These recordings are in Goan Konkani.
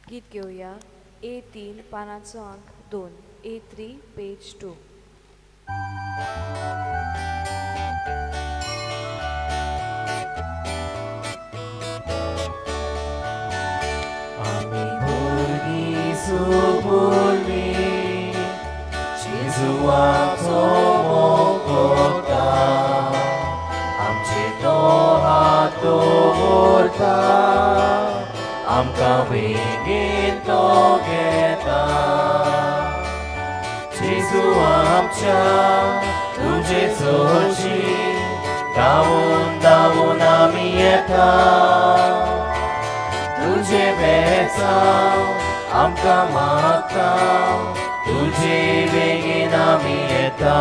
गीत घेवया ए3 पानाचो अंक 2, ए3 पेज 2. आमी भुरगीं सुपुल्लीं जेजुवाचो मोग करता, आमचे तो हात दवरता, आमकां वेंगेन तो घेता. जेजू आमच्या तुजे सरशी धांवून धांवून आमी येता, तुजे बेसांव आमकां मागता, तुजे बेगीन आमी येता.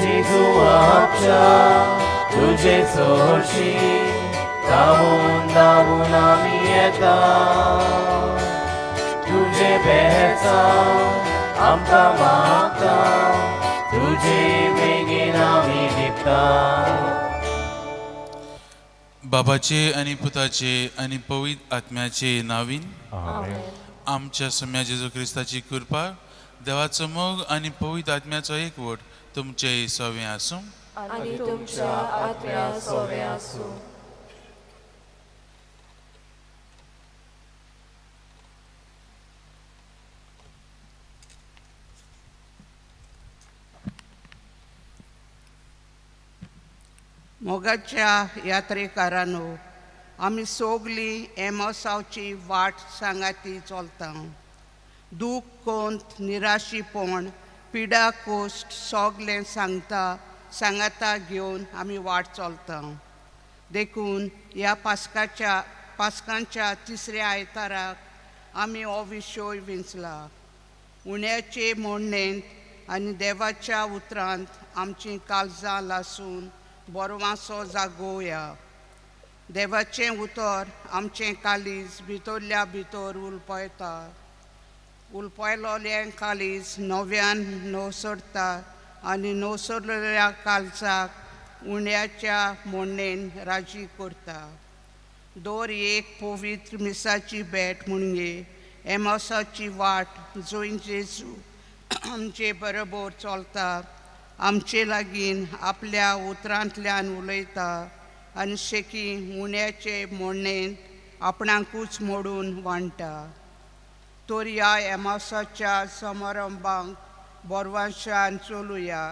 जेजू आमच्या तुजे सरशी धांवून धांवून आमी येता, तुजे बेसांव आमकां मागता, तुजे बेगीन आमी लिपता. बाबाचे आनी पुताचे आनी पवित्र आत्म्याचे नावीन. आमेन. आमच्या सम्या जेजू क्रिस्ताची कृपा, देवाचो मोग आनी पवित्र आत्म्याचो एकवट तुमचे सवे आसूं. आनी तुमच्या आत्म्या सोवे आसूं. मोगाच्या यात्रेकारांनो, आमी सोगलीं एमोसावची वाट सांगाती चलता. दूख, कोंत, निराशीपण, पिडा, कोश्ट सोगलें सांगता सांगाता घेवन आमी वाट चलता. देखून ह्या पास्कांच्या तिसऱ्या आयताराक आमी हो विशय विंचला. उण्याचे मोडणेंत आनी देवाच्या उतरांत आमचीं काळजां लासून बरवासो जागोवया. देवाचें उतर आमचें काळीज भितरल्या भितर उलपयता. उलपयलोलें काळीज नव्यान नवसरता आनी नवसरलेल्या काळजाक उण्याच्या मोडणेन राजी करता. दर एक पवित्र मिसाची भेट म्हणजे एमोसाची वाट जंय जेजू आमचे बरोबर चलता, आमचे लागीं आपल्या उतरांतल्यान उलयता आनी शेकी उण्याचे मोडणेन आपणाकूच मोडून वांट्टा. तर ह्या एमासाच्या समारंभाक बोरवांशान चलुया,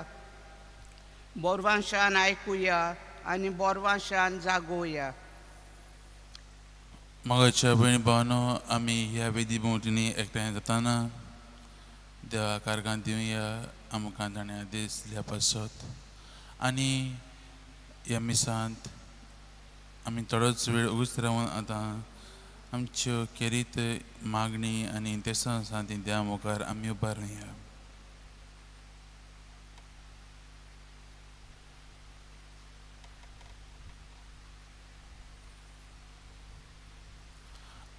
बोरवांशान आयकुया आनी बोरवांशान जागोवया. मोगाच्या भयणी भावनो, आमी ह्या वेदी भोंवतणी एकठांय जाताना देवा कारगान दिवया आमकां ताणें आदेश दिल्या पासत. आनी ह्या मिसांत आमी थोडोच वेळ उगीच रावन आतां आमच्यो खेरीत मागणी आनी देसां आसा ती देवा मुखार आमी उबारुया.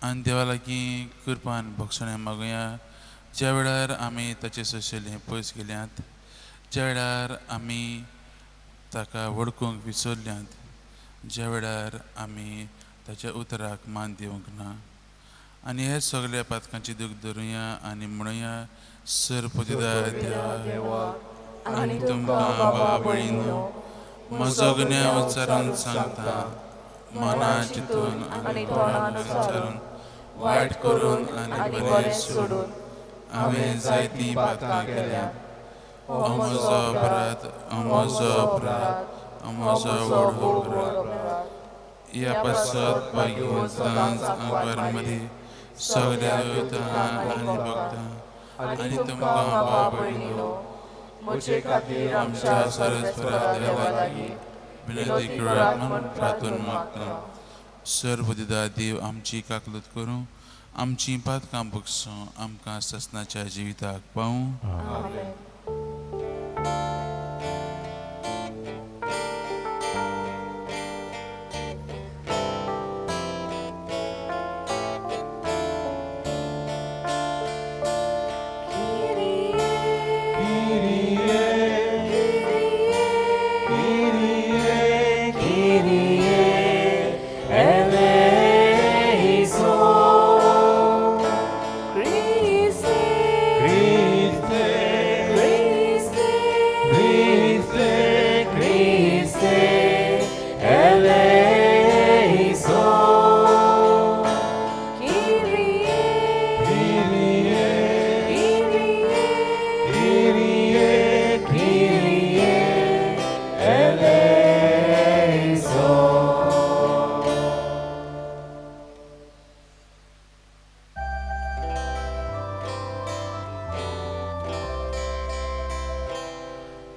आनी देवा लागीं कृपान भक्षणें मागुया. ज्या वेळार आमी ताचे सोशेलें पयस गेल्यात, ज्या वेळार आमी ताका वळखूंक विसरल्यात, ज्या वेळार आमी ताच्या उतराक मान दिवंक ना, आनी हे सगल्या पातकांची दूख धरुया आनी म्हणुया, सर पोतिदार देवा आनी तुमकां बाबा भयणीनो म्हजो गुन्यांव उच्चारून सांगता, मना चिंतून आनी तोंडान उच्चारून, वायट करून आनी बरें सोडून हांवें जायतीं पातकां केल्यात. हो म्हजो अपराध, हो म्हजो अपराध, हो म्हजो व्हड अपराध. ह्या पासत भाग्यवंत सदांच आंकवार मदीं सगल्या देवतां आनी भक्तां आनी तुमकां बाबा भयणीनो म्हजे खातीर आमच्या सरस्वरा देवा लागीं विनंती करात म्हूण प्रार्थना मागता. सर्वदिदा देव आमची काकलूत करूं, आमची पातकां बगसूं, आमकां ससनाच्या जिविताक पावूं. आमेन. Kyrie, Kyrie, eleison.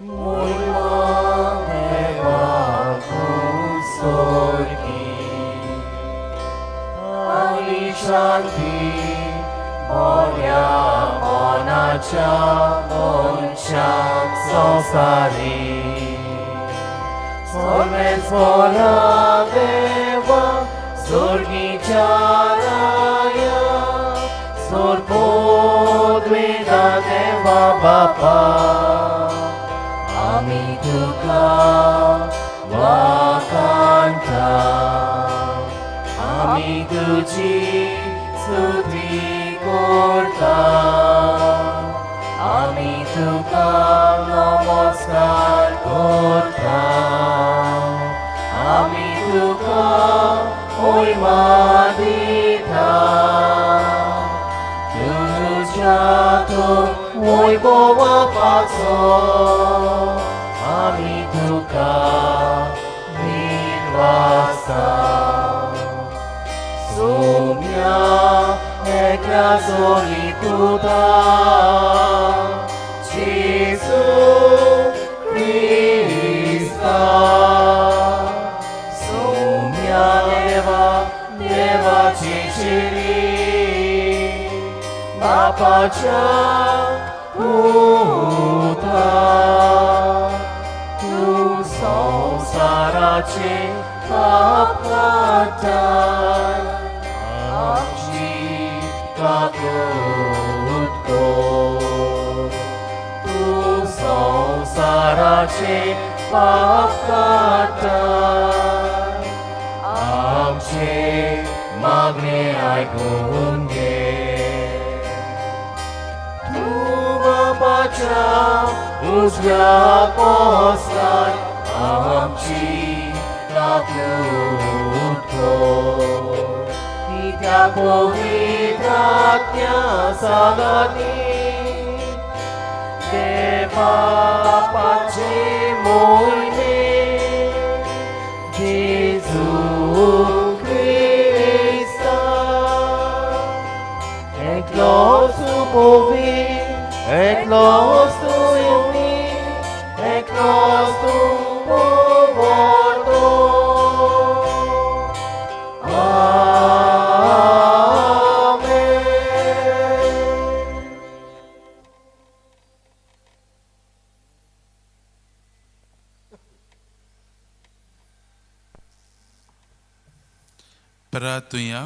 मोयमा देवाकू सोर्गी आनी शांती बऱ्या मनाच्या मनशाक संवसारी सर्वेस्परा देवा सोर्गीच्या राया सोर्पोद्वेदा देवा बापा आमी तुका वाखाणटा आमी तुजी स्तुती करता आमी तुका नमस्कार करता आमी तुका ओयमा दिता तुज्या तो वैभवापाचो आमी तुका विनवासता सोम्या एकल्या सोली तुता जेजू क्रिस्ता सोम्या देवा देवाची शिरी बापाच्या पुता तूं संवसाराचे पाप काडटाय आमची काकूट कर तूं संवसाराचे पाप काडटाय आमचे मागणे आयकून घे तूं बापाच्या उजव्या बसलाय आमची काकूट कर कित्याक पवित्र आत्म्या सांगाती देवा बापाचे मोहिमे जेजू क्रिस्ता एकलोच पवित्र एकलोच तुमी एकलोच तूं पवर्तो आमेन. प्रार्थुया.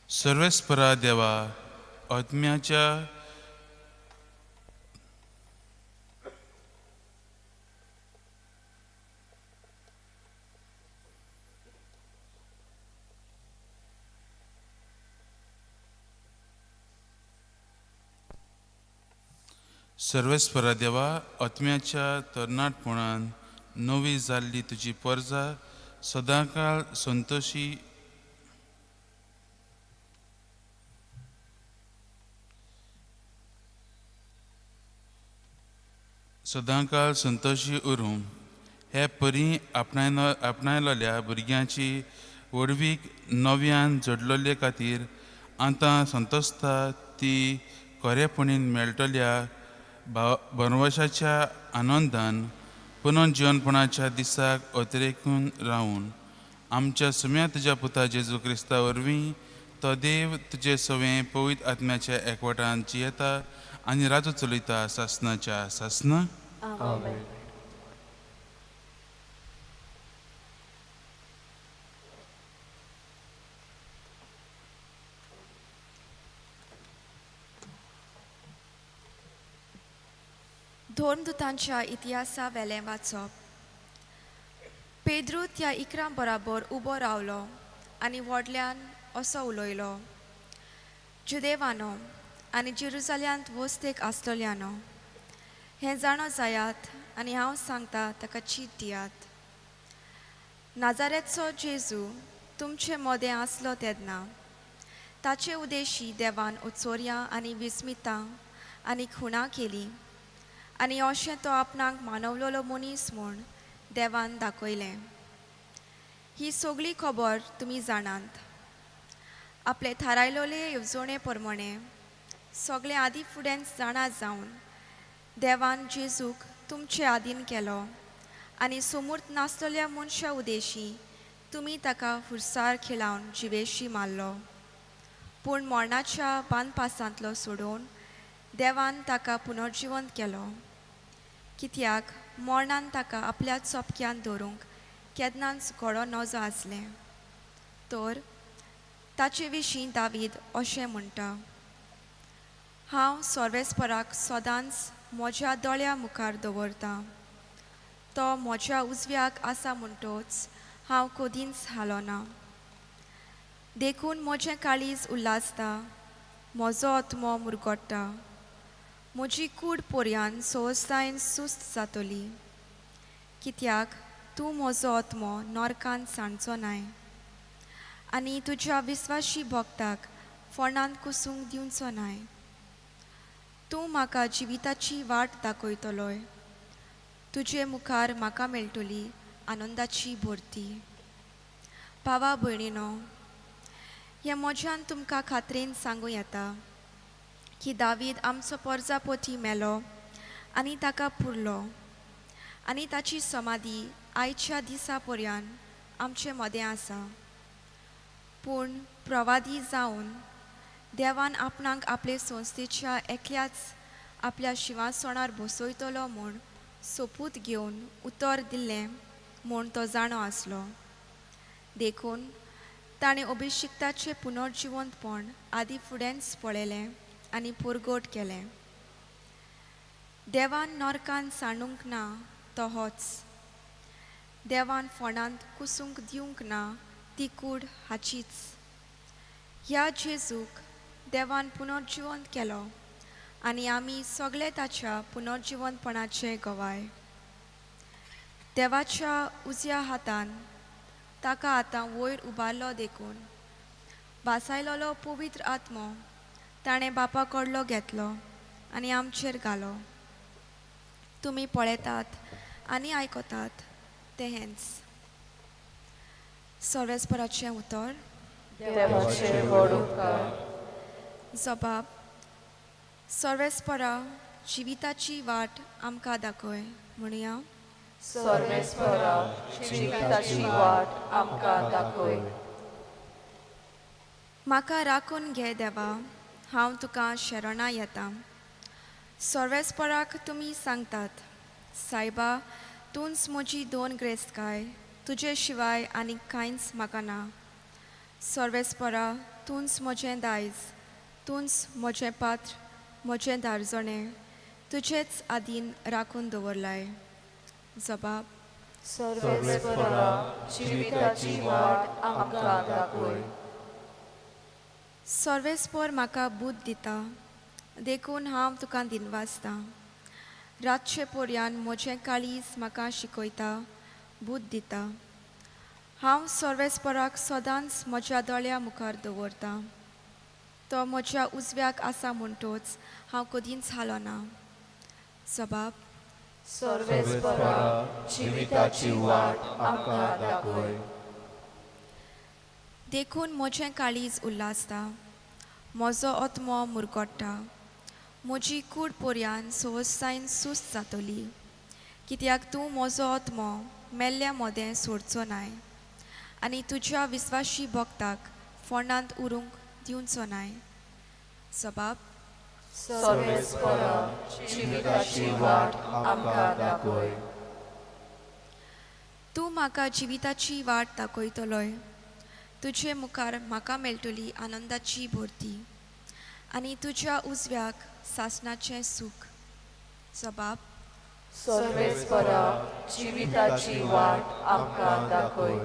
सर्वेस्परा देवा, आत्म्याच्या सर्वेस्परा देवा, आत्म्याच्या तरणाटपणान नवी जाल्ली तुजी परजा सदांकाळ संतोशी सदांकाळ संतोशी उरूं हे परी आपणायलेल्या भुरग्यांची व्हडवीक नव्यान जोडलेले खातीर आतां संतोसता ती खरेपणीन मेळटल्या भरवशाच्या आनंदान पुनर्जिवनपणाच्या दिसाक अतिरेकून रावून आमच्या सुम्या तुज्या पुता जेजू क्रिस्ता वरवीं तो देव तुजे सवें पवित्र आत्म्याच्या एकवटान जियेता आनी राजू चलयता सासनाच्या सासना. आमेन. धर्मदूतांच्या इतिहासा वेलें वाचप. पेद्रू त्या 11 बराबर उबो रावलो आनी व्हडल्यान असो उलयलो, जुदेवानो आनी जेरुजाल्यांत वस्तेक आसलेल्यानो, हें जाणो जायात आनी हांव सांगता ताका चीत दियात. नाजारेचो जेजू तुमचे मदें आसलो तेन्ना ताचे उदेशी देवान उचोरयां आनी विस्मितां आनी खुणां केली आनी अशें तो आपणाक मानवलेलो मनीस म्हूण देवान दाखयलें. ही सगळी खबर तुमी जाणात. आपले थारायलेले येवजणे प्रमाणे सगळें आदी फुडेंच जाणा जावन देवान जेजूक तुमचे आदीन केलो आनी सोमूर्त नासलेल्या मनशा उदेशी तुमी ताका फुरसार खिळावन जिवेशी मारलो. पूण मरणाच्या बांदपासांतलो सोडोवन देवान ताका पुनर्जिवंत केलो, कित्याक मरणान ताका आपल्या चोपक्यान दवरूंक केन्नाच घोडो नजो आसलें. तर ताचे विशीं दावीद अशें म्हणटा, हांव सर्वेस्पराक सदांच म्हज्या दोळ्या मुखार दवरतां, तो म्हज्या उजव्याक आसा म्हणटोच हांव कदींच हालोना. देखून म्हजें काळीज उल्हासता, म्हजो आत्मो मुरगोट्टा, म्हजी कूड पोरयान सोसायन सुस्त जातली, कित्याक तूं म्हजो आत्मो नरकान सांडचो नाय आनी तुज्या विस्वाशी भक्ताक फोंडांत कुसूंक दिवचो नाय. तूं म्हाका जिविताची वाट दाखयतलोय, तुजे मुखार म्हाका मेळटली आनंदाची भरती. भावा भयणीनो, हें म्हज्यान तुमकां खात्रेन सांगूं येता की दावीद आमचो पोरजापोती मेलो आनी ताका पुरलो आनी ताची समाधी आयच्या दिसा पर्यान आमचे मदें आसा. पूण प्रवादी जावन देवान आपणाक आपले संस्थेच्या एकल्याच आपल्या शिंवासणार बसयतलो म्हूण सोपूत घेवन उतर दिल्लें म्हूण तो जाणो आसलो. देखून ताणें अभिशिक्ताचें पुनर्जिवंतपण आदी फुडेंच पळयलें आनी पुरगोट केलें. देवान नरकान सांडूंक ना तो होच, देवान फोंडांत कुसूंक दिवंक ना ती कूड हाचीच. ह्या जेजूक देवान पुनर्जिवंत केलो आनी आमी सगळे ताच्या पुनर्जिवंतपणाचे गवाय. देवाच्या उजव्या हातान ताका आतां वयर उबारलो देखून भासायलोलो पवित्र आत्मो ताणें बापा कडलो घेतलो आनी आमचेर घालो. तुमी पळयतात आनी आयकतात तें हेंच. सर्वेस्पराचें उतर. देवाचे व्हड उपकार. जबाब. सर्वेस्परा जिविताची वाट आमकां दाखय म्हणया. सर्वेस्परा जिविताची वाट आमकां दाखय. म्हाका राखून घे देवा, हांव तुका शरणां येता. सर्वेस्पराक तुमी सांगतात, सायबा तूंच म्हजी दोन ग्रेस्तकाय, तुजे शिवाय आनी कांयच म्हाका ना. सर्वेस्परा तूंच म्हजें दायज, तूंच म्हजें पात्र, म्हजें दारजणें तुजेच आदीन राखून दवरलाय. जबाब. सर्वेस्परा जिविताची वाट आमकां दाखय. सर्वेस्पर म्हाका बूद दिता, देखून हांव तुका दिनवासतां. रातचे पोरयान म्हजें काळीज म्हाका शिकयता, बूद दिता. हांव सर्वेस्पराक सदांच म्हज्या दोळ्या मुखार दवरतां, तो म्हज्या उजव्याक आसा म्हणटोच हांव कदींच हालोना. जबाब. सर्वेस्परा जिविताची वाट आमकां दाखय. देखून म्हजें काळीज उल्हासता, म्हजो आत्मो मुरगोट्टा, म्हजी कूड पोरयान सोसायन सुस्त जातली, कित्याक तूं म्हजो आत्मो मेल्ल्या मदें सोडचो नाय आनी तुज्या विस्वाशी भक्ताक फोंडांत उरूंक दिवचो नाय. जबाब. सर्वेस्परा जिविताची वाट आमकां दाखय. तूं म्हाका जिविताची वाट दाखयतलोय, तुजे मुखार म्हाका मेळटली आनंदाची भरती आनी तुज्या उजव्याक सासणाचें सूख. जबाब. सर्वेस्परा जिविताची वाट आमकां दाखय.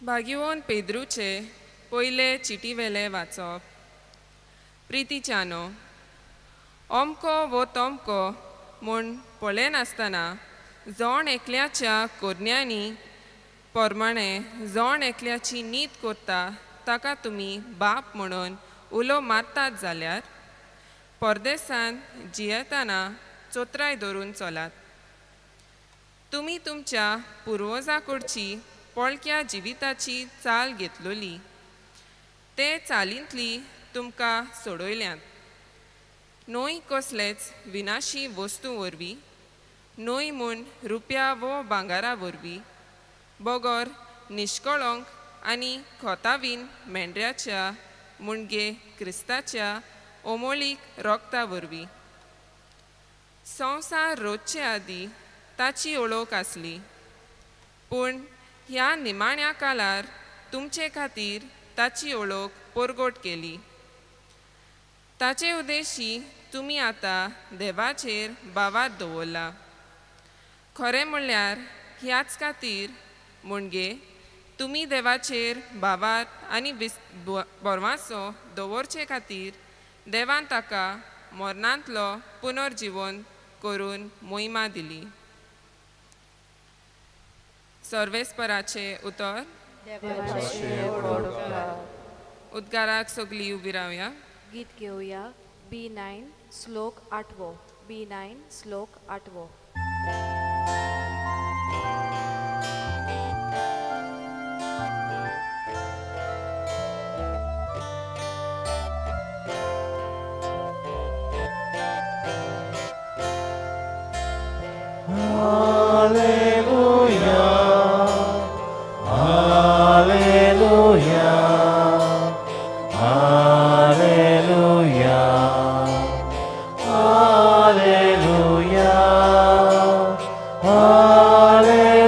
भाग्यवंत पेद्रूचे पयले चिटीवेले वाचप. प्रितीच्यानो, अमको वो तमको म्हूण पळयनासतना जण एकल्याच्या कोरण्यांनी प्रमाणे जण एकल्याची नीत करता ताका तुमी बाप म्हणून उलो मारतात जाल्यार परदेसान जियेतना चोत्राय धरून चलात. तुमी तुमच्या पुर्वजां कडची पोळक्या जिविताची चाल घेतलोली ते चालींतली तुमकां सोडयल्यांत, न्हय कसलेच विनाशी वस्तू वरवीं, न्हय म्हूण रुपया वो भांगरा वरवीं, बगर निश्कळंक आनी खोतावीन मेंढऱ्याच्या मुणगे क्रिस्ताच्या ओमोळीक रोगता वरवीं. संवसार रोजचे आदीं ताची ओळख आसली, पूण ह्या निमाण्या काळार तुमचे खातीर ताची ओळख परगट केली. ताचे उद्देशी तुमी आतां देवाचेर भावात दवरला. खरें म्हणल्यार ह्याच खातीर म्हणजे तुमी देवाचेर भावात आनी बोरवासो दवरचे खातीर देवान ताका मरणांतलो पुनर्जिवन करून मोहिमा दिली. सर्वेस्पराचें उतर. उद्गाराक सगळीं उबी रावया. गीत घेवया B9 श्लोक 8वो. B9 श्लोक 8वो. Alleluia, Alleluia, Alleluia, Alleluia, Alleluia,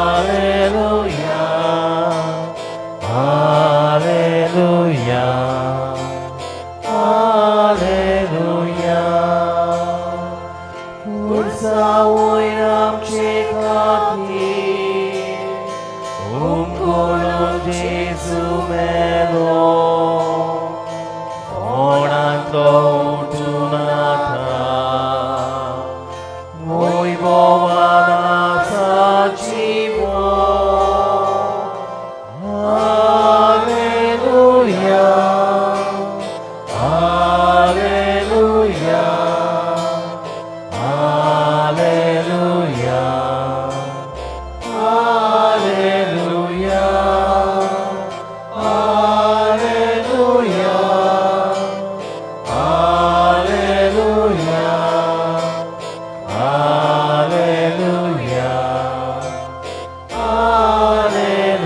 Alleluia, Alleluia, Alleluia. Kursa वयर आमचे खातीर उमगोलो जेजू मेलो, कोणांतलो उठून आतां वैभवान आसा जिवो. Alleluia, Alleluia, Alleluia, Alleluia, Alleluia, Alleluia, Alleluia, Alleluia.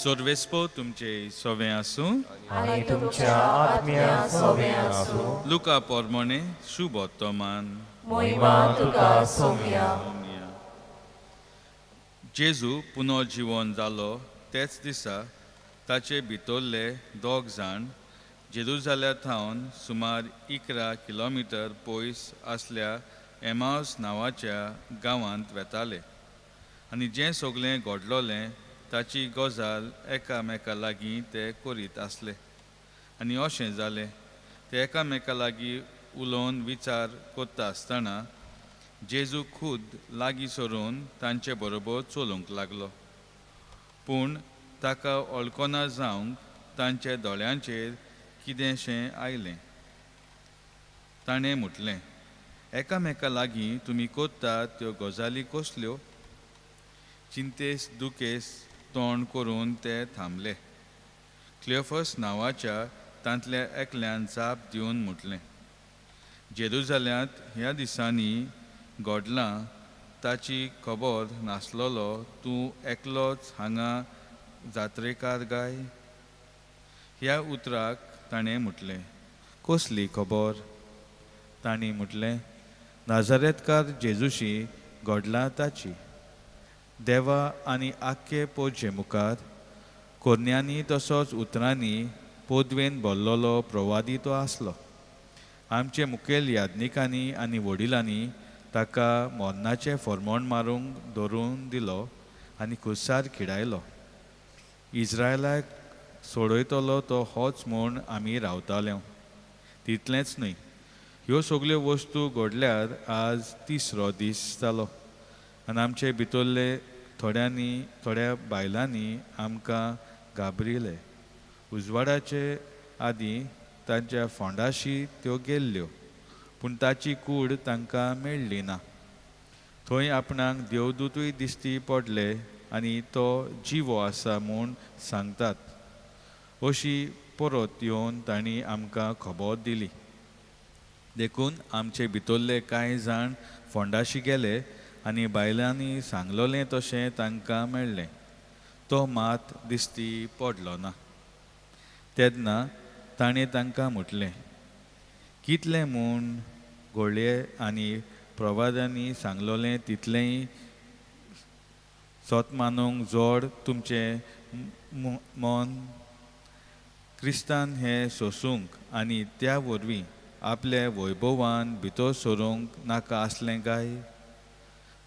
सर्वेस्पो तुमचे सोवे आसूं. आनी तुमच्या आत्म्या सोवे आसूं. लुका पोरमोणे शुभोत्तमान. मोहिमा तुका सोम्या. जेजू पुनर्जिवन जालो तेच दिसा ताचे भितरले दोग जाण जेरुजाल्या थावन सुमार 11 किलोमिटर पयस आसल्या एमावस नांवाच्या गांवांत वेताले आनी जें सगळें घडलोलें ताची गजाल एकामेका लागीं ते करीत आसले. आनी अशें जालें, ते एकामेका लागीं उलोवन विचार करता आसतना जेजू खूद लागीं सरून तांचे बरोबर चलूंक लागलो, पूण ताका वळखना जावंक तांच्या दोळ्यांचेर कितेंशें आयलें. ताणें म्हटलें, एकामेका लागीं तुमी करतात त्यो गजाली कसल्यो? चिंतेस दुखेस तोंड करून ते थांबले. क्लियोफस नांवाच्या तांतल्या एकल्यान जाप दिवन म्हटलें, जेरुजाल्यांत ह्या दिसांनी घडलां ताची खबर नासलोलो तूं एकलोच हांगा जात्रेकार गाय? ह्या उतराक ताणें म्हटलें, कसली खबर? तांणी म्हटलें, नाजारेतकार जेजूशी घडलां ताची. देवा आनी आख्खे पोजे मुखार कोरन्यांनी तसोच उतरांनी पोदवेन भरलेलो प्रवादी तो आसलो. आमचे मुखेल याज्ञिकांनी आनी वडिलांनी ताका मरणाचें फर्मोण मारूंक धरून दिलो आनी खुर्सार खिडायलो. इज्रायलाक सोडयतलो तो होच म्हूण आमी रावताले. तितलेंच न्हय, ह्यो सगल्यो वस्तू घडल्यार आज तिसरो दीस जालो आनी आमचे भितरले थोड्या बायलांनी आमकां घाबरिले. उजवाडाचे आदीं तांच्या फोंडाशी त्यो गेल्ल्यो, पूण ताची कूड तांकां मेळ्ळी ना. थंय आपणाक देवदूतूय दिश्टी पडले आनी तो जिवो आसा म्हूण सांगतात अशी परत येवन तांणी आमकां खबर दिली. देखून आमचे भितरले कांय जाण फोंडाशी गेले आनी बायलांनी सांगलोलें तशें तांकां मेळ्ळें. तो मात दिश्टी पडलो ना. तेन्ना ताणें तांकां म्हटलें, कितलें म्हूण घोळये आनी प्रवादांनी सांगलोलें तितलेंय सत मानूंक जोड तुमचें मन. क्रिस्तान हें सोसूंक आनी त्या वरवीं आपले वैभवान भितर सरूंक नाका आसलें काय?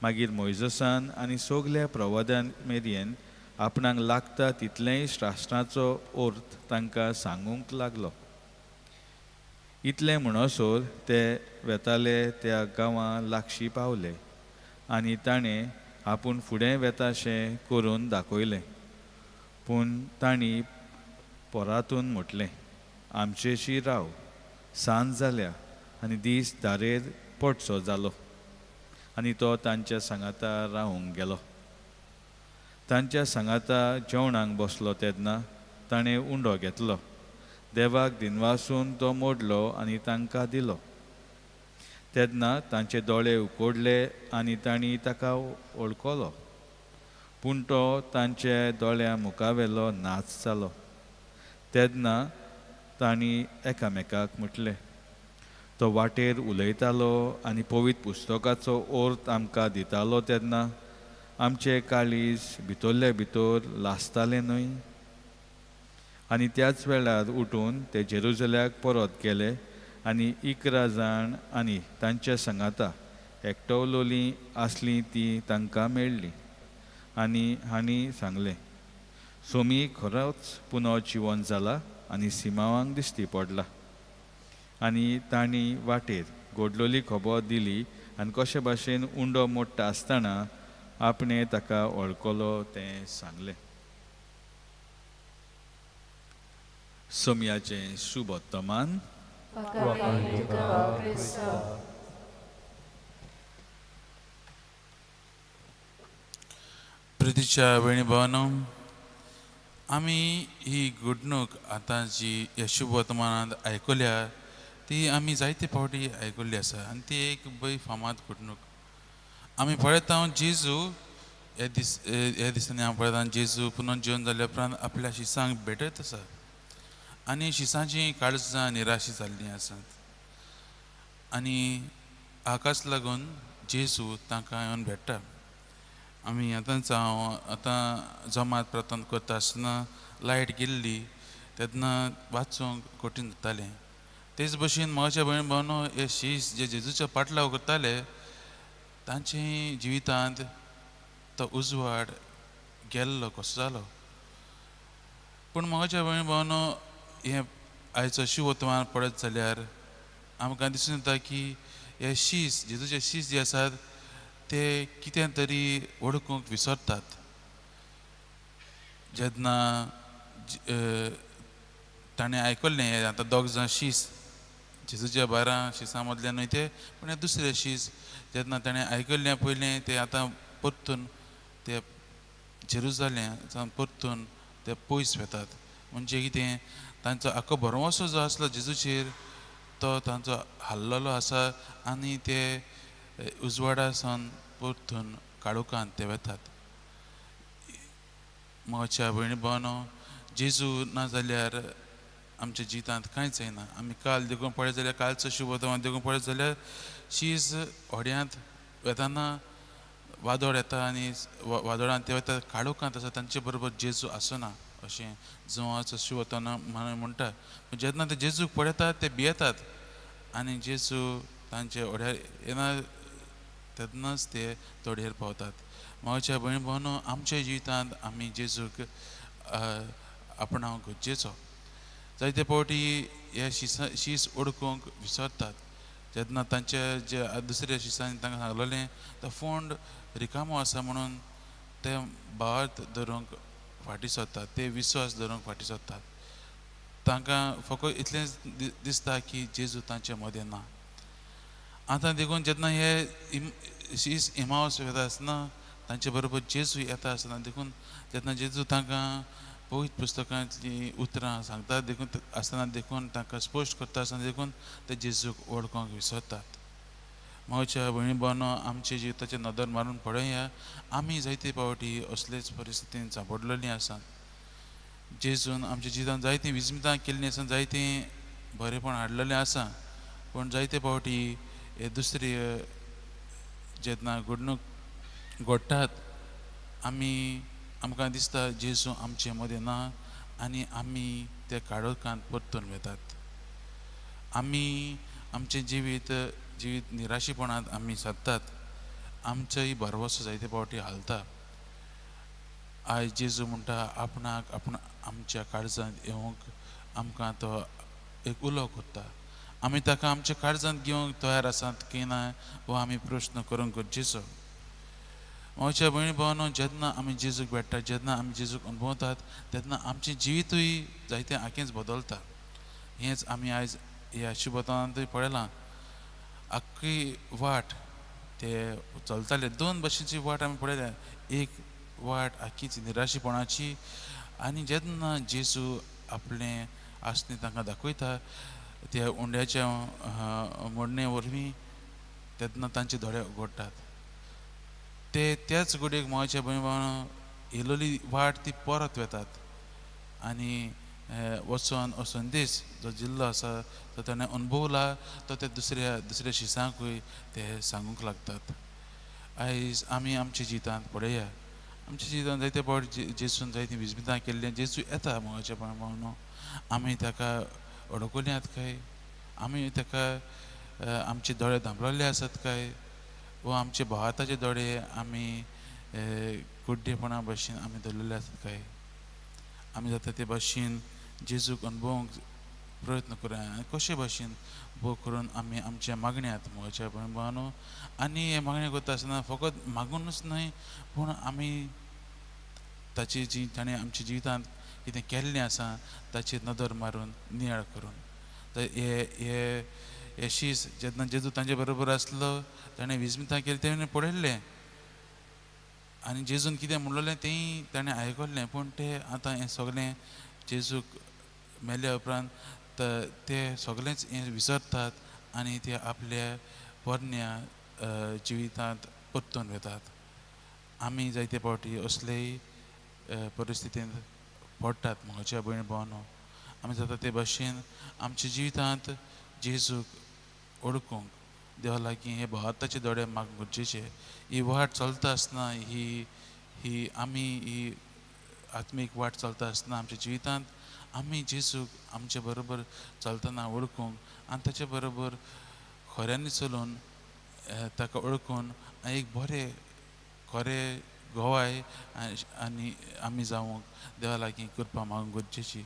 मागीर मोयजसान आनी सगल्या प्रवादां मेरेन आपणाक लागता तितलेंय शास्त्राचो अर्थ तांकां सांगूंक लागलो. इतलें म्हणसर ते वेताले त्या गांवां लागशी पावले आनी ताणें आपूण फुडें वेताशें करून दाखयलें. पूण तांणी परातून म्हटलें, आमचेशी राव, सांज जाल्या आनी दीस दारेर पडचो जालो. आनी तो तांच्या सांगाता रावूंक गेलो. तांच्या सांगाता जेवणाक बसलो तेन्ना ताणें उंडो घेतलो, देवाक दिनवासून तो मोडलो आनी तांकां दिलो. तेन्ना तांचे दोळे उकोडले आनी तांणी ताका वळखलो, पूण तो तांचे दोळ्या मुखावेलो नाच जालो. तेन्ना तांणी एकामेकाक म्हटलें, तो वाटेर उलयतालो आनी पवित्र पुस्तकाचो अर्थ आमकां दितालो तेन्ना आमचे काळीज भितरले भितर लासतालें न्हय? आनी त्याच वेळार उठून ते जेरुजल्याक परत गेले आनी 11 जाण आनी तांच्या सांगाता एकटवलोलीं आसलीं तीं तांकां मेळ्ळीं आनी हांणी सांगलें, सोमी खरोच पुनः जिवन जाला आनी सिमांवाक दिश्टी पडला. आनी तांणी वाटेर घडलोली खबर दिली आनी कशे भाशेन उंडो मोडटा आसतना आपणें ताका वळखलो तें सांगलें. सोमयाचें शुभवर्तमान. प्रितीच्या भयणी भावानो, आमी ही घडणूक आतां जी ह्या शुभवर्तमानांत आयकल्या ती आमी जायते फावटी आयकल्ली आसा आनी ती एक बरी फामाद घडणूक. आमी पळयता जेजू ह्या दीस ह्या दिसांनी हांव पळयता जेजू पुनर्जिवन जाल्या उपरांत आपल्या शिसांक भेटयत आसा आनी शिसांची काळजां निराशी जाल्लीं आसात आनी हाकाच लागून जेजू तांकां येवन भेट्टा. आमी आतांच हांव आतां जमात प्रार्थना करता आसतना लायट गेल्ली तेन्ना वाचूंक कठीण जातालें. तेच भशेन म्हज्या भयण भावनो हे शीस जे जेजूच्या पाटलाव करताले तांचे जिवितांत तो उजवाड गेल्लो कसो जालो. पूण म्हज्या भयण भावनो हें आयचो शिववर्तमान पळयत जाल्यार आमकां दिसून येता की हे शीस जेजूचे शीस जे आसात ते कितें तरी वळखूंक विसरतात. जेन्ना ताणें आयकल्लें आतां दोग जाण शीस जेजूच्या 12 शिसां मदले न्हय ते, पूण हे दुसरे शीस जेन्ना ताणें आयकल्लें पयलें ते आतां परतून ते जेरुजालेम परतून ते पयस वेतात. म्हणजे कितें तांचो आख्खो भरवंसो जो आसलो जेजूचेर तो तांचो हाल्लोलो आसा आनी ते उजवाडा सावन परतून काळोखांत ते वेतात. म्हज्या भयणी भावानो, जेजू ना जाल्यार आमच्या जिवितांत कांयच जायना. आमी काल देखून पळयत जाल्यार कालचो शुभवर्तमान देखून पळयत जाल्यार शीस होड्यांत वेताना वादळ येता आनी वादळांत ते वता काळोखांत आसा तांचे बरोबर जेजू आसना अशें जुवाचो शुभवर्तमान म्हणटा. जेन्ना ते जेजूक पळयतात ते भियेतात आनी जेजू तांचे होड्यार येना तेन्नाच ते तोडयेर पावतात. म्हज्या भयण भावानो, आमच्या जिवितांत आमी जेजूक आपणावंक गरजेचो. जायते फावटी हे शीस ओडकूंक विसरतात. जेन्ना तांचे जे दुसऱ्या शिसांनी तांकां सांगलेलें तो फोंड रिकामो आसा म्हणून ते भावार्थ धरूंक फाटीं सरतात, ते विस्वास धरूंक फाटीं सरतात. तांकां फकत इतलेंच दिसता की जेजू तांचे मदें ना. आतां देखून जेन्ना हे शीस इमावस वता आसतना तांचे बरोबर जेजू येता आसतना देखून जेन्ना जेजू तांकां पवित्र पुस्तकांतलीं उतरां सांगता देखून आसतना देखून तांकां स्पश्ट करता आसतना देखून ते जेजूक वळखूंक विसरतात. मावच्या भयणी भावांनो, आमच्या जिविताचेर नदर मारून पळोवया, आमी जायते फावटी असलेच परिस्थितीन सांपडलेलीं आसात. जेजून आमच्या जिवितांत जायतीं विस्मितां केल्लीं आसा, जायतीं बरेपण हाडलेलें आसा, पूण जायते फावटी हे दुसरी जेन्ना घडणूक घडटात आमी आमकां दिसता जेजू आमचे मदें ना आनी आमी त्या काळोखांत परतून वेतात. आमी आमचें जिवीत जिवीत निराशेपणांत आमी सादतात, आमचोय भरवंसो जायते फावटी हालता. आयज जेजू म्हणटा आपणाक आपूण आमच्या काळजांत येवंक आमकां तो एक उलो करता. आमी ताका आमच्या काळजांत घेवंक तयार आसात की ना हो आमी प्रश्न करूंक गरजेचो. मावच्या भयणी भावांनो, जेन्ना आमी जेजूक भेट्टात, जेन्ना आमी जेजूक अणभवतात तेन्ना आमचें जिवितूय जायतें आखेंच बदलता. हेंच आमी आयज ह्या शुभतांतूय पळयलां. आख्खी वाट ते चलताले, दोन भशेची वाट आमी पळयल्या. एक वाट आख्खीच निराशेपणाची, आनी जेन्ना जेजू आपलें आसणें तांकां दाखयता त्या उंड्याच्या मोडणे वरवीं तेन्ना तांचे दोळे उगडटात. ते त्याच घडयेक मावच्या भयण भावांनो येयलोली वाट ती परत वेतात आनी वचोन हो संदेश जो जिल्लो आसा तो ताणें अणभवला तो ते दुसऱ्या दुसऱ्या शिसांकूय ते सांगूंक लागतात. आयज आमी आमच्या जिवितांत पळया, आमच्या जिवितांत जायते फावट जेजून जायतीं विस्मितां केल्लीं. जेजू येता मावच्या भयण भावांनो, आमी ताका अडकल्यात काय, आमी ताका आमचे दोळे धांपलेले आसात काय, वो आमचे भावाताचे दोळे आमी कुड्डेपणा भशेन आमी धरलेले आसात काय. आमी जाता ते भशेन जेजूक अणभवंक प्रयत्न करुया आनी कशे भशेन भोग करून आमी आमच्या मागण्यात मोगाच्या भयण भावांनो. आनी हें मागणें करता आसतना फकत मागुनूच न्हय, पूण आमी ताची जी ताणें आमच्या जिवितांत कितें केल्लें आसा ताचेर नदर मारून नियाळ करून तर हे हे हे शीस जेन्ना जेजू तांचे बरोबर आसलो ताणें विस्मितां केली तेणें पळयल्लें आनी जेजून कितें म्हणलेलें तेंय ताणें आयकल्लें, पूण ते आतां हें सगळें जेजूक मेल्या उपरांत ते सगळेंच हें विसरतात आनी ते आपल्या पोरण्या जिवितांत परतून वेतात. आमी जायते फावटी असलेय परिस्थितींत पडटात म्हज्या भयण भावांनो. आमी जाता ते भाशेन आमच्या जिवितांत जेजूक ओळखूंक देवा लागीं हे भावार्थाचे दोळे मागूंक गरजेचे. ही वाट चलता आसतना ही ही आमी ही आत्मीक वाट चलता आसतना आमच्या जिवितांत आमी जेजूक आमचे बरोबर चलतना वळखूंक आनी ताचे बरोबर खऱ्यांनी चलून ताका वळखून एक बरें खरें गोवाय आनी आमी जावंक देवा लागीं कृपा मागूंक गरजेची.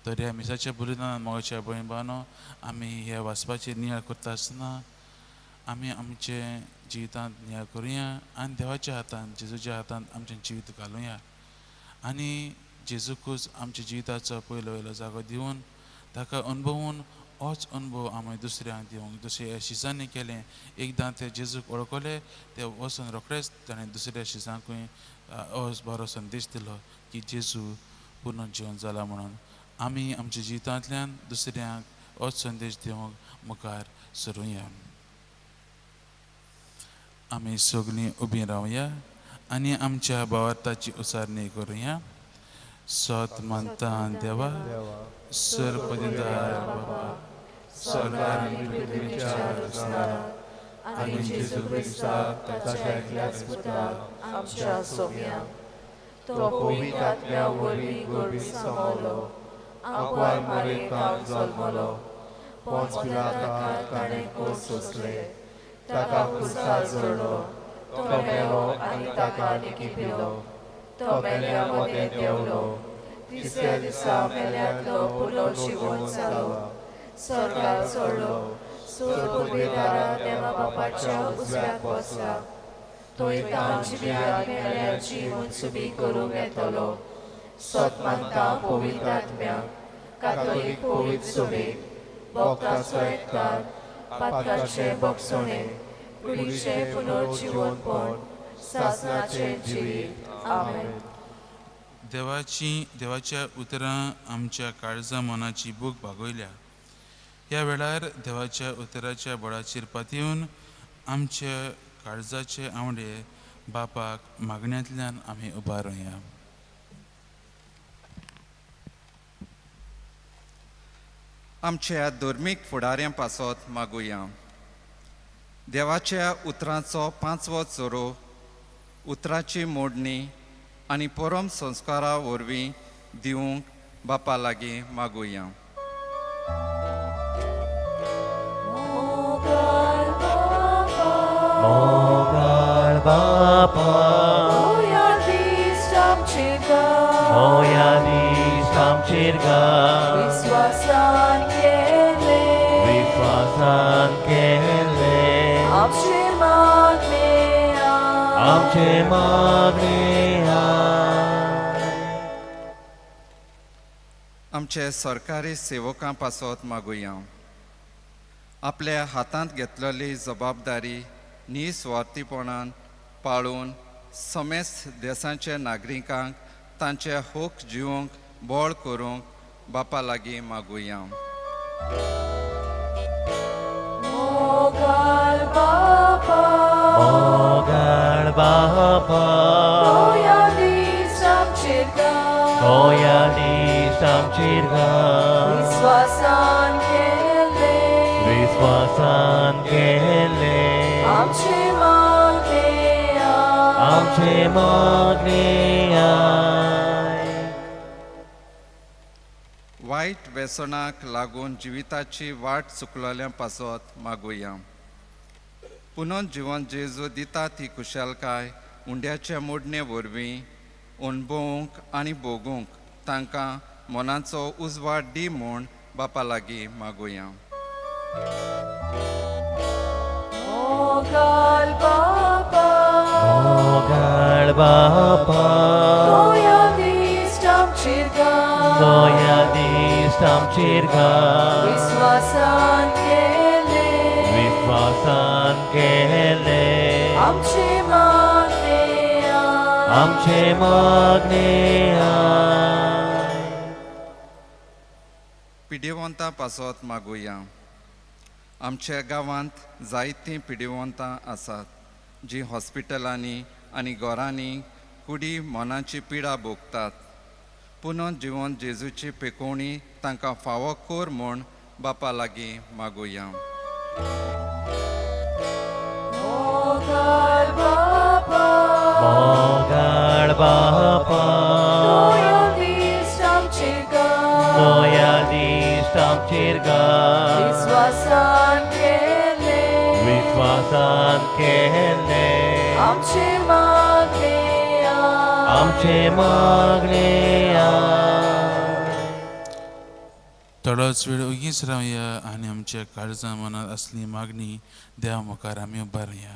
तर ह्या मिसाच्या बलिदानान मोगाच्या भयण भावांनो आमी ह्या वाचपाचेर नियाळ करता आसतना आमी आमचे जिवितांत नियाळ करुया आनी देवाच्या हातांत जेजूच्या हातांत आमचें जिवीत घालुया आनी जेजूकूच आमच्या जिविताचो पयलो वयलो जागो दिवन ताका अणभवून होच अणभव आमी दुसऱ्यांक दिवंक जशें ह्या शिसांनी केलें. एकदां ते जेजूक वळखले ते वचून रोखडेच ताणें दुसऱ्या शिसांकूय होच बरो संदेश दिलो की जेजू पुनर्जिवन जाला म्हणून. आमी आमच्या जिवितांतल्यान दुसऱ्यांक होच संदेश दिवंक मुखार सरुया. आमी सगळीं उबीं रावया आनी आमच्या भावार्थाची उचारणी करुया. सत मानता देवा सर्वपदिदार बाबा स्वर्गार आनी पृथ्वीच्या रचणाराक आनी जेजू क्रिस्ताक ताच्या एकल्याच पुताक आमच्या सोम्याक तो पवित्र आत्म्या वरवीं गर्भी समावलो, आंकवार मारयेक जल्मलो, पोंच पिलाताक ताणें कोस सोंसले, ताका खुर्सार जोडलो, तो मेलो आनी ताका निकिपिलो, तो मेल्या मदें देंवलो, तिसऱ्या दिसा मेल्यांतलो पुनर्जिवन जालो, स्वर्गार चडलो, सुरपुर्वेदारा देवा बापाच्या उजव्याक बसला, थंय तांची मेल्यांची मनसुबी करूंक येतलो. सत मानता पवित्र आत्म्याक, कातोलीक पवित्र सभेक, भक्ताचो एकठार, पातकाचें भोगसणें, कुडीचें पुनर्जिवनपण, सासणाचें जिवीत. आमेन. देवाच्या उतरां आमच्या काळजा मनाची भूक भागयल्या. ह्या वेळार देवाच्या उतराच्या बळाचेर पातयेवन आमच्या काळजाचे आंवडे बापाक मागण्यांतल्यान आमी उबारुया. आमच्या धर्मीक फुडाऱ्यां पासत मागुया. देवाच्या उतरांचो पांचवो चोरो उतराची मोडणी आनी परम संस्कारा वरवीं दिवंक बापा लागीं मागुया. मोगाळ बापा, मोया दीस आमचेर घाल, विस्वासान केले, विस्वासान केले, आमचे मागणे आमचे मागणे आयक. आमचे सरकारी सेवकां पासत मागुया. आपल्या हातांत घेतलेली जबाबदारी निस्वार्थीपणान पाळून समेस्त देशाच्या नागरिकांक तांचे हक जिवंक बळ करूंक बापा लागीं मागुया. मोगाळ बापा, मोगाळ बापा, मोया दीस आमचेर घाल, मोया दीस आमचेर घाल, विस्वासान केले, विस्वासान केले, आमचे मागणे आमचे मागणे आयक. वायट व्यसनाक लागून जिविताची वाट चुकलेल्या पासत मागुया. पुनर्जिवन जेजू दिता ती खुशालकाय उंड्याच्या मोडणे वरवीं अणभवूंक आनी भोगूंक तांकां मनाचो उजवाड दी म्हूण बापा लागीं मागुया. मोगाळ बापा, मोगाळ बापा, मोया दीस आमचेर घाल, मोया दीस आमचेर घाल, विस्वासान केले, विस्वासान केले, आमचे मागणे आमचे मागणे आयक. पिडेवंतां पासत मागुया. आमच्या गांवांत जायतीं पिडेवंतां आसात जीं हॉस्पिटलांनी आनी घरांनी कुडी मनाची पिडा भोगतात. पुनर्जिवन जेजूची पेकोवणी तांकां फावो कर म्हूण बापा लागीं मागुया. मोगाळ बापा, मोगाळ बापा, मोया दीस आमचेर घाल, मोया दीस आमचेर घाल, विस्वासान केले, विस्वासान केले, आमचे मागणे आमचे मागणे आयक. थोडोच वेळ ओगीच रावया आनी आमच्या काळजा मनांत असली मागणी देवा मुखार आमी उबारुया.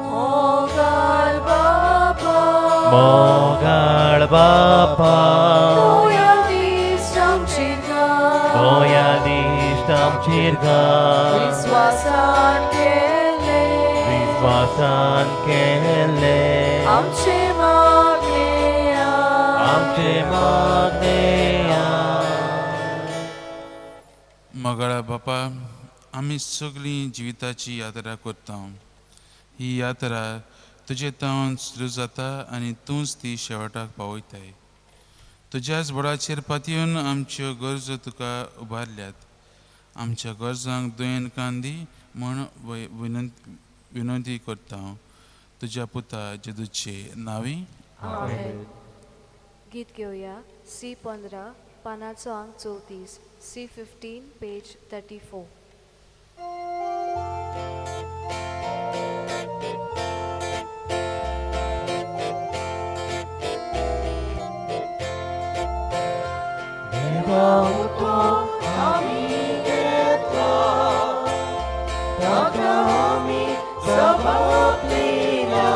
मोगाळ बापा, मोगाळ बापा, मोया दीस आमचेर घाल, मोया दीस आमचेर घाल, विस्वासान केले, विस्वासान केले, आमचे मागणे आमचे मागणे आयक. मोगाळा बापा, आमी सगळीं जिविताची यात्रा करता. ही यात्रा तुजे तावन सुरू जाता आनी तूंच ती शेवटाक पावयताय. तुज्याच बळाचेर पातयेवन आमच्यो गरजो तुका उबारल्यात. आमच्या गरजांक दुयेन कान दी म्हूण विनंती करता. तुज्या पुता जेजूचे नांवी. आमेन. गीत घेवया सी 15 पानाचो आंक 34, C 15 page 34. देवा उतर आमी घेतला, ताका आमी जबाब दिला.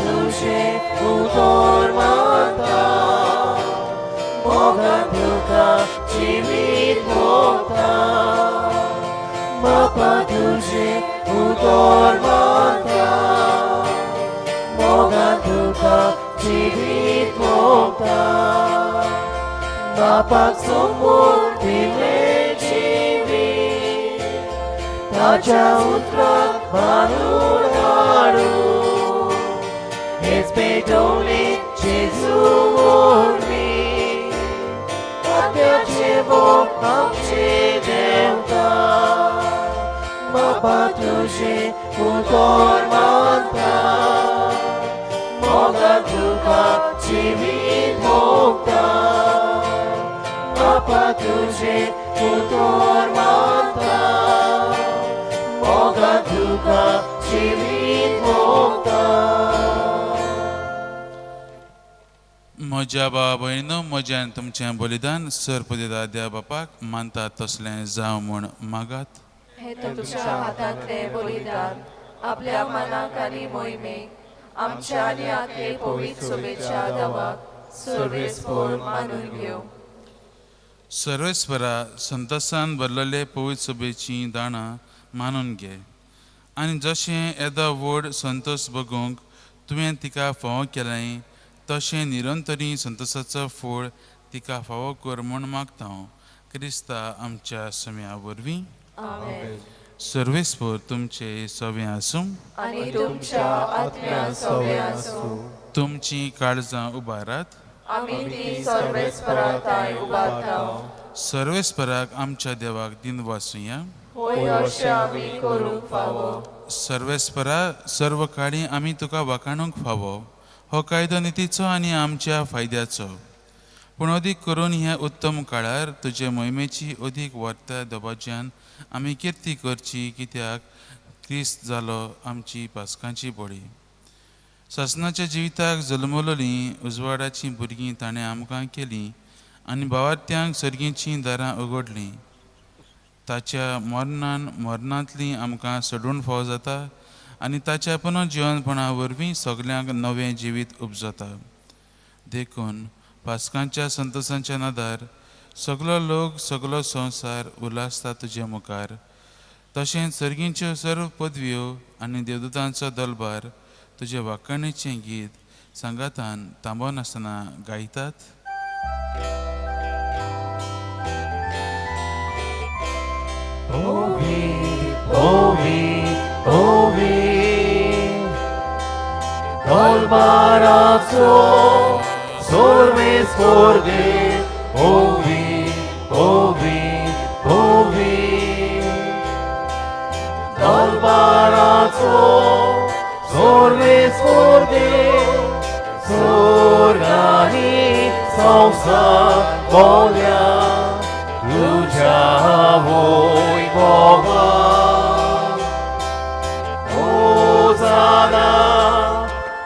तुजें उतर मानता, मोगान तुका जिवीत भोगता. बापा तुजें उतर मानता, मोगान तुका जिवीत भोगता. बापाक सोंपून दिलें जिवीत, ताच्या उतराक बांदून हाडून, हेच पेटवलें जेजू वरवीं, आत्म्याचें मोग आमचें देंवता. बापा तुजें उतर मानता, मोगान तुका जिवीत भोगता. बापा तुजें उतर मानता, मोगान तुका जिवीत भोगता. म्हज्या भावा भयणीनो, म्हजें आनी तुमचें बलिदान सरपदिता देवा बापाक मानता तसलें जावं म्हूण मागात. हे तुमच्या हातांतले बलिदान आपल्या मनाक आनी मोहिमेक आमच्या आनी आखले पवित्र सभेच्या देवाक सर्वेस्पर मानून घेवं. सर्वेस्परा, संतोसान भरलेले पवित्र सभेचीं दाणां मानून घे आनी जशें येदो व्हड संतोस भोगूंक तुवें तिका फावो केलें, तशें निरंतरी संतोसाचो फळ तिका फावो कर म्हूण मागता हांव, क्रिस्ता आमच्या सम्या वरवीं. आमेन. सर्वेस्पर तुमचे सवें आसूं. आनी तुमच्या आत्म्या सवें आसूं. तुमचीं काळजां उबारात. आमी ती सर्वेस्परा थांय उबारता. सर्वेस्पराक आमच्या देवाक दिनवासुया. होय, अशें आमी करूंक फावो. सर्वेस्परा, सर्व काळी आमी तुका वाखाणूंक फावो. हो कायदो नितीचो आनी आमच्या फायद्याचो, पूण अदीक करून ह्या उत्तम काळार तुजे मोहिमेची अदीक वार्ता दबाज्यान आमी किर्ती करची, कित्याक क्रिस्त जालो आमची पासकांची बळी. सासणाच्या जिविताक जल्मलोलीं उजवाडाचीं भुरगीं ताणें आमकां केलीं आनी भावार्थ्यांक सर्गीचीं दारां उगडलीं. ताच्या मरणान मरणांतलीं आमकां सोडून फावो जाता आनी ताच्या पुनर्जिवनपणा वरवीं सगल्यांक नवें जिवीत उपजता. देखून पासकांच्या संतोसांच्या नदार सगलो लोक, सगलो संवसार उल्हासता तुजे मुखार. तशेंच सर्गींच्यो सर्व पदव्यो आनी देवदूतांचो दलबार तुजे वाखाणेचें गीत सांगातान थांबनासतना गायतात. Ovi, ovi, ovi, दलबाराचो सर्वेस्पर देव, ओवी, ओवी, ओवी, दलबाराचो सर्वेस्पर देव, स्वर्गानी संवसार बोल्या तुज्या वैभवान. होजाना,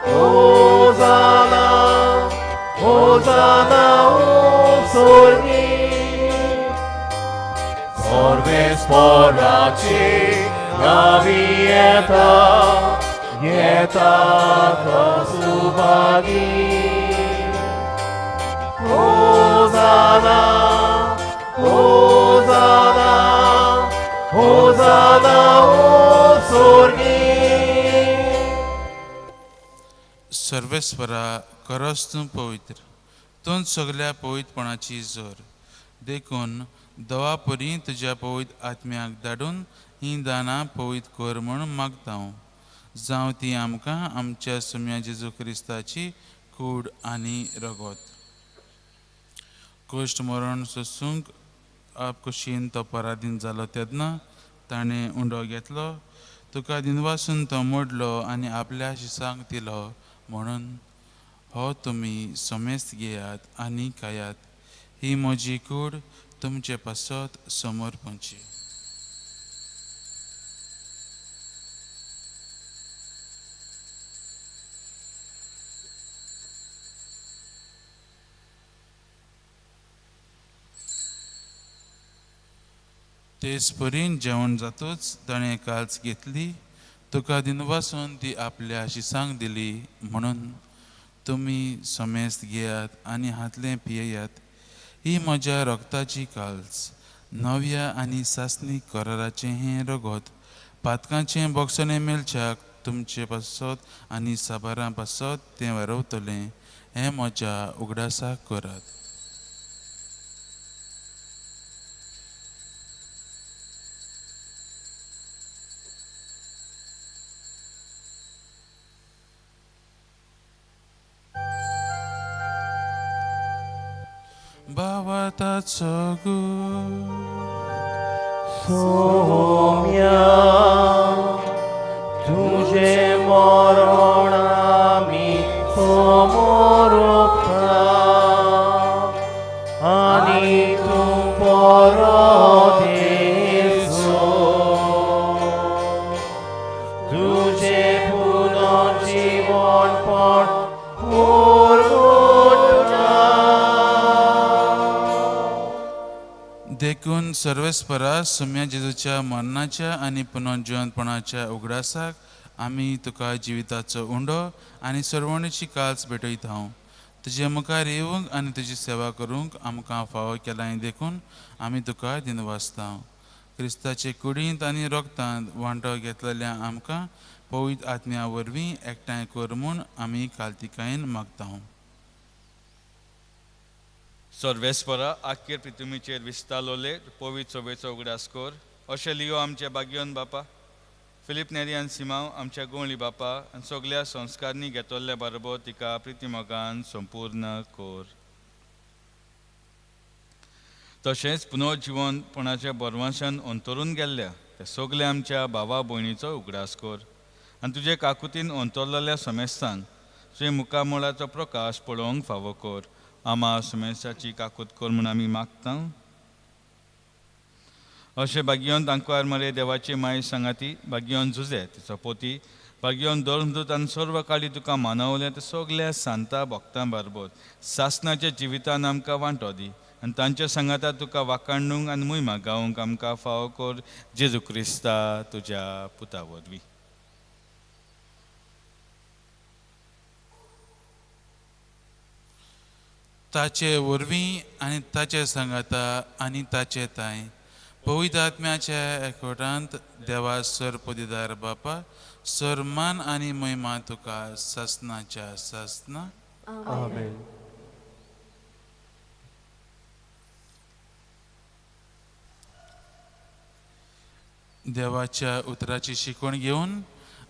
होजाना, होजाना स्वर्गी. सर्वेस्पराचे नावी येता, येता तो सुभागी. होजाना, होजाना, होजाना स्वर्गी. सर्वेस्परा, खरोच तूं पवित्र, तूंच सगल्या पवित्रपणाची जोर. देखून दवा परी तुज्या पवित्र आत्म्याक धाडून हीं दानां पवित्र कर म्हूण मागता हांव, जावं ती आमकां आमच्या सुम्या जेजू क्रिस्ताची कूड आनी रगत. कश्ट मरण सोसूंक आपकुशीन तो पराधीन जालो तेन्ना ताणें उंडो घेतलो, तुका दिनवासून तो मोडलो आनी आपल्या शिसांक दिलो, म्हणून हो तुमी समेस्त घेयात आनी खायात, ही म्हजी कूड तुमचे पासत समर्पणची. तेच परीन जेवण जातूच ताणें काल्च घेतली, तुका दिनवासून ती आपल्या शिसांक दिली म्हणून तुमी समेस्त घेयात आनी हातलें पियेयात. ही म्हज्या रगताची काल्स, नव्या आनी सासणी कराराचें हें रगत पातकांचें बोगसणें मेळच्याक तुमचे पासत आनी साबारां पासत तें वारवतलें. हें म्हज्या उगडासाक करात. भावार्थाचो गूण सोम्या तुझे मरण आमी समोरता आनी तूं परत येसो. तुझे पुनर्जीवनपण पुरवता. देखून सर्वेस्परा सुम्या जेजूच्या मरणाच्या आनी पुनर्जिवंतपणाच्या उगडासाक आमी तुका जिविताचो उंडो आनी सर्वणीची काल्स भेटयत हांव. तुजे मुखार येवंक आनी तुजी सेवा करूंक आमकां फावो केलां देखून आमी तुका दिनवासता. क्रिस्ताचे कुडींत आनी रोगतांत वांटो घेतलेल्या आमकां पवित्र आत्म्या वरवीं एकठांय कर म्हूण आमी कालतिकायेन मागता. सर्वेस्परा आखेर पृथ्वीचेर विस्तारलोले पवित्र सभेचो उगडास कर. अशें लियो आमचे बागियोन बापा, फिलीप नेरी आनी सिमांव आमच्या गोंवली बापा आनी सगल्या संस्कारनी घेतल्ल्या बरोबर तिका प्रितीमोगान संपूर्ण कर. तशेंच पुनर्जिवनपणाच्या बरवांशान अंतरून गेल्ल्या त्या सगल्या आमच्या भावा भयणीचो उगडास कर आनी तुजे काकुतीन अंतरलेल्या समेस्तांक तुजे मुखामळाचो प्रकाश पळोवंक फावो कर. आमा सुमेसाची काकूत कर म्हूण आमी मागता. अशें बागियोन तांकवार मरे देवाची माय सांगाती बागियोन जुजे तिचो पोती बागियोन धर्मदूत आनी सर्व काळी तुका मानवलें ते सगल्या सांता भक्तां बारबोर सासनाच्या जिवितान आमकां वांटो दी आनी तांच्या सांगाता तुका वाकांडूंक आनी मुयमा गावंक आमकां फावो कर. जेजू क्रिस्ता तुज्या पुता वरवीं. ताचे वरवीं आनी ताचे सांगाता आनी ताचे ताय पवित्र आत्म्याच्या एकवटांत देवा सर पदिदार बापा सर मान आनी महिमा तुका सासनाच्या सासना. आमेन. देवाच्या उतराची शिकवण घेवन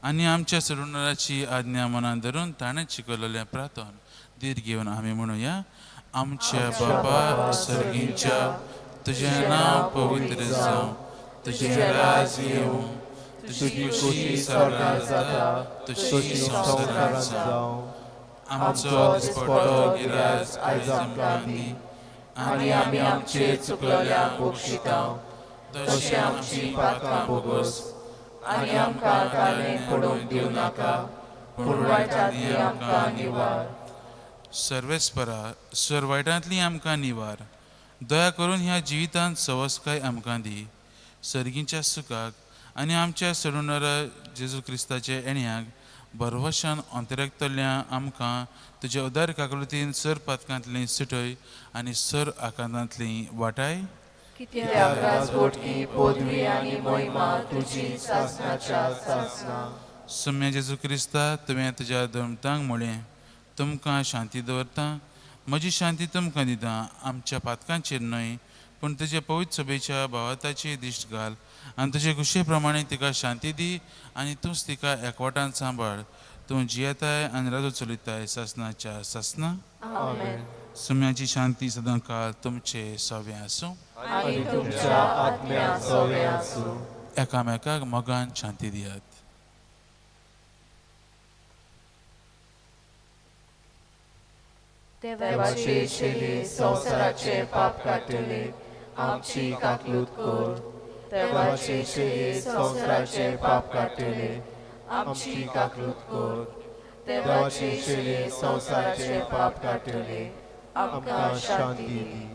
आनी आमच्या सरुणाची आज्ञा मनान धरून ताणें शिकवलेलें प्रार्थन धीर घेवन आमी म्हणुया. आमच्या बापा सर्गींच्या, तुजें नांव पवित्र जावं, तुजें राज येवं, तुजी खुशी स्वर्गांत जाता तशी संवसारांत जावं. आमचो दिसपटो गिरास आयज आमकां दी आनी आमी आमचे चुकलेल्यांक बक्षिता तशें आमची पातकां भोगोस आनी आमकां ताणें पडूंक दिवं नाका, पूण वायटांतली आमकां निवार. सर्वेस्परा सर वायटांतली आमकां निवार. दया करून ह्या जिवितांत सवसकाय आमकां दी. सर्गीच्या सुखाक आनी आमच्या सरुणरा जेजू क्रिस्ताचे येण्याक भरवशान अंतरेकतल्या आमकां तुज्या उदार काकलुतीन सर पातकांतली सुटय आनी सर आकांतांतली वाटाय. कित्याक राजवटकी पदवी आनी महिमा तुजी सासनाच्या सासना. सुम्या जेजू क्रिस्ता, तुवें तुज्या धर्मतांक म्हळें, तुमकां शांती दवरता, म्हजी शांती तुमकां दिता. आमच्या पातकांचेर न्हय पूण तुजे पवित्र सभेच्या भावाताची दिश्ट घाल आनी तुजे खुशे प्रमाणे तिका शांती दी आनी तूंच तिका एकवटान सांबाळ. तूं जियेताय आनी राजू चलयताय सासनाच्या सासना. आमेन. सुम्याची शांती सदां काळ तुमचे सवे आसूं आनी तुमच्या आत्म्या सवे आसूं. एकामेकाक मोगान शांती दियात. देवाचे चेले संवसाराचे पाप काडटले, आमची काकलूत कर. देवाचे चेले संवसाराचे पाप काडटले, आमची काकलूत कर. देवाचे चेले संवसाराचे पाप काडटले, आमकां शांती दी.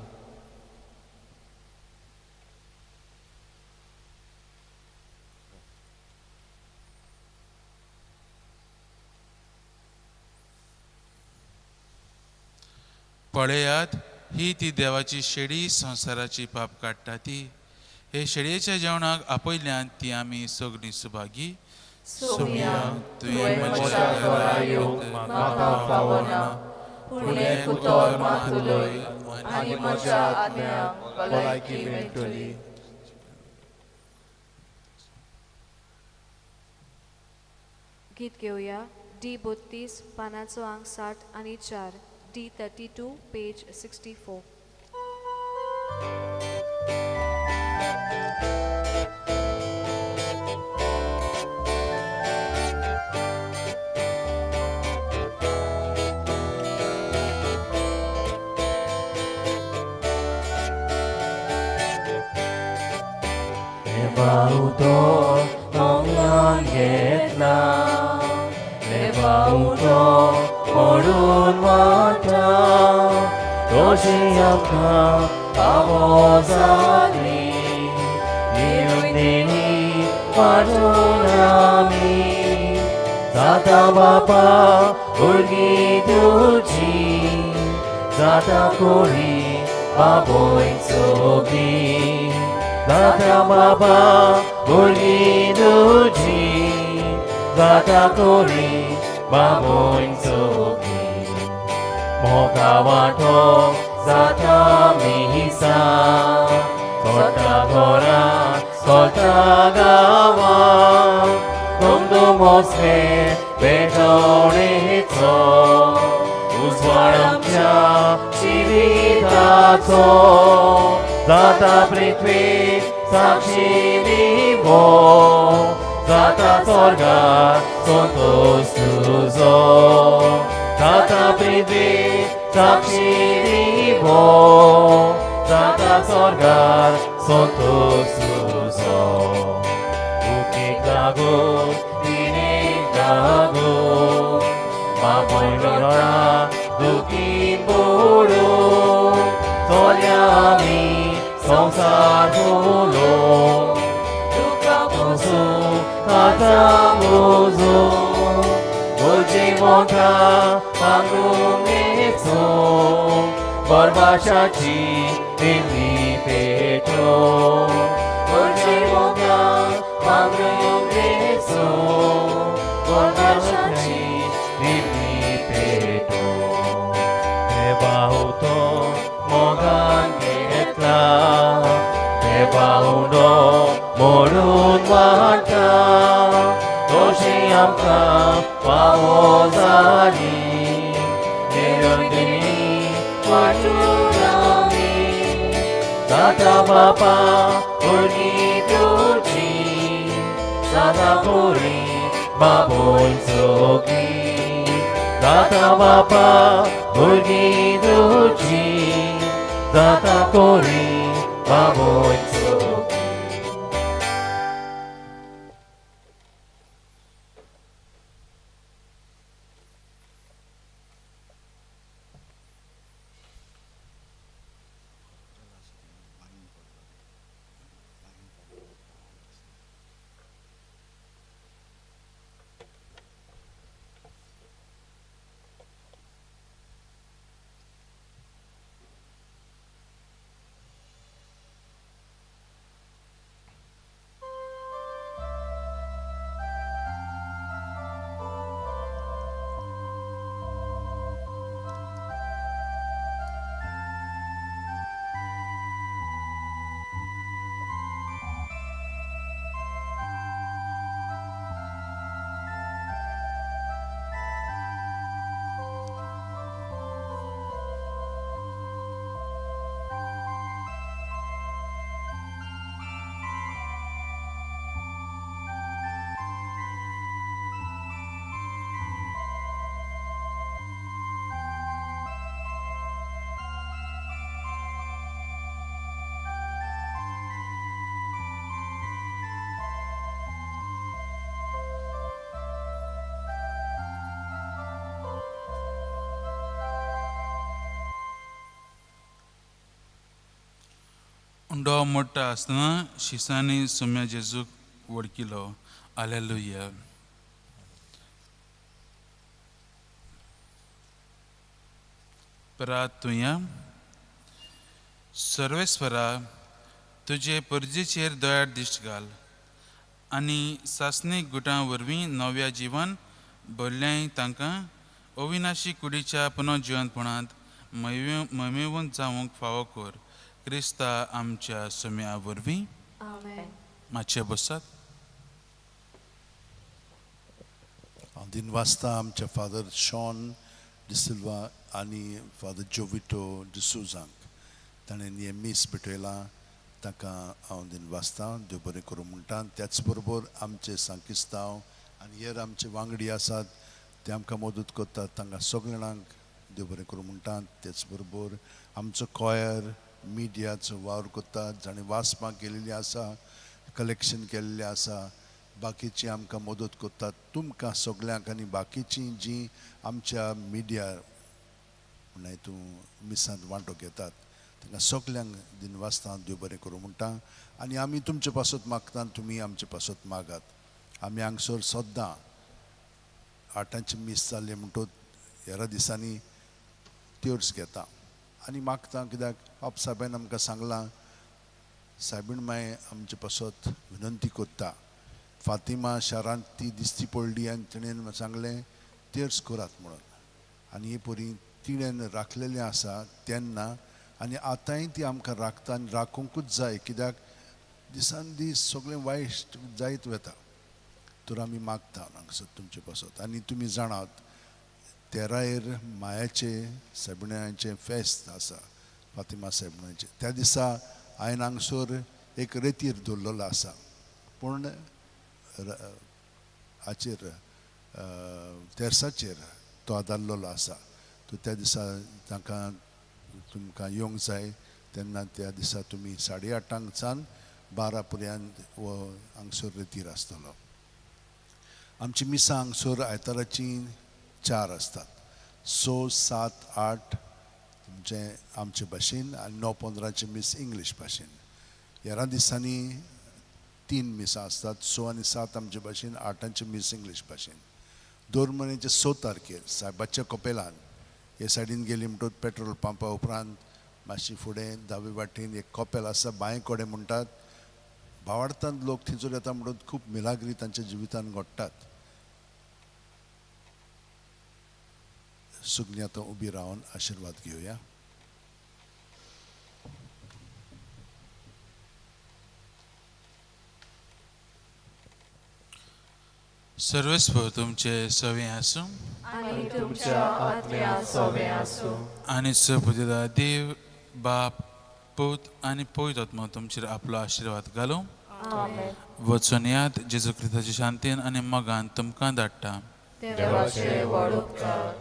पळयात, ही ती देवाची शेळी, संवसाराची पाप काडटा ती. हे शेळयेच्या जेवणाक आपयल्यान ती आमी सगळीं सुभागी. सोम्या, तुवें तुवें म्हज्या म्हज्या घरा घरा येवंक येवंक म्हाका म्हाका फावना, फावना, पूण पूण एक एक उतर उतर मात मात उलय उलय आनी आनी म्हज्या म्हज्या आत्म्याक आत्म्याक भलायकी भलायकी मेळटली. मेळटली. गीत घेवया डी 32 पानाचो आंक 64, D 32 page 64. देवा उदो मोगान घेतला, देवा उदो मोडून वाटा, तशी आमकां फावो जाली, निरुंदिनी वांटून आमी. जाता बापा भुरगीं तुजी, जाता कोरी बाबोय सोबी. जाता बाबा भुरगीं तुजी, जाता कोरी बाबोय सोबी. मोगा वांटो जाता मिसा, सोडटा घरा सोडटा गांवां, दुमदुमोसले पेटवणेचो उजवाड आमच्या जिविताचो. जाता पृथ्वी साक्षी दिवो, जाता स्वर्गार संतोष तुजो. जाता पृथ्वी साक्षी दिवो, जाता स्वर्गार संतोष तुजो. उकीक लागून तिणेक लागून बापूय लोळा दुखीन बुडून, चोल्या आमी संवसार फुलोवन, तुका पोसूं काता मोजूं, म्हजी मोठा पांगरूं बरबाशाची दिल्ली पेटोवन, म्हजी मोठा पांगरूं बरबाशाची दिल्ली पेटोवन. देवा उतो मोगान घेतला, देवा उंडो मोडून वाटा, तशी आमकां फावो जाली, निरंदिनी वांटून आमी. जाता बापा भुरगीं तुजी, जाता पुरी बाबोय सोगी. जाता बापा भुरगीं तुजी, जाता कोरी बाबोय सोगी. उंडो मोडटा आसतना शिसांनी सोम्या जेजूक वळखिलो. आलेलुया. प्रार्थुया. सर्वेस्वरा, तुजे परजेचेर दयाळ दिश्ट घाल आनी सासणीक गुटां वरवीं नव्या जिवन भरल्याय तांकां अविनाशी कुडीच्या पुनर्जिवंतपणांत मयमेवंत जावंक फावो कर, क्रिस्ता आमच्या सोम्या वरवीं. आमेन. मातशें बसात. हांव दिन वाचता आमच्या फादर शॉन डिसिल्वा आनी फादर जोविटो डिसोजांक. ताणें हें मीस भेटयलां, ताका हांव दिन वाचता, देव बरें करूं म्हणटा. त्याच बरोबर आमचे सांकिस्तांव आनी हेर आमचे वांगडी आसात ते आमकां मदत करतात, तांकां सगळ्या जाणांक देव बरें करूं म्हणटा. तेच बरोबर आमचो कॉयर मिडियाचो वावर करतात, जाणें वाचपाक केलेली आसा, कलेक्शन केल्लें आसा, बाकीची आमकां मदत करतात. तुमकां सगल्यांक आनी बाकीचीं जीं आमच्या मिडिया म्हणल्यार तूं मिसांत वांटो घेतात तांकां सगल्यांक दिनवासता, देव बरें करूं म्हणटा. आनी आमी तुमचे पासत मागता, तुमी आमचे पासत मागात. आमी हांगसर सद्दां आठांचें मीस जालें म्हणटकच हेरा दिसांनी त्योर्स घेता आनी मागता, कित्याक बाप सायबान आमकां सांगलां, सायबीण माय आमचे पासत विनंती करता. फातिमा शारांत ती दिसती पडली आनी तिणें सांगलें तेर्स करात म्हणून, आनी ही परी तिणें राखलेलें आसा तेन्ना आनी आतांय ती आमकां राखता आनी राखुंकूच जाय, कित्याक दिसान दीस सगळें वायट जायत वता. तर आमी मागता हांगसर तुमचे पासत. आनी तुमी जाणात तेरायर मायाचे सायबिण्याचें फेस्त आसा, फातिमा सायबिण्याचें. त्या दिसा हांवें हांगसर एक रेतीर दवरलेलो आसा, पूण हाचेर तेर्साचेर तो आदारलेलो आसा. तर त्या दिसा तांकां तुमकां येवंक जाय तेन्ना त्या दिसा तुमी 8:30 सावन 12 पर्यंत हो हांगसर रेतीर आसतलो. आमची मिसां हांगसर आयताराचीं 4 आसतात, 6, 7, 8 तुमचें आमचे भाशेन आनी 9:15 मीस इंग्लीश भाशेन. हेरां दिसांनी 3 मिसां आसतात, 6 आनी 7 आमचे भाशेन, 8 मीस इंग्लीश भाशेन. दर म्हयन्याचे 6 तारखेर सायबाच्या कपेलान हे सायडीन गेली म्हणटकच पेट्रोल पंपा उपरांत मातशी फुडें दावे वाटेन एक कपेल आसा, बांय कडेन म्हणटात. भावार्थान लोक थंयसर येता म्हणून खूब मिलाग्री तांच्या जिवितान घडटात. सगळीं आतां उबी रावन आशिर्वाद घेवया. सर्वेस्पर तुमचे सवे आसूं आनी तुमच्या आत्म्या सवे आसूं. आनी सपुदेदा देव बाप पूत आनी पवित्र आत्मा तुमचेर आपलो आशिर्वाद घालूं. आमेन. वचून यात, जेजू क्रिस्ताच्या शांतीन आनी मोगान तुमकां धाडटा. देवाचे व्हड उपकार.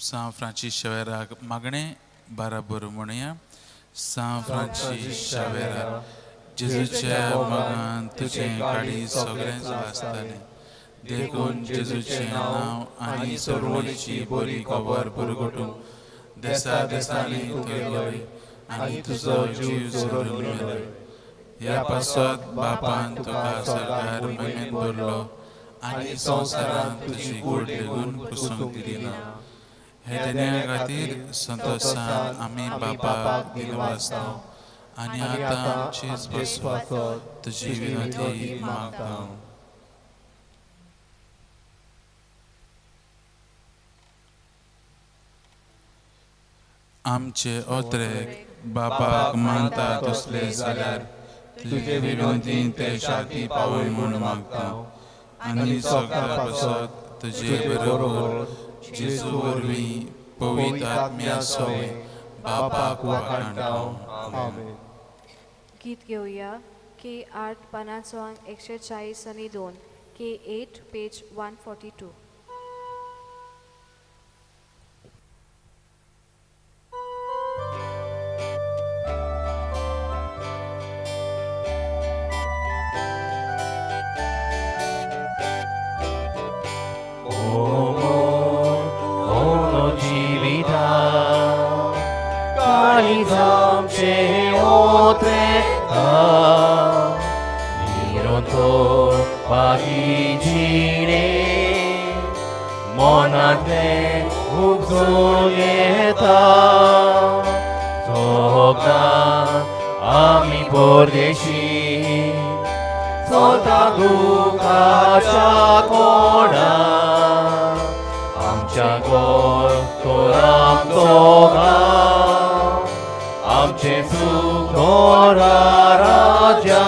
सांव फ्रांसीस शावेराक मागणें बाराबर म्हणुया. सांव फ्रांसीस शावेरा, जेजूच्या मोगान तुजें काळीज सगळेंच आसतालें, देखून जेजूचें नांव आनी सोडवणीची बरी खबर पुरगटूंक देसा देसांनी तूं गेलोय आनी तुजो जीव सोडून मेलोय. ह्या पासत बापान तुका सरकार महिमेन भरलो आनी संवसारांत तुजी कूड लेगून पुसूंक दिली ना. हे देण्या खातीर संतोशान आमी बापाक दिनवासता आनी आतां आमचेच पासत तुजी विनंती मागता. आमचे ओत्रेक बापाक मानता तसले जाल्यार तुजे विनंतीन ते शाती पावय म्हूण मागता आनी सगळ्या पासत तुजे बरोबर जेजू वरवीं पवित्र आत्म्या सवें बापाक वाखाणटा. आमेन. गीत घेवया के 8 पानाचो आंक 140 आनी 2, के 8 पेज 142. Nironto pagigine सपनें उपजून येता सोगनां आमी परदेशी चलता दुखाच्या कोणा आमच्या गोर तर आमचो गांव आमचें सूख थोरा राज्या.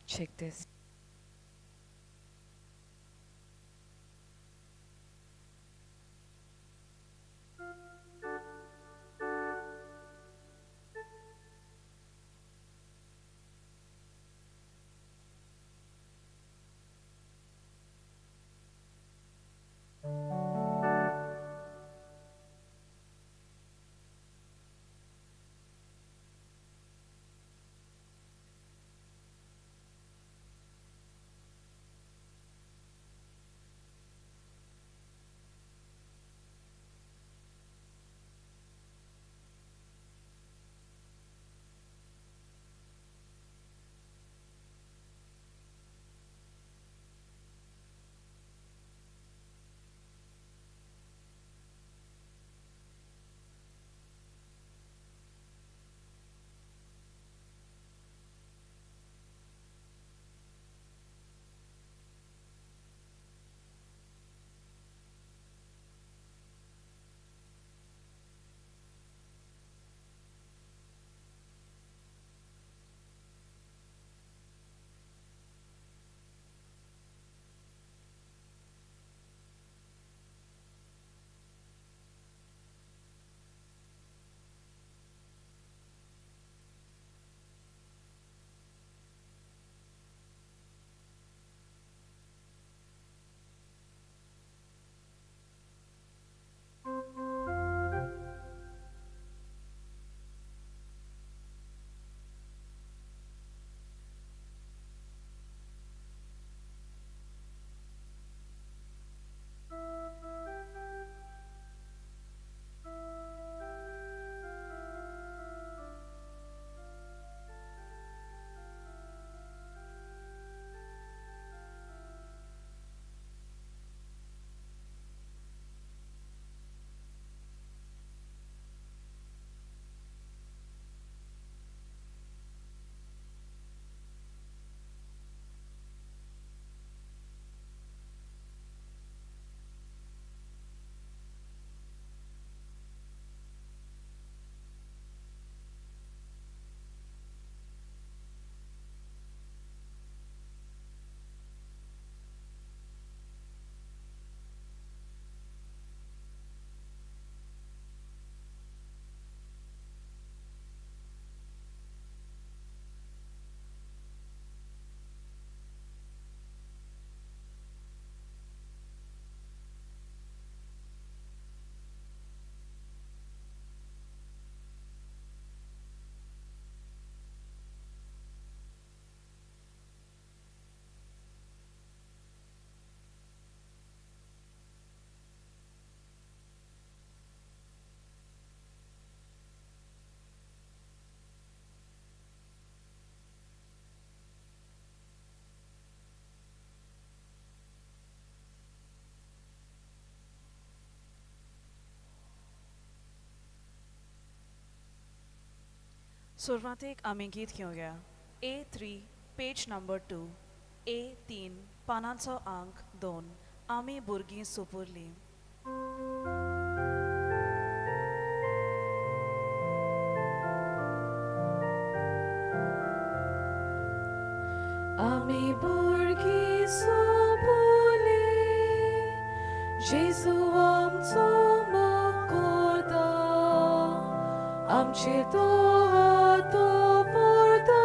Check this. सुरवातेक आमी गीत घेवया A3 page number 2 A3 पानांचो आंक 2. आमी भुरगीं सोपुरलीं. आमी भुरगीं सोपुरलीं, जेजू आमचो मोग करता, आमचेर तो हात दवरता,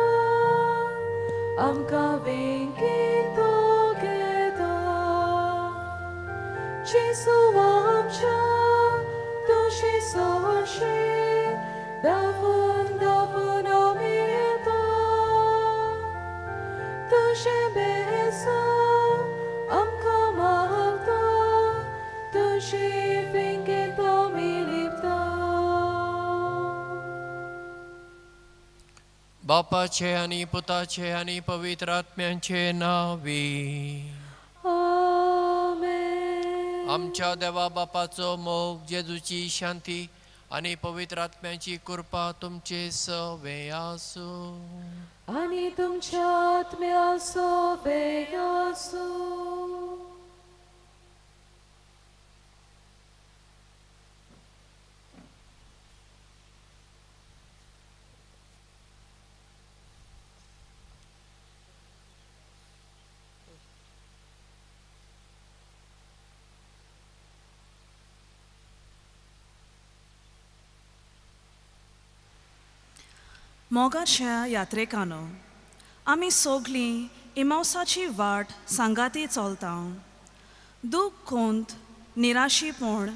आमकां वेंगेंत तो घेता. जेजू आमच्या तुजे सरशीं धांवून धांवून आमी येता, तुजें बेसांव आमकां मागता, तुजे वेंगेंत आमी लिपता. बापाचे आनी पुताचे आनी पवित्र आत्म्यांचे नांवी. आमेन. आमच्या देवा बापाचो मोग, जेजूची शांती आनी पवित्र आत्म्याची कृपा तुमचे सवे आसूं. आनी तुमच्या आत्म्या सोवे आसूं. मोगाच्या यात्रेकानो, आमी सोगलीं इमावसाची वाट सांगाती चलता. दूख, कोंत, निराशीपण,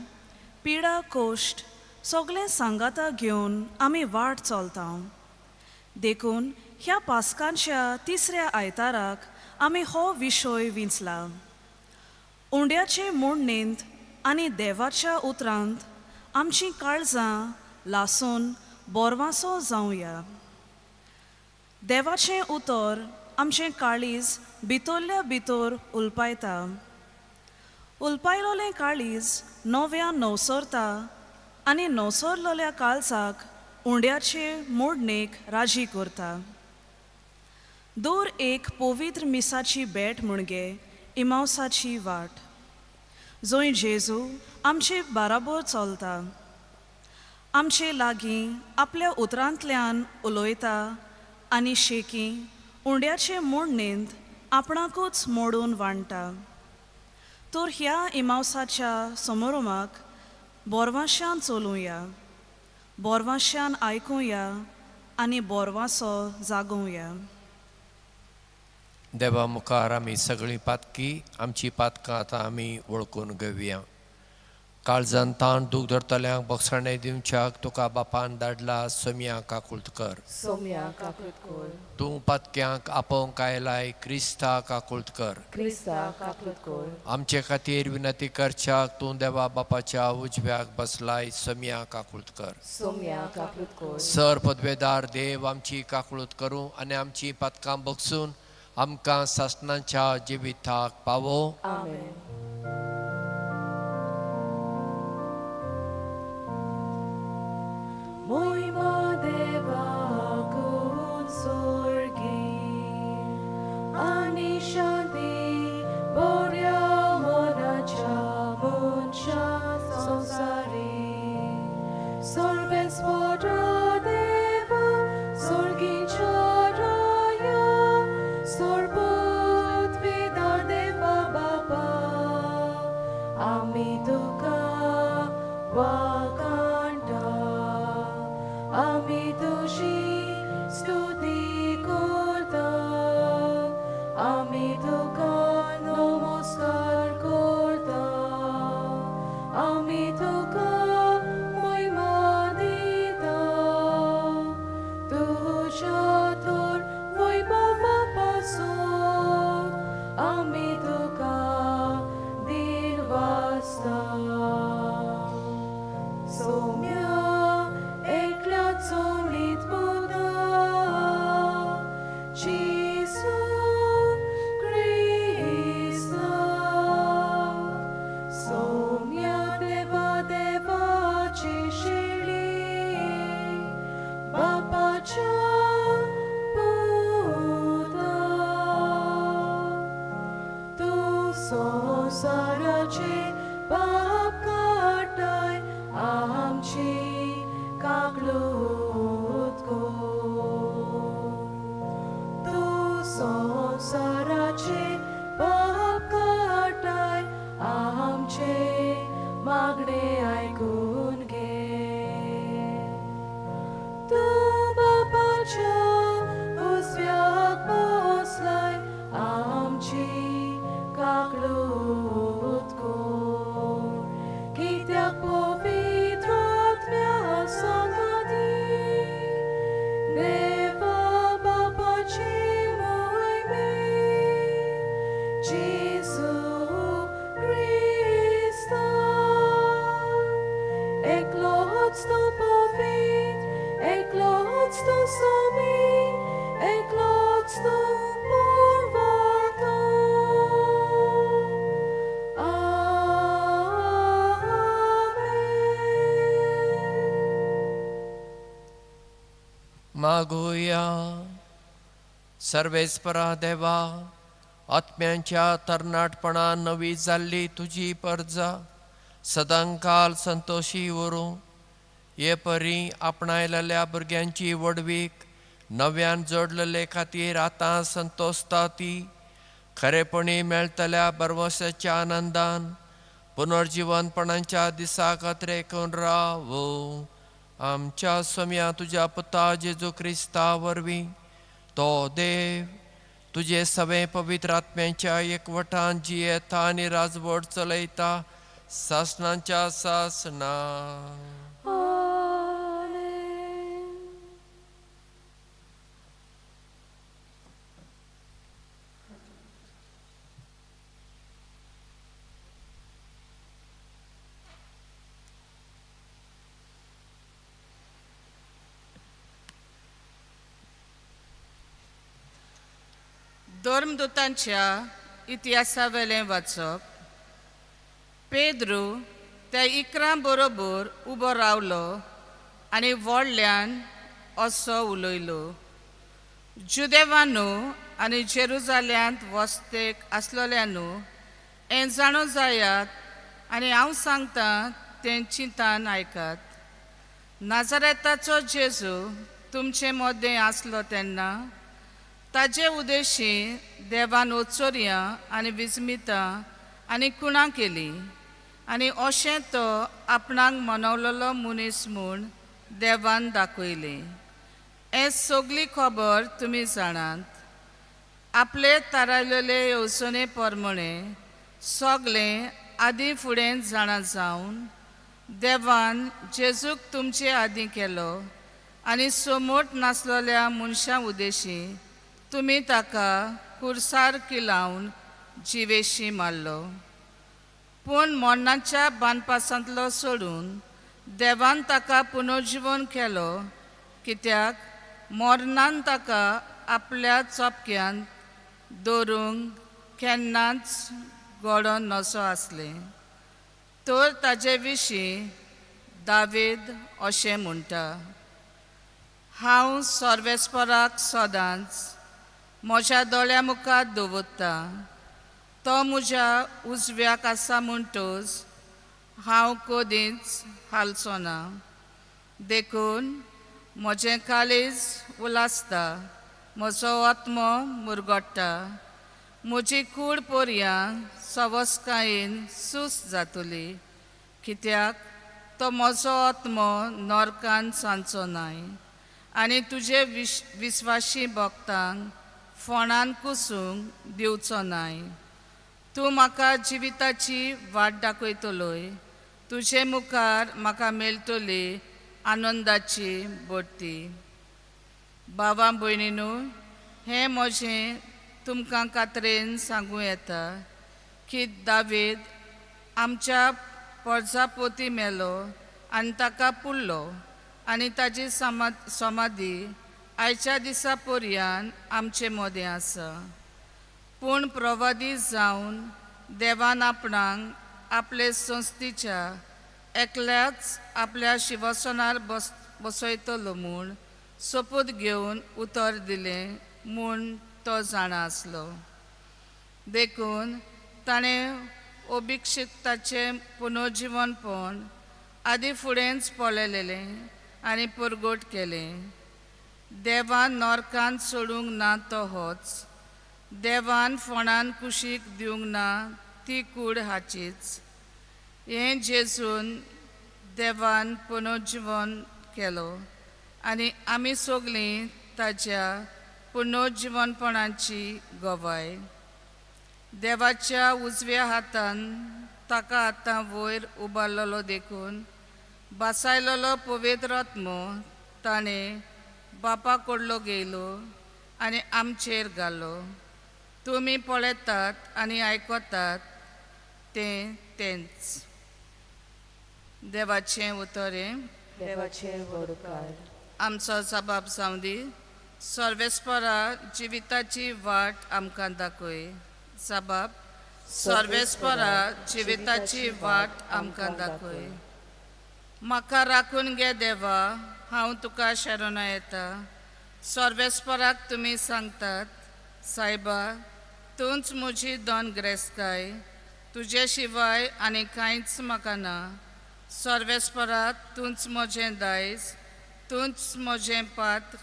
पिडा, कोश्ट सगळें सांगाता घेवन आमी वाट चलता. देखून ह्या पास्कांच्या तिसऱ्या आयताराक आमी हो विशय विंचला. उंड्याचे मोडणेंत आनी देवाच्या उतरांत आमचीं काळजां लासून बोरवासो जावया. देवाचें उतर आमचें काळीज भितरल्या भितर उलपायता. उलपायलोलें काळीज नव्यान नवसरता आनी नवसरलेल्या काळजाक उंड्याचे मोडणेक राजी करता. दर एक पवित्र मिसाची भेट म्हणजे इमावसाची वाट, जंय जेजू आमचे बाराबोर चलता, आमचे लागीं आपल्या उतरांतल्यान उलयता आनी शेकी उंड्याचे मोडणेंत आपणाकूच मोडून वांट्टा. तर ह्या इमावसाच्या समारोमाक बोरवांशान चलुया, बोरवांशान आयकुया आनी बोरवांसो जागोवया. देवा मुखार आमी सगळीं पातकी, आमची पातकां आतां आमी वळखून घेवया. काळजान ताण दूख धरतल्यांक बक्षाणे दिवच्याक तुका बापान धाडला, सोम्या काकुळट कर. सोम्या काकुळट कर. तूं पातक्यांक आपोवंक आयलाय, क्रिस्ता काकुळट कर. क्रिस्ता काकुळट कर. आमचे खातीर विनंती करच्याक तूं देवा बापाच्या उजव्याक बसलाय, सोम्या काकुळट कर. सोम्या काकुळट कर. सर पदवेदार देव आमची काकुळट करूं आनी आमची पातकां बगसून आमकां सासणाच्या जिविताक पावो. आमेन. मोहिमा देवाक उत्सर्गी आनी शांती बऱ्या मनाच्या मनशा संवसारी. सर्वेस्परा देवा स्वर्गीच्या राया, सर्वोत्विदा देवा बापा, आमी तुका वाकांटा, आमी तुजी स्तुती करता, आमी तुका नमस्कार करता, आमी तुका मोहिमा दिता. तुज्या तर वैभवा पासून आमी तुका दिनवासता. सोम्या एकल्या चोळीत पुता जेजू क्रिस्ता, सोम्या देवा देवाची शेळी बापाच्या पुता, तूं संवसाराचो मागणें आयकून घे. तूं बापाच्या उजव्याक बसलाय, आमची काकळूत कर, कित्याक पवित्र आत्म्या सांगाती देवा बापाची मोहिमे जेजू क्रिस्ता. एकलोच तो पवित्र, एकलोच तो स्वामी, एकलोच तो पुरवतो. आमेन. मागुया. सर्वेस्परा देवा, आत्म्यांच्या तरणाटपणान नवी जाल्ली तुजी परजा सदांकाल संतोशी उरूं हे परी आपणायलेल्या भुरग्यांची व्हडवीक नव्यान जोडलेले खातीर आतां संतोसता ती खरेपणी मेळटल्या बरवसाच्या आनंदान पुनर्जिवनपणाच्या दिसाक अत्रेकून रावो, आमच्या सोम्या तुज्या पुता जेजू क्रिस्ता वरवीं. तो देव तुजे सगळे पवित्र आत्म्यांच्या एकवटान जियेता आनी राजवट चलयता सासणाच्या सासणा. आमेन. धर्मदूतांच्या इतिहासावेलें वाचप. पेद्रू त्या 11 बरोबर उबो रावलो आनी व्हडल्यान असो उलयलो, जुदेवानू आनी जेरुजाल्यांत वस्तेक आसलोल्यानू, हें जाणो जायात आनी हांव सांगतां तें चिंतान आयकात. नाजारेताचो जेजू तुमचे मदें आसलो तेन्ना ताजे उदेशी देवान ओचोरयां आनी विस्मितां आनी खुणां केली आनी अशें तो आपणाक मनवलेलो मनीस म्हूण देवान दाखयलें. हें सगली खबर तुमी जाणात. आपले थारायलेले येवजणे प्रमाणे सगळें आदीं फुडें जाणा जावन देवान जेजूक तुमचे आदीं केलो आनी सोमोट नासलेल्या मनशां उदेशी तुमी ताका कुर्सार किलावन जिवेशी मारलो. पूण मरणाच्या बांदपासांतलो सोडून देवान ताका पुनर्जिवन केलो, कित्याक मरणान ताका आपल्या चपक्यांत दवरूंक केन्नाच घडोवन नसो आसलें. तर ताजे विशीं दावेद अशें म्हणटा, हांव सर्वेस्पराक सदांच म्हज्या दोळ्या मुखार दवरता, तो म्हज्या उजव्याक आसा म्हणटच हांव कदींच हालचो ना. देखून म्हजें काळीज उलासता, म्हजो आत्मो मुरगट्टा, म्हजी कूड पोरयां सवसकायेन सूस जातली, कित्याक तो म्हजो आत्मो नरकान सांचो नाय आनी तुजे विस्वाशी भक्तांक फोणान कुसूंक दिवचो नाय. तूं म्हाका जिविताची वाट दाखयतलोय, तुजे मुखार म्हाका मेळटली आनंदाची बडती. बाबा भयणीनू, हें म्हजें तुमकां कातरेन सांगूं येता की दावेद आमच्या पोरजापोती मेलो आनी ताका पुरलो आनी ताजी समाधी आयच्या दिसा पर्यान आमचे मदें आसा. पूण प्रवादी जावन देवान आपणाक आपले संस्थेच्या एकल्याच आपल्या शिवसनार बसयतलो म्हूण सोपूत घेवन उतर दिलें म्हूण तो जाणा आसलो. देखून ताणें अभिक्षिताचें पुनर्जिवनपण आदी फुडेंच पळयलेलें आनी परगट केलें. देवान नरकान सोडूंक ना तो होच, देवान फोणान कुशीक दिवंक ना ती कूड हाचीच. हें जेजून देवान पुनर्जिवन केलो आनी आमी सगळीं ताज्या पुनर्जिवनपणाची गवाय. देवाच्या उजव्या हातान ताका आतां वयर उबारलेलो देखून बासायलेलो पवित्र आत्मो ताणें बापा कडलो घेयलो आनी आमचेर घालो. तुमी पळयतात आनी आयकतात तें तेंच. देवाचें उतर हें. देवाचें व्हड उपकार. आमचो जबाब जावं दी. सर्वेस्परा जिविताची वाट आमकां दाखय. जबाब सर्वेस्परा जिविताची वाट आमकां दाखय. म्हाका राखून घे देवा, हांव तुका शरणा येता. सर्वेस्पराक तुमी सांगतात, सायबा तूंच म्हजी दोन ग्रेस्काय, तुजे शिवाय आनी कांयच म्हाका ना. सर्वेस्परा तूंच म्हजें दायज, तूंच म्हजें पात्र,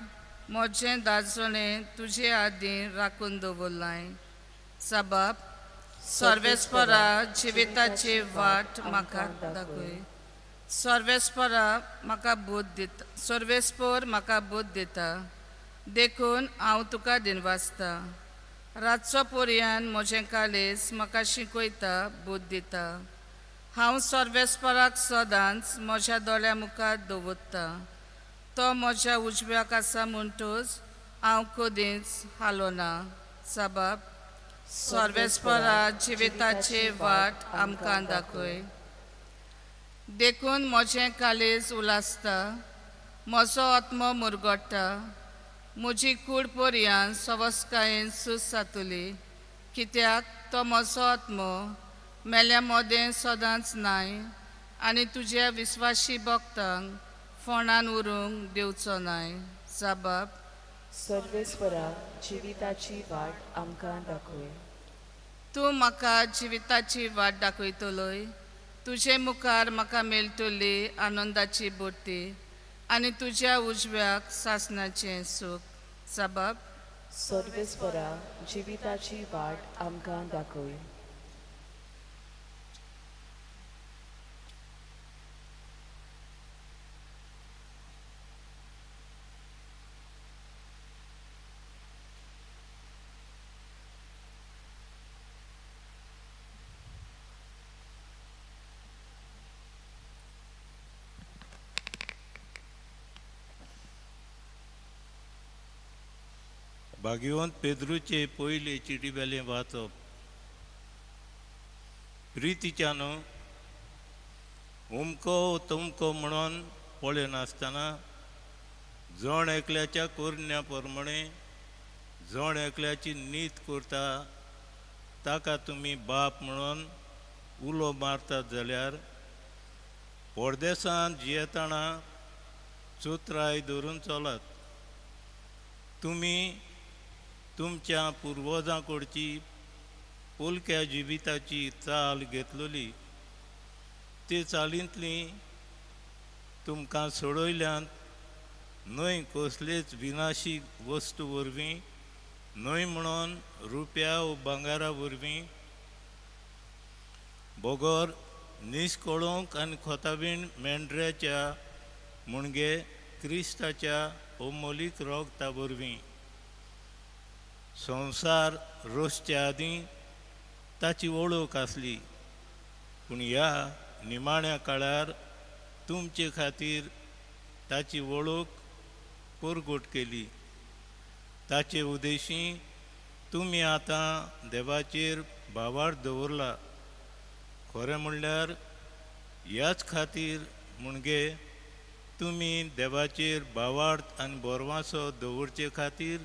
म्हजें दाजणें तुजे आदीं राखून दवरलाय. साबाब सर्वेस्परा जिविताची वाट म्हाका दाखय. सर्वेस्परा म्हाका बूद दिता, सर्वेस्पर म्हाका बूद दिता, देखून हांव तुका दिनवासता. रातचो पर्यान म्हजें कालेज म्हाका शिकयता, बूद दिता. हांव सर्वेस्पराक सदांच म्हज्या दोळ्या मुखार दवरता. तो म्हज्या उजव्याक आसा म्हणटूच हांव कदींच हालोना. साबाब सर्वेस्परा जिविताची वाट आमकां दाखय. देखून म्हजें कालेज उलासता, म्हजो आत्मो मुरगट्टा, म्हजी कूड पर्यान सवस्कायेन सूस जातली. कित्याक तो म्हजो आत्मो मेल्या मोदें सदांच नाय आनी तुज्या विस्वाशी भक्तांक फोंडान उरूंक दिवचो नाय. साबाब सर्वेस्परा जिविताची वाट आमकां दाखय. तूं म्हाका जिविताची वाट दाखयतलोय. तुजे मुखार म्हाका मेळटली आनंदाची बुर्ती आनी तुज्या उजव्याक सासणाचें सूख. साबाब सर्वेस्परा जिविताची वाट आमकां दाखय. भाग्यवंत पेद्रूचे पयले चिटीवेलें वाचप. प्रितीच्यान उमको तुमको म्हणून पळयनासतना जण एकल्याच्या करण्या प्रमाणे जण एकल्याची नीत करता ताका तुमी बाप म्हणून उलो मारतात जाल्यार परदेसांत जियेतना चुत्राय धरून चलात. तुमी तुमच्या पुर्वजां कडची पोलक्या जिविताची चाल घेतलेली ते चालींतली तुमकां सोडयल्यान न्हय कसलेच विनाशी वस्तू वरवीं न्हय म्हणून रुप्या व भांगरा वरवीं बगर निस्कळोंक आनी खोतावीण मेंढऱ्याच्या म्हणजे क्रिस्ताच्या अमोलीक रोगता वरवीं संवसार रोसच्या आदीं ताची वळख आसली, पूण ह्या निमाण्या काळार तुमचे खातीर ताची वळख परगट केली. ताचे उद्देशी तुमी आतां देवाचेर भावार्थ दवरला. खरें म्हणल्यार ह्याच खातीर म्हणजे तुमी देवाचेर भावार्थ आनी बोरवासो दवरचे खातीर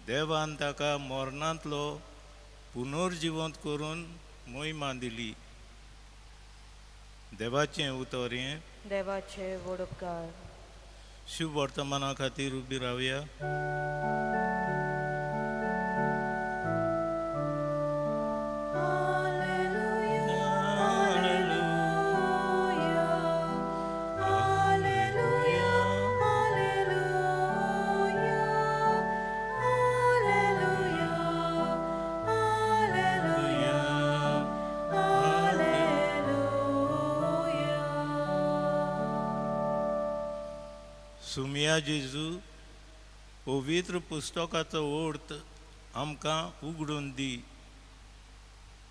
देवान ताका मरणांतलो पुनर्जिवंत करून मोहिमा दिली. देवाचें उतर हें. देवाचें व्हड उपकार. शुभ वर्तमाना खातीर उबी रावया. सुमया जेजू, पवित्र पुस्तकाचो अर्थ आमकां उगडून दी.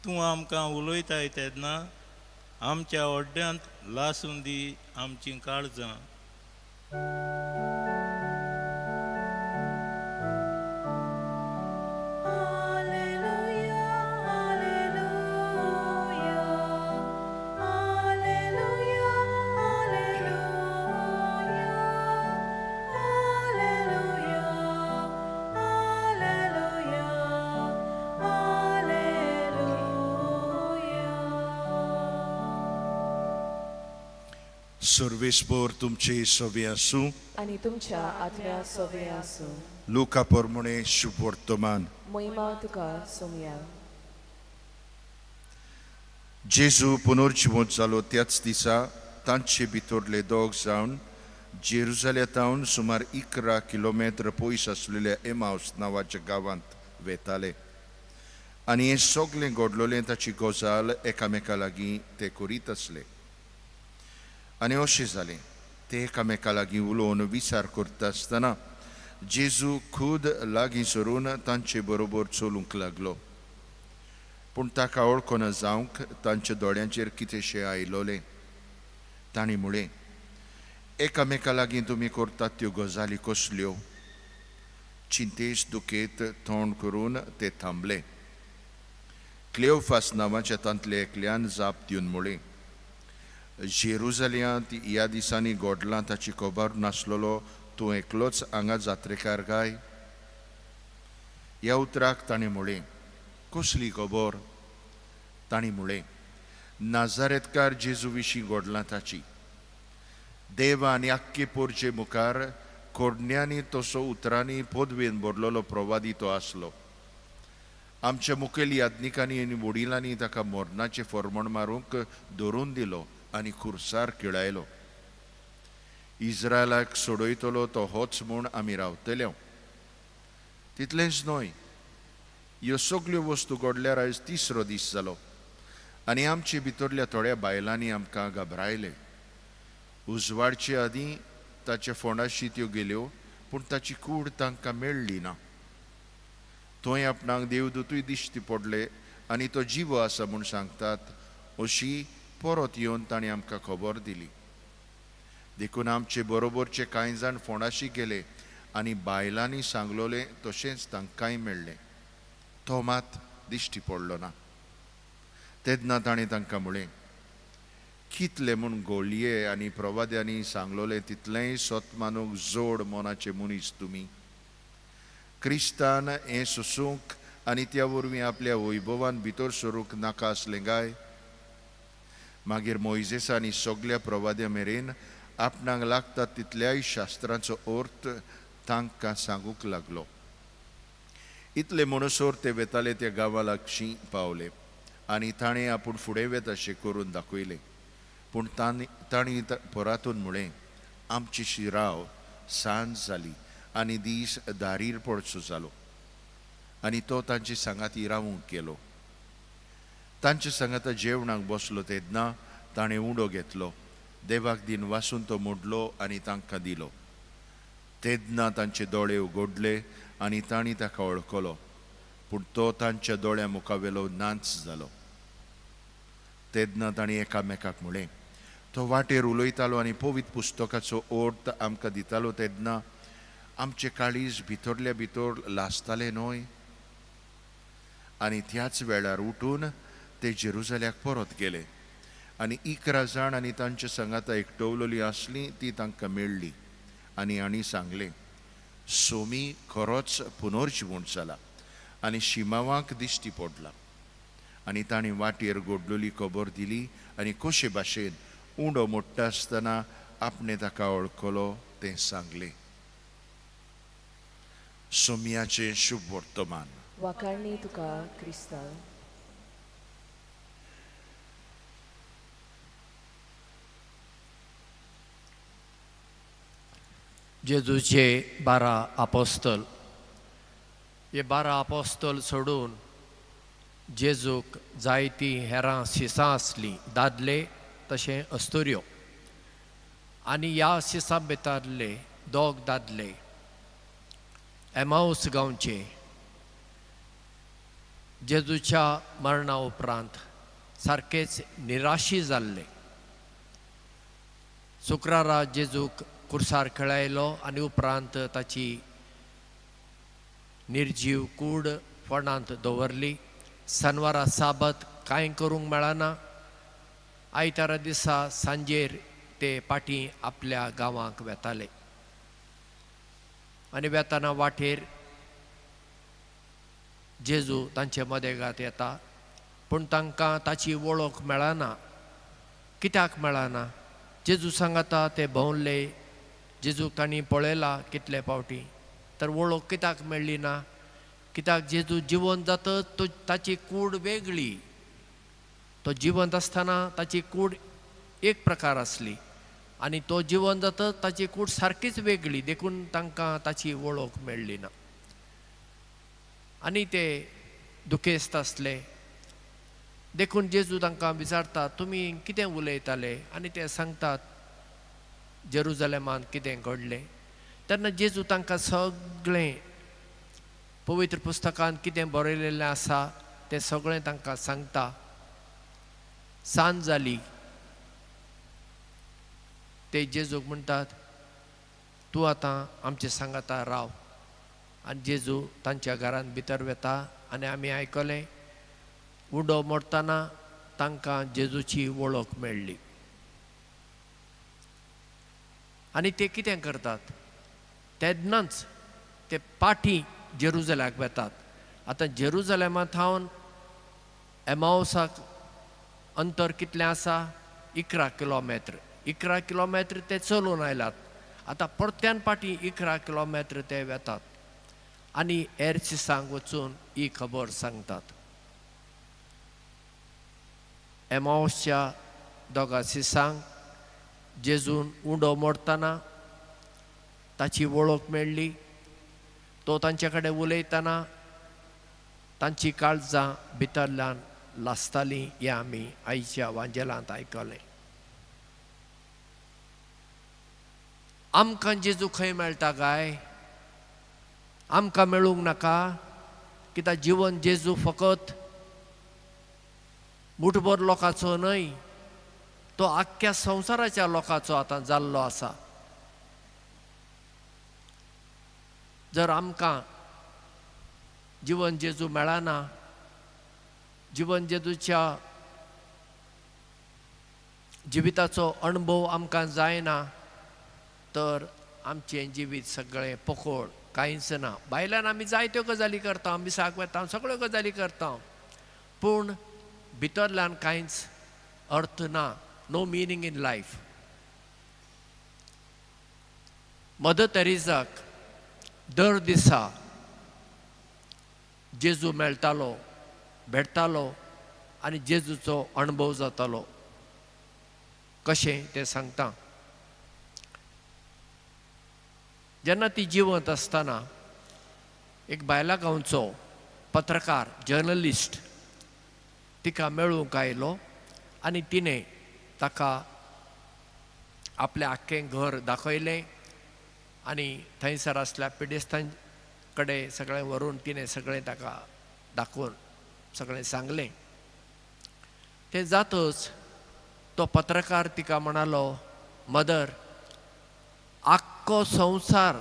तूं आमकां उलयताय तेन्ना आमच्या ओड्ड्यांत लासून दी आमचीं काळजां. सर्वेस्पोर तुमचे सवे आसूं आनी तुमच्या आत्म्या सवे आसूं. लुका पोरमुणे शुभ वर्तमान. मोहिमा तुका सोमया. जेजू पुनर्जिवंत जालो त्याच दिसा तांचे भितरले दोग जावन जेरुजालेतावन सुमार 11 किलोमेत्र पयस आसलेल्या एमावस नांवाच्या गांवांत वेताले आनी हें सगळें घडलोलें ताची गजाल एकामेका लागीं ते करीत आसले. आनी अशें जालें, ते एकामेका लागीं उलोवन विचार करता आसतना जेजू खूद लागीं सरून तांचे बरोबर चलूंक लागलो. पूण ताका वळखना जावंक तांच्या दोळ्यांचेर कितेंशें आयलोलें. तांणी म्हळें, एकामेका लागीं तुमी करतात त्यो गजाली कसल्यो? चिंतेश दुखेत तोंड करून ते थांबले. क्लेओफास नांवाच्या तांतल्या एकल्यान जाप दिवन म्हळें, जेरुजाल्यांत ह्या दिसांनी घडलां ताची खबर नासलेलो तूं एकलोच हांगा जात्रेकार काय? ह्या उतराक ताणें म्हळें, कसली खबर? तांणी म्हळें, नाजारेतकार जेजू विशीं घडलां ताची. देवा आनी आख्खे पोरचे मुखार कोडण्यांनी तसो उतरांनी पदवेन भरलेलो प्रवादी तो आसलो. आमच्या मुखेल याज्ञिकांनी आनी वडिलांनी ताका मरणाचें फर्मण मारूंक धरून दिलो आनी खुर्सार किळायलो. इस्रायलाक सोडयतलो तो होच म्हूण आमी रावतले. तितलेंच न्हय, ह्यो सगल्यो वस्तू घडल्यार आयज तिसरो दीस जालो आनी आमचे भितरल्या थोड्या बायलांनी आमकां घाबरायले. उजवाडचे आदीं ताच्या फोंडाशी त्यो गेल्यो, पूण ताची कूड तांकां मेळ्ळी ना. थंय आपणाक देवदूतूय दिश्टी पडले आनी तो जिवो आसा म्हूण सांगतात अशी परत येवन ताणें आमकां खबर दिली. देखून आमचे बरोबरचे कांय जाण फोंडाशी गेले आनी बायलांनी सांगलोलें तशेंच तांकांय मेळ्ळें. तो मात दिश्टी पडलो ना. तेन्ना ताणें तांकां म्हळें, कितले म्हूण गोळये आनी प्रवाद्यांनी सांगलोलें तितलेंय सत मानूंक जोड मनाचे मनीस तुमी. क्रिस्तान हें सोसूंक आनी त्या वरवीं आपल्या वैभवान भितर सरूंक नाका आसलें काय? मागीर मोयजेस आनी सगल्या प्रवाद्या मेरेन आपणाक लागता तितल्याय शास्त्रांचो अर्थ तांकां सांगूंक लागलो. इतले म्हणसर ते वेताले त्या गांवा लागशीं पावले आनी ताणें आपूण फुडें वेताशें करून दाखयलें. पूण तांणी परातून म्हळें, आमची शिराव सांज जाली आनी दीस दारीर पडचो जालो. आनी तो तांचे सांगाती रावूंक गेलो. तांचे सांगाता जेवणाक बसलो तेन्ना ताणें उडो घेतलो, देवाक दिन वासून तो मोडलो आनी तांकां दिलो. तेन्ना तांचे दोळे उगडले आनी तांणी ताका वळखलो, पूण तो तांच्या दोळ्या मुखावेलो नाच जालो. तेन्ना तांणी एकामेकाक म्हळें, तो वाटेर उलयतालो आनी पवित्र पुस्तकाचो अर्थ आमकां दितालो तेन्ना आमचे काळीज भितरल्या भितर लासताले न्हय? आनी त्याच वेळार उठून ते जेरुजाल्याक परत गेले आनी 11 जाण आनी तांच्या सांगाता एकटवलोली आसली ती तांकां मेळ्ळी आनी हांणी सांगलें, सोमी खरोच पुनर्जिवण जाला आनी शिमावाक दिश्टी पडला. आनी तांणी वाटेर गोडलोली खबर दिली आनी कशे भाशेन उंडो मोडटा आसतना आपणें ताका वळखलो तें सांगलें. सोमयाचें शुभ वर्तमान. वाखाणणी तुका क्रिस्ता. जेजूचे 12 आपोस्तल. हे 12 आपोस्तल सोडून जेजूक जायतीं हेरां शिसां आसलीं, दादले तशें अस्तुऱ्यो. आनी ह्या शिसां भितरले दोग दादले एमाऊस गांवचे जेजूच्या मरणा उपरांत सारकेच निराशी जाल्ले. शुक्रारा जेजूक कुर्सार खेळायलो आनी उपरांत ताची निर्जीव कूड फोंडांत दवरली. सनवारा साबत कांय करूंक मेळना. आयतारा दिसा सांजेर ते पाटी आपल्या गांवांक वेताले आनी वेताना वाटेर जेजू तांचे मदेगात येता, पूण तांकां ताची वळख मेळना. कित्याक मेळना? जेजू सांगता ते भोंवले, जेजूक तांणी पळयला कितले फावटी, तर वळख कित्याक मेळ्ळी ना? कित्याक जेजू जिवंत जातच तो ताची कूड वेगळी. तो जिवंत आसतना ताची कूड एक प्रकार आसली आनी तो जिवंत जातच ताची कूड सारकीच वेगळी, देखून तांकां ताची वळख मेळ्ळी ना आनी ते दुखेस्त आसले. देखून जेजू तांकां विचारता, तुमी कितें उलयताले? आनी ते सांगतात जेरुजलेमांत कितें घडलें. तेन्ना जेजू तांकां सगळें पवित्र पुस्तकांत कितें बरयलेलें आसा तें सगळें तांकां सांगता. सांज जाली, ते जेजूक म्हणटात, तूं आतां आमचे सांगाता राव. आनी जेजू तांच्या घरांत भितर वेता आनी आमी आयकलें उडो मोडटना तांकां जेजूची वळख मेळ्ळी. आनी ते कितें करतात? तेन्नाच ते पाटी जेरुजलेमाक वेतात. आतां जेरुजलेमा थावन एमावसाक अंतर कितलें आसा? 11 किलोमेत्र. 11 किलोमेत्र ते चलून आयल्यात. आतां परत्यान पाटी 11 किलोमेत्र ते वेतात आनी हेर शिसांक वचून ही खबर सांगतात. एमावसच्या दोगा शिसांक जेजून उंडो मोडटना ताची वळख मेळ्ळी. तो तांचे कडेन उलयतना तांची काळजां भितरल्यान लासतालीं हें आमी आयच्या वांजेलांत आयकलें. आमकां जेजू खंय मेळटा काय? आमकां मेळूंक नाका? कित्याक जिवन जेजू फकत मुठभर लोकांचो न्हय, तो आख्ख्या संवसाराच्या लोकांचो आतां जाल्लो आसा. जर आमकां जिवन जेजू मेळना, जिवन जेजूच्या जिविताचो अणभव आमकां जायना, तर आमचें जिवीत सगळें पोकोळ, कांयच ना. भायल्यान आमी जायत्यो गजाली करता, मिसाक वेता, सगळ्यो गजाली करता, पूण भितरल्यान कांयच अर्थ ना. No meaning in life. Mother तेरेजाक दर दिसा जेजू मेळटालो, भेटतालो आनी जेजूचो अणभव जातालो. कशें तें सांगता. जेन्ना ती जिवंत आसतना एक बायला गांवचो पत्रकार, जर्नलिस्ट तिका मेळूंक आयलो आनी तिणें ताका आपलें आख्खें घर दाखयलें आनी थंयसर आसल्या पिडेस्तां कडेन सगळें व्हरून तिणें सगळें ताका दाखोवन सगळें सांगलें. तें जातच तो पत्रकार तिका म्हणालो, मदर, आख्खो संवसार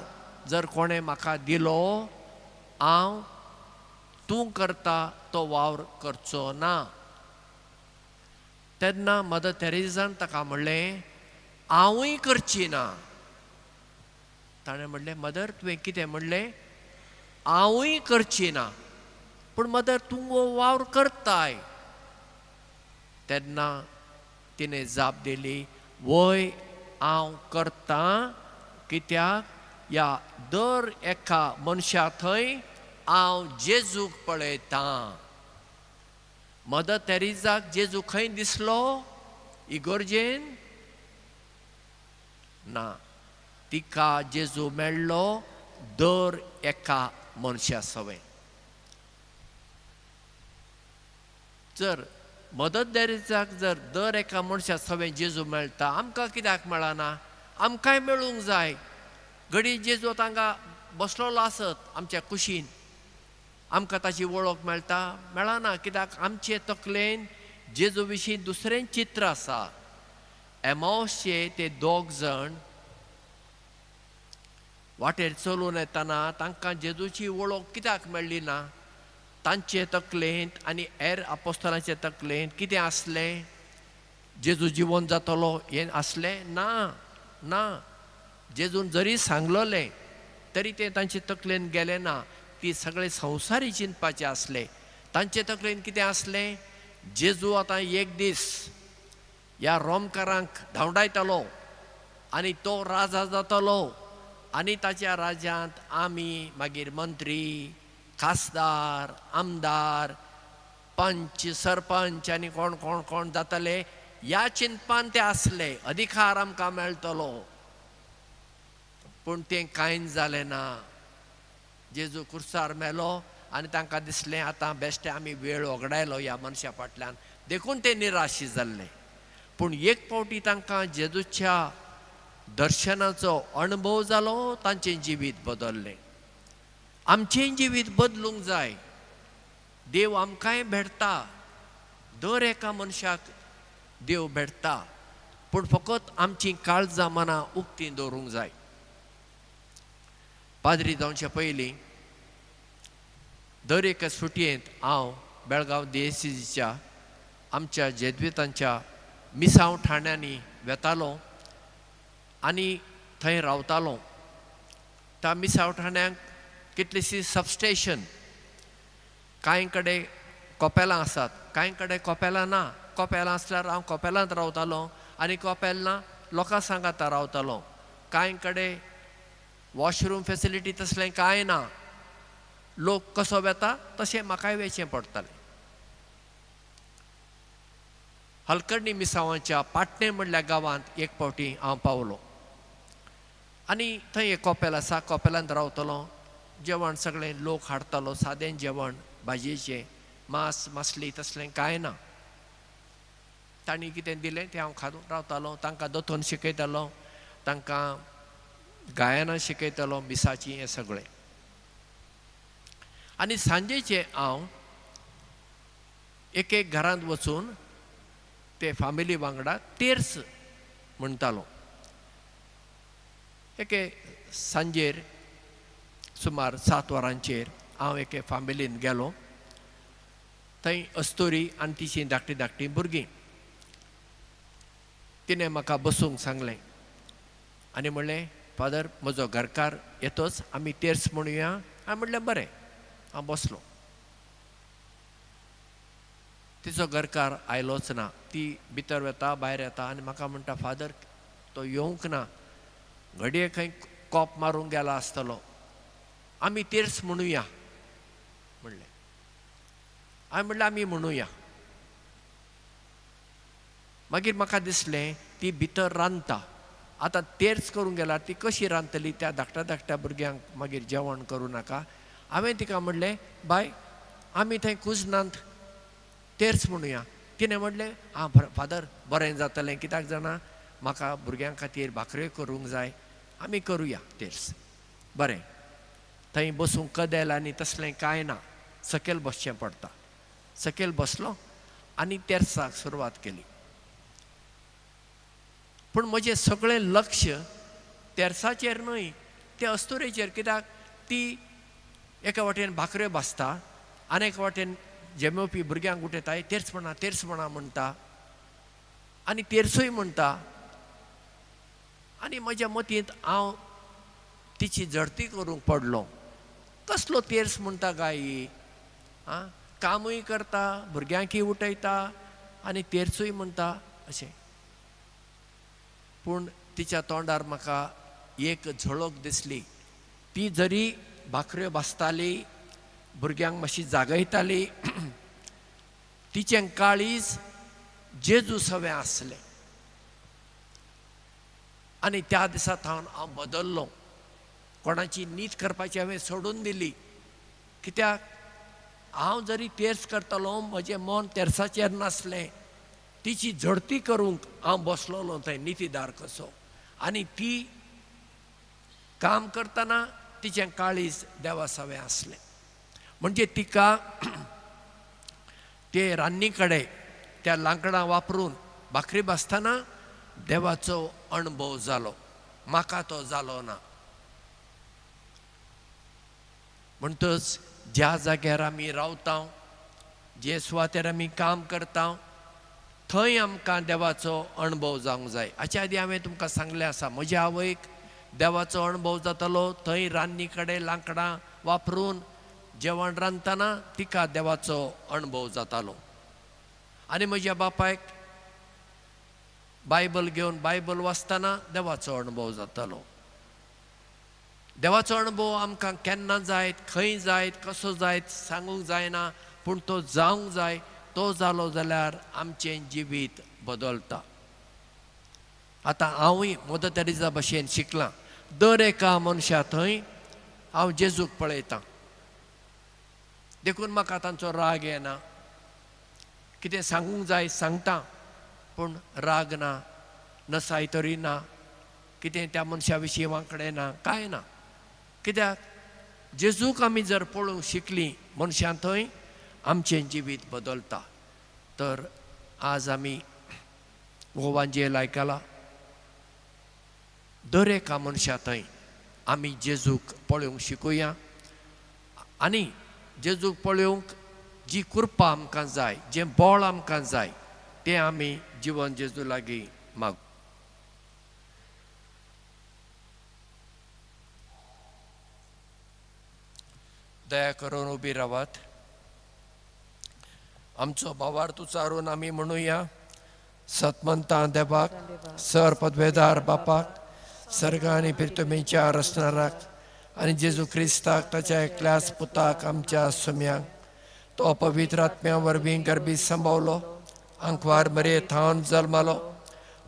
जर कोणें म्हाका दिलो, हांव तूं करता तो वावर करचो ना. तेन्ना मदर तेरेजान ताका म्हणलें, हांवूय करची ना. ताणें म्हणलें, मदर, तुवें कितें म्हणलें? हांवूय करची ना. पूण मदर, तूं हो वावर करताय. तेन्ना तिणें जाप दिली, वय, हांव करतां, कित्याक ह्या दर एका मनशा थंय हांव जेजूक पळयतां. मदर तेरेजाक जेजू खंय दिसलो? इगोर्जेन ना. तिका जेजू मेळ्ळो दर एका मनशा सवें. जर मदर तेरेजाक जर दर एका मनशा सवें जेजू मेळटा, आमकां कित्याक मेळना? आमकांय मेळूंक जाय. घडये जेजू तांकां बसलोलो आसत आमच्या कुशीन, आमकां ताची वळख मेळटा? मेळना. कित्याक आमचे तकलेन जेजू विशीं दुसरें चित्र आसा. एमावशे ते दोग जाण वाटेर चलून येतना तांकां जेजूची वळख कित्याक मेळ्ळी ना? तांचे तकलेंत आनी हेर आपोस्तलांचे तकलेंत कितें आसलें? जेजू जिवन जातलो हें आसलें ना. ना, जेजून जरी सांगलोलें तरी तें तांचे तकलेन गेलें ना. ती सगळे संवसारी चिंतपाचें आसलें. तांचे तकलेन कितें आसलें? जेजू आतां एक दीस ह्या रोमकारांक धांवडायतलो आनी तो राजा जातलो आनी ताच्या राज्यांत आमी मागीर मंत्री, खासदार, आमदार, पंच, सरपंच आनी कोण कोण कोण जातले ह्या चिंतपान ते आसले. अधिकार आमकां मेळटलो. पूण तें कांय जालें ना. जेजू कुर्सार मेलो आनी तांकां दिसलें आतां बेश्टें आमी वेळ वगडायलो ह्या मनशा फाटल्यान, देखून ते निराशी जाल्ले. पूण एक फावटी तांकां जेजूच्या दर्शनाचो अणभव जालो, तांचें जिवीत बदल्लें. आमचें जिवीत बदलूंक जाय. देव आमकांय भेटता, दर एका मनशाक देव भेटता, पूण फकत आमचीं काळजां मनां उक्तीं दवरूंक जाय. पाद्री जावचे पयलीं दर एका सुटयेंत हांव बेळगांव डीएसीच्या आमच्या जेद्वितांच्या मिसांव ठाण्यांनी वेतालो आनी थंय रावतालो. त्या मिसांव ठाण्यांक कितलींशीं सबस्टेशन, कांय कडेन कोपेलां आसात, कांय कडेन कोपेलां ना. कोपेलां आसल्यार हांव कोपेलांत रावतालो आनी कोपेल ना लोकां सांगाता रावतालो. कांय कडेन वॉशरूम फेसिलिटी तसलें कांय ना. लोक कसो वेता तशें म्हाकाय वेचें पडटालें. हलकर्णी मिसांवाच्या पाटणे म्हणल्या गांवांत एक फावटी हांव पावलो आनी थंय एक कोपेल आसा, कोपेलांत रावतलो. जेवण सगळें लोक हाडटालो, सादें जेवण, भाजयेचें, मांस मासली तसलें कांय ना. तांणी कितें दिलें तें हांव खावन रावतालो. तांकां दोतोन शिकयतालो, तांकां गायनां शिकयतालो, मिसाची, हें सगळें. आनी सांजेचें हांव एक एक घरांत वचून ते फामिली वांगडा तेर्स म्हणटालो. एके सांजेर सुमार 7 वरांचेर हांव एके फामिलीन गेलो. थंय अस्तुरी आनी तिची धाकटी धाकटी भुरगीं. तिणें म्हाका बसूंक सांगलें आनी म्हणलें, फादर म्हजो घरकार येतोच आमी तेर्स म्हणुया. हांवें म्हणलें बरें. हांव बसलो. तिचो घरकार आयलोच ना. ती भितर वेता, भायर येता आनी म्हाका म्हणटा, फादर तो येवंक ना, घडये खंय कोप मारूंक गेला आसतलो, आमी तेर्स म्हणुया म्हणलें. हांवें म्हणलें आमी म्हणुया. मागीर म्हाका दिसलें ती भितर रांदता, आतां तेर्स करूंक गेल्यार ती कशी रांदतली, त्या धाकट्या धाकट्या भुरग्यांक मागीर जेवण करूं नाका. हांवें तिका म्हणलें, बाय आमी थंय कुजनांत तेर्स म्हणुया. तिणें म्हणलें, आं फादर बरें जातलें, कित्याक जाणा म्हाका भुरग्यां खातीर भाकऱ्यो करूंक जाय, आमी करुया तेर्स. बरें. थंय बसूंक कदेल आनी तसलें कांय ना, सकयल बसचें पडटा. सकयल बसलो आनी तेर्साक सुरवात केली. पूण म्हजें सगळें लक्ष तेर्साचेर न्हय, ते अस्तुरेचेर. कित्याक ती एका वाटेन भाकऱ्यो भाजता आनी एका वाटेन जेमेवपी भुरग्यांक उठयता, तेर्स म्हणा तेर्स म्हणा म्हणटा आनी तेर्सूय म्हणटा. आनी म्हज्या मतींत हांव तिची झडती करूंक पडलो. कसलो तेर्स म्हणटा काय ही, आं कामूय करता, भुरग्यांकय उठयता आनी तेर्सूय म्हणटा अशें. पूण तिच्या तोंडार म्हाका एक झळक दिसली. ती जरी भाकऱ्यो भाजताली, भुरग्यांक मातशी जागयताली, तिचें काळीज जेजू सवें आसलें. आनी त्या दिसा थावन हांव बदल्लो. कोणाची नीत करपाची हांवें सोडून दिली. कित्याक हांव जरी तेर्स करतालो, म्हजें मन तेर्साचेर नासलें. तिची झडती करूंक हांव बसलोलो थंय नितीदार कसो. आनी ती काम करतना तिचें काळीज देवा सवें आसलें. म्हणजे तिका ते रान्नी कडेन त्या लांकडां वापरून भाकरी भाजतना देवाचो अणभव जालो. म्हाका तो जालो ना. म्हणटच ज्या जाग्यार आमी रावता, जे सुवातेर आमी काम करता, थंय आमकां देवाचो अणभव जावंक जाय. हाचे आदीं हांवें तुमकां सांगलें आसा, म्हज्या आवयक देवाचो अणभव जातालो थंय रान्नी कडेन लांकडां वापरून जेवण रांदतना तिका देवाचो अणभव जातालो. आनी म्हज्या बापायक बायबल घेवन बायबल वाचतना देवाचो अणभव जातालो. देवाचो अणभव आमकां केन्ना जायत, खंय जायत, कसो जायत सांगूंक जायना, पूण तो जावंक जाय. तो जालो जाल्यार आमचें जिवीत बदलता. आतां हांवूय मदर तेरेजा भशेन शिकलां. दर एका मनशा थंय हांव जेजूक पळयतां, देखून म्हाका तांचो राग येना. कितें सांगूंक जाय सांगता, पूण राग ना, नसाय तरी ना, कितें त्या मनशा विशीं वांकडें ना, कांय ना. कित्याक जेजूक आमी जर पळोवंक शिकलीं मनशां थंय आमचें जिवीत बदलता. तर आज आमी गोवांजेल आयकला, दर एका मनशा थंय आमी जेजूक पळोवंक शिकुया आनी जेजूक पळोवंक जी कृपा आमकां जाय, जें बळ आमकां जाय तें आमी जिवन जेजू लागीं मागू. दया करून उबी रावात. आमचो भावार्थ उचारून आमी म्हणुया, सतमंता देवाक, सर पदवेदार बापाक, सर्ग आनी पिर्तुमेच्या रचणाराक आनी जेजू क्रिस्ताक ताच्या एकल्याच पुताक आमच्या सुम्यांक, तो पवित्र आत्म्या वरवीं गर्भी संभवलो, आंकवार मरे थावन जल्मालो,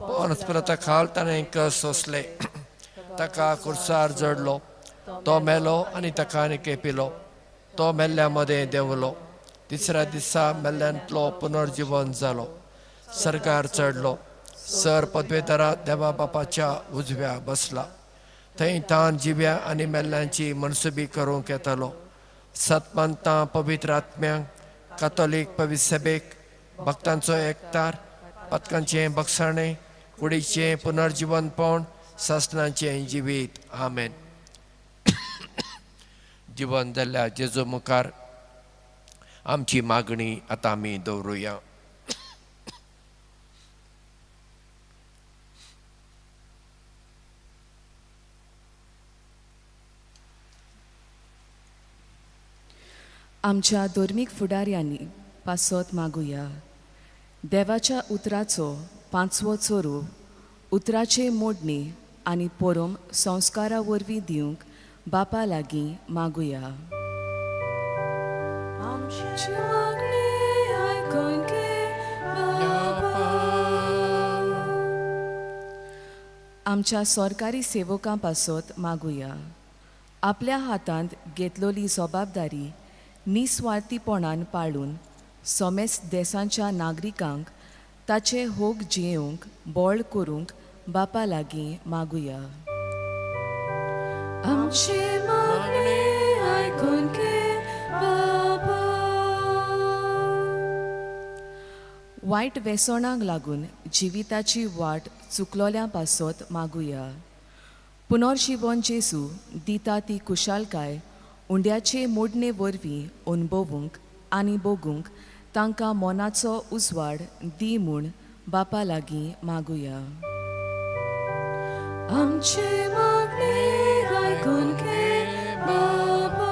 पवनस्प्रता खाल ताणें कस सोंसले, ताका कुर्सार जडलो, तो मेलो आनी ताका केपिलो, तो मेल्ल्या मदें देंवलो, तिसऱ्या दिसा मेल्ल्यांतलो पुनर्जिवन जालो, सरकार चडलो, सर पदवेदारा देवा बापाच्या उजव्या बसला, थंय तान जिव्या आनी मेल्ल्यांची मनसुबी करूंक येतालो. सतमंतां पवित्र आत्म्यांक, कातोलीक पवित्र सभेक, भक्तांचो एकतार, पथकांचें बक्षाणें, कुडीचें पुनर्जिवनपण, सासणाचें जिवीत. आमेन. जिवन जाल्ल्या जेजू मुखार आमची मागणी आतां आमी दवरुया. आमच्या धर्मीक फुडाऱ्यांनी पासत मागुया. देवाच्या उतराचो पांचवो चोरू उतराचे मोडणी आनी पोरोम संस्कारा वरवीं दिवंक बापा लागीं मागुया. आमची मागणी आयकून घे बापा. आमच्या सरकारी सेवकां पासत मागुया. आपल्या हातांत घेतलेली जबाबदारी निस्वार्थीपणान पाळून समेस्त देशांच्या नागरिकांक ताचे होग जियेवंक बळ करूंक बापा लागीं मागुया. आमची मागणी आयकून घे बाबा. वायट वेसणांक लागून जिविताची वाट चुकलोल्या पासत मागुया. पुनर्जिवन जेजू दिता ती कुशालकाय उंड्याचे मोडणे वरवीं अणभवूंक आनी भोगूंक तांकां मनाचो उजवाड दी म्हूण बापा लागीं मागुया. आमची मागणी आयकून घे बाबा.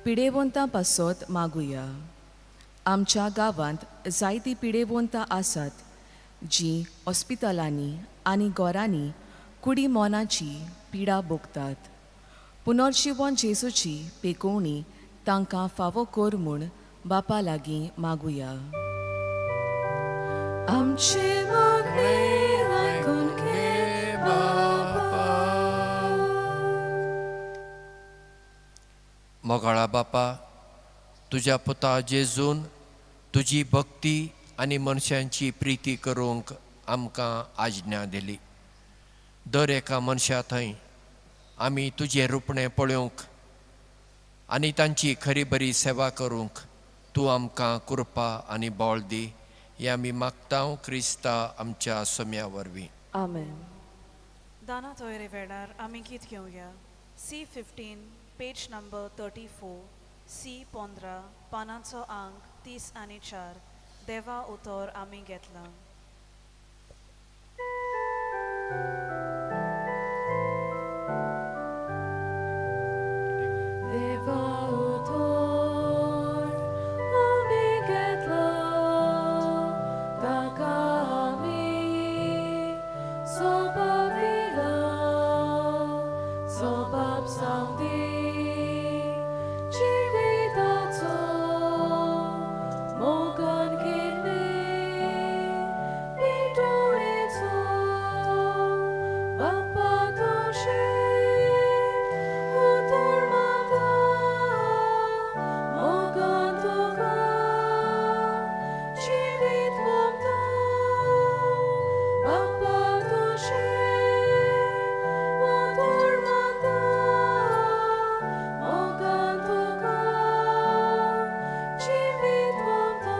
पिडेवंतां पासत मागुया. आमच्या गांवांत जायतीं पिडेवंतां आसात जीं हॉस्पिटलांनी आनी घरांनी कुडी मनाची पिडा भोगतात. पुनर्जिवन जेजूची पेकोवणी तांकां फावो कर म्हूण बापा लागीं मागुया. आमची मागणी आयकून घे बाबा. मोगाळा बापा, तुज्या पुता जेजून तुजी भक्ती आनी मनशांची प्रिती करूंक आमकां आज्ञा दिली. दर एका मनशा थंय आमी तुजें रुपणें पळोवंक आनी तांची खरी बरी सेवा करूंक तूं आमकां कृपा आनी बळ दी हें आमी मागता क्रिस्ता आमच्या सोम्या वरवीं. आमेन. दाना तोयरे वेळार आमी गीत घेवया. C 15 page number 34, C 15 पानांचो आंक 34. देवा उतर आमी घेतला. देवा उतर आमी घेतला, ताका आमी सोबाब दिला, सोबाब जावं जिविताचो मोगान केल्ले पेटोळेचो बाप्पा तुजें उतर मागता, मोगान तुका जिवीत ओंपता, बाप्पा तुजें उतर मागता, मोगान तुका जिवीत ओंपता.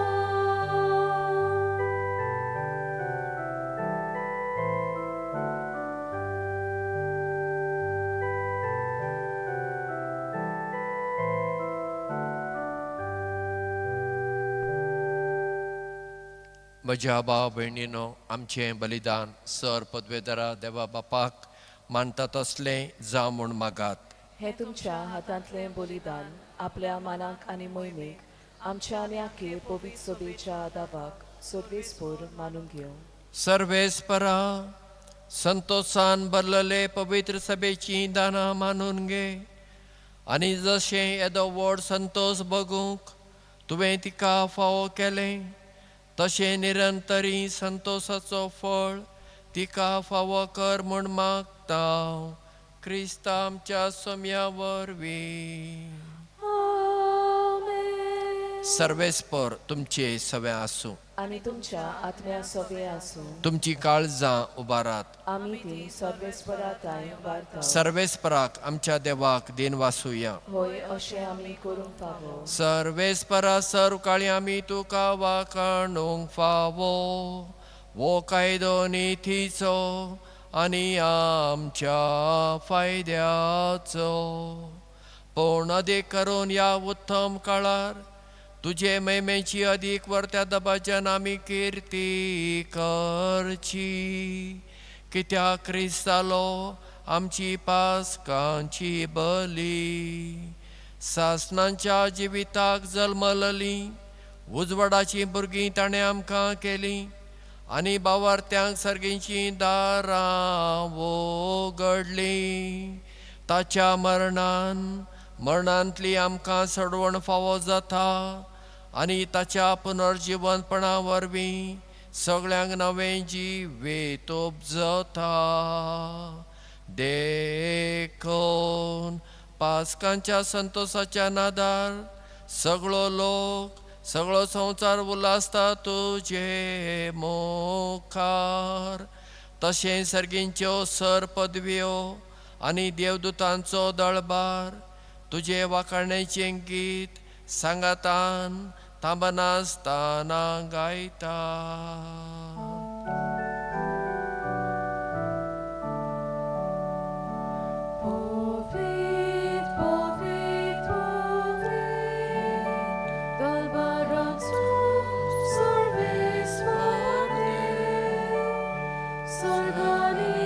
म्हज्या भाव भयणीनो, आमचें बलिदान सर पदवेदारा देवा बापाक मानता तसलें जावं म्हूण मागात. हें तुमच्या हातांतलें बलिदान आपल्या मानाक आनी मोहिमेक आमच्या आनी आखे पवित्र सोबेच्या दावाक सर्वेस्पोर मानून घेवं. सर्वेस्परा संतोषान भरलेले पवित्र सभेचीं दानां मानून घे आनी जशें येदो व्हड संतोष बगूंक तुवें तिका फावो केलें तशें निरंतरी संतोषाचो फळ तिका फावो कर म्हूण मागता क्रिस्ता आमच्या सोम्या वरवीं. सर्वेस्पर तुमचे सवे आसूं आनी तुमच्या आत्म्या सोबे आसूं. तुमची काळजां उबारात. आमी ती सर्वेस्परा ताय उबारता. सर्वेस्पराक आमच्या देवाक देन वासुया. होय, अशें आमी करूंक फावो. सर्वेस्परा सर्व काळी आमी तुका वाखाणूंक फावो वो कायदो नितीचो आनी आमच्या फायद्याचो. पूण अदीक करून ह्या उत्तम काळार तुजे महिमेची अदीक वर्त्या दबाज्यान आमी किर्ती करची, कित्याक क्रिस्त जालो आमची पासकांची बली. सासणांच्या जिविताक जल्मलली उजवाडाचीं भुरगीं ताणें आमकां केलीं आनी बावारत्यांक सर्गींचीं दारां उगडलीं. ताच्या मरणान मरणांतली आमकां सडवण फावो जाता आनी ताच्या पुनर्जिवनपणा वरवीं सगळ्यांक नवें जिवीत उपजता. देखून पासकांच्या संतोषाच्या नादार सगळो लोक सगळो संवसार उल्हासता तुजे मुखार. तशें सर्गींच्यो सर पदव्यो आनी देवदूतांचो दळबार तुजे वाखाणेचें गीत सांगातान थांबनासतना गायता. Povit, povit, povit, dalbarancu सर्वेस्पर देव, सर्गानी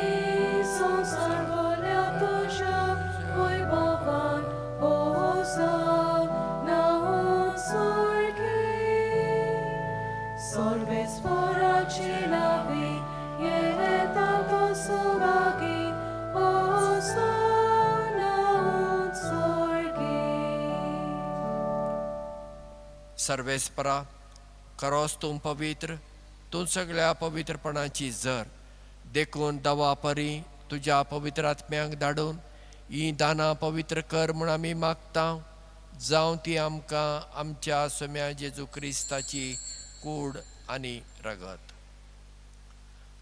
संवसार भरल्या तुज्या वैभवान होसाना उत्सर्गी. सर्वेस्पराची नावी येता तो सुभागी, होसाना उत्सर्गी. सर्वेस्परा खरोच तूं पवित्र, तूं सगळ्या पवित्रपणाची जर. देखून दवा परी तुज्या पवित्र आत्म्यांक धाडून ही दानां पवित्र कर म्हूण आमी मागता, जावं ती आमकां आमच्या सोम्या जेजू क्रिस्ताची कूड आनी रगत.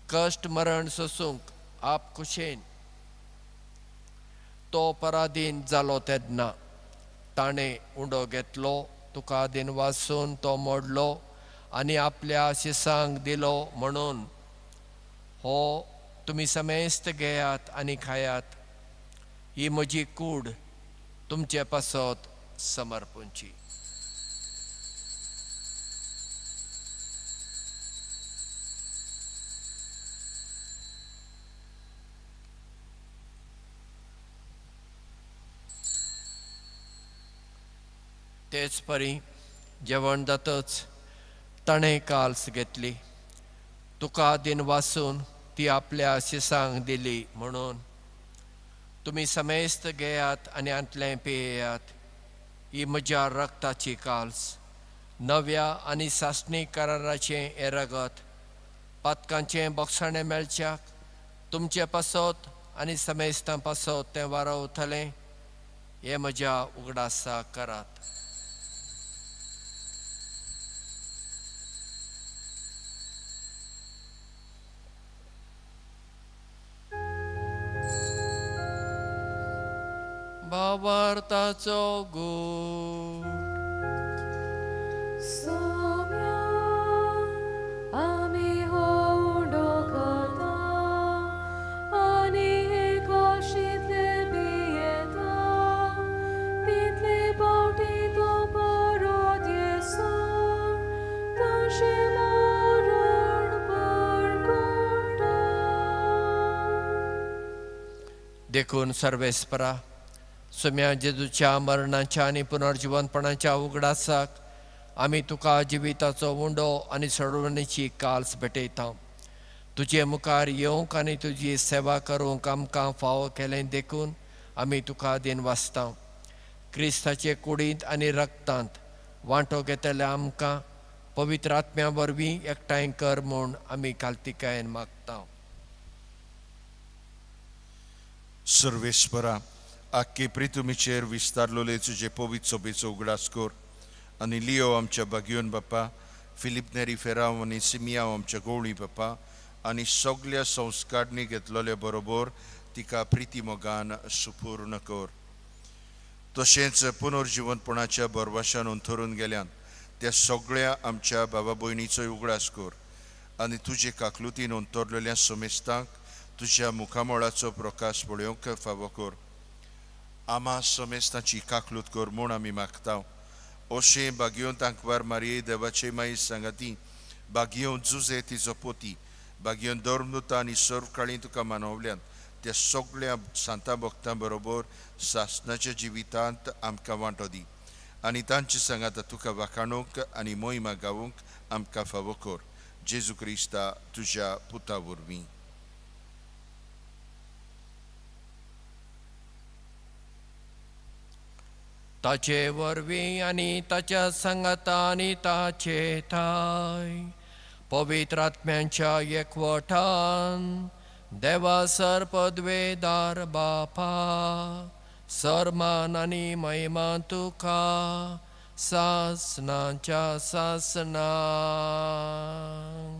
कश्ट मरण सोसूंक आप खुशेन तो पराधीन जालो तेन्ना ताणें उंडो घेतलो, तुका दिनवासून तो मोडलो आनी आपल्या शिसांक दिलो म्हणून, हो तुमी समेस्त घेयात आनी खायात, ही म्हजी कूड तुमचे पासत समर्पूंची. तेच परी जेवण जातच ताणें काल्स घेतली, तुका दिनवासून ती आपल्या शिसांक दिली म्हणून, तुमी समेस्त घेयात आनी आंतलें पियेयात, ही म्हज्या रक्ताची काल्स, नव्या आनी सासणी कराराचें हें रगत, पातकांचें बोगसाणें मेळच्याक तुमचे पासत आनी समेस्तां पासत तें वारवतलें, हें म्हज्या उगडासा करात. भावार्थाचो गूट. सोम्या आमी हो उंडो खाता आनी हे काशींतले पियेता, तितले पावटी तो परत येसर तशें मरण परगटा. देखून सर्वेस्परा सोम्या जेजूच्या मरणाच्या आनी पुनर्जिवनपणाच्या उगडासाक आमी तुका जिविताचो उंडो आनी सोडवणेची काल्स भेटयता. तुजे मुखार येवंक आनी तुजी सेवा करूंक आमकां फावो केलें देखून आमी तुका दिनवासता. क्रिस्ताचे कुडींत आनी रक्तांत वांटो घेतल्या आमकां पवित्र आत्म्या वरवीं एकठांय कर म्हूण आमी कालतिकायेन मागता. सर्वेस्परा आख्खे प्रितुमीचेर विस्तारलोले तुजे पवित्र सोबेचो उगडास कर आनी लियो आमच्या बागियोन बाप्पा, फिलीप नेरी फेराव आनी सिमियाव आमच्या गवळी बाप्पा आनी सगल्या संस्कारणी घेतलोल्या बरोबर तिका प्रिती मोगान सुपूर्ण कर. तशेंच पुनर्जिवनपणाच्या बरवाशान अंथरून गेल्यान त्या सगळ्या आमच्या बाबा भयणीचोय उगडास कर आनी तुजे काकलुतीन अंतरलेल्या समेस्तांक तुज्या मुखामळाचो प्रकाश पळोवंक फावो कर. आमा समेस्तांची काकलूत कर म्हूण आमी मागता. अशें बागियोन तांकवार मारये देवाचे माई सांगाती, बागियोन जुजे तिचो पोती, बागियोन धर्मदूता आनी सर्व काळी तुका मानवल्यान त्या सगळ्या सांता भक्तां बरोबर सासनाच्या जिवितांत आमकां वांटो दी आनी तांचे सांगाता तुका वाखाणूंक आनी मोहिमा गावूंक आमकां फावो कर. जेजू क्रिस्ता तुज्या पुता वरवीं. ताचे वरवीं आनी ताच्या सांगाता आनी ताचे ठाय पवित्र आत्म्यांच्या एकवटान देवा सर पदवेदार बापा, सरमान आनी महिमा तुका सासनाच्या सासना.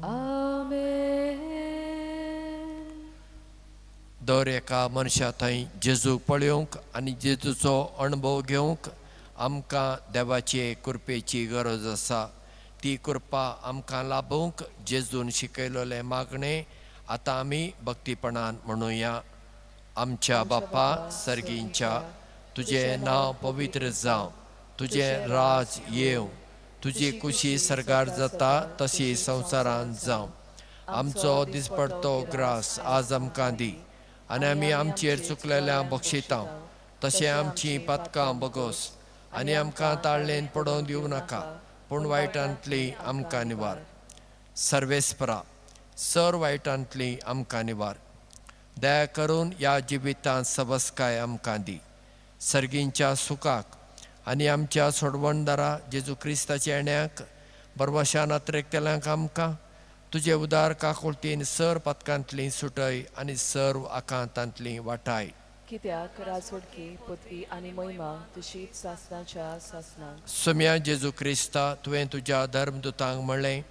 आमेन. दर एका मनशा थंय जेजूक पळोवंक आनी जेजूचो अणभव घेवंक आमकां देवाचे कृपेची गरज आसा. ती कृपा आमकां लाभूंक जेजून शिकयलेलें मागणें आतां आमी भक्तीपणान म्हणुया. आमच्या बापा सर्गींच्या, तुजें नांव पवित्र जावं, तुजें राज येवं, तुजी कुशी सर्गार जाता तशी संवसारांत जावं. आमचो दिसपडतो ग्रास आज आमकां दी आनी आमी आमचेर चुकलेल्या बक्षिता तशें आमचीं पातकां बगोस आनी आमकां ताळ्ळेन पडोवन दिवं नाका, पूण वायटांतली आमकां निवार. सर्वेस्परा सर वायटांतली आमकां निवार. दया करून ह्या जिवितांत सबसकाय आमकां दी. सर्गींच्या सुखाक आनी आमच्या सोडवणदारा जेजू क्रिस्ताच्या येण्याक बरवशान अत्रेकतल्यांक आमकां तुजे उदार काकुळतीन सर पातकांतली सुटय आनी सर्व आकांतांतली वाटाय. कित्याक राजवटकी पदवी आनी महिमा तुजीच सासनाच्या सासनाक. सोम्या जेजू क्रिस्ता, तुवें तुज्या धर्मदुतांक म्हणलें,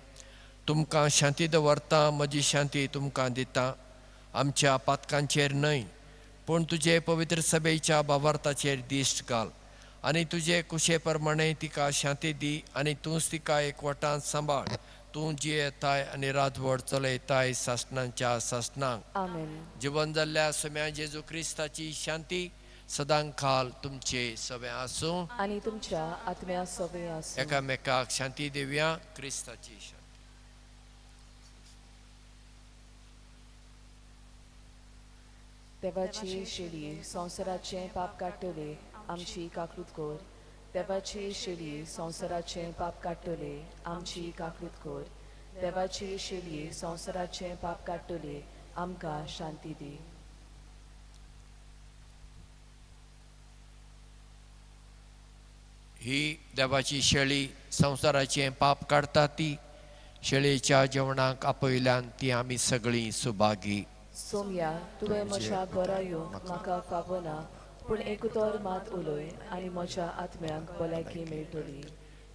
तुमकां शांती दवरता, म्हजी शांती तुमकां दिता. आमच्या पातकांचेर न्हय पूण तुजे पवित्र सभेच्या बावार्थाचेर दिश्ट घाल आनी तुजे कुशे प्रमाणे तिका शांती दी आनी तूंच तिका एकवटान सांबाळ. तूं जियेताय आनी राजवट चलयताय सासणांच्या सासणांक. आमेन. जिवन जाल्ल्या सम्या जेजू क्रिस्ताची शांती सदां खाल तुमचे सगळे आसूं आनी तुमच्या आत्म्या सवे आसूं. एकामेकाक शांती दिवया. क्रिस्ताची शांती. देवाची शेळी संवसाराचें पाप काडटले आमची काकूत कर. देवाची शेळी संवसाराचें पाप काडटले आमची काकूत कर. देवाची शेळी संवसाराचें पाप काडटले आमकां शांती दी. ही देवाची शेळी संवसाराचें पाप काडटा ती शेळयेच्या जेवणाक आपयल्यान ती आमी सगळीं सुभागी. सोमया, तुवें म्हज्या घरा येवंक म्हाका फावना, पूण एक उतर मात उलय आनी म्हज्या आत्म्याक भलायकी मेळटली.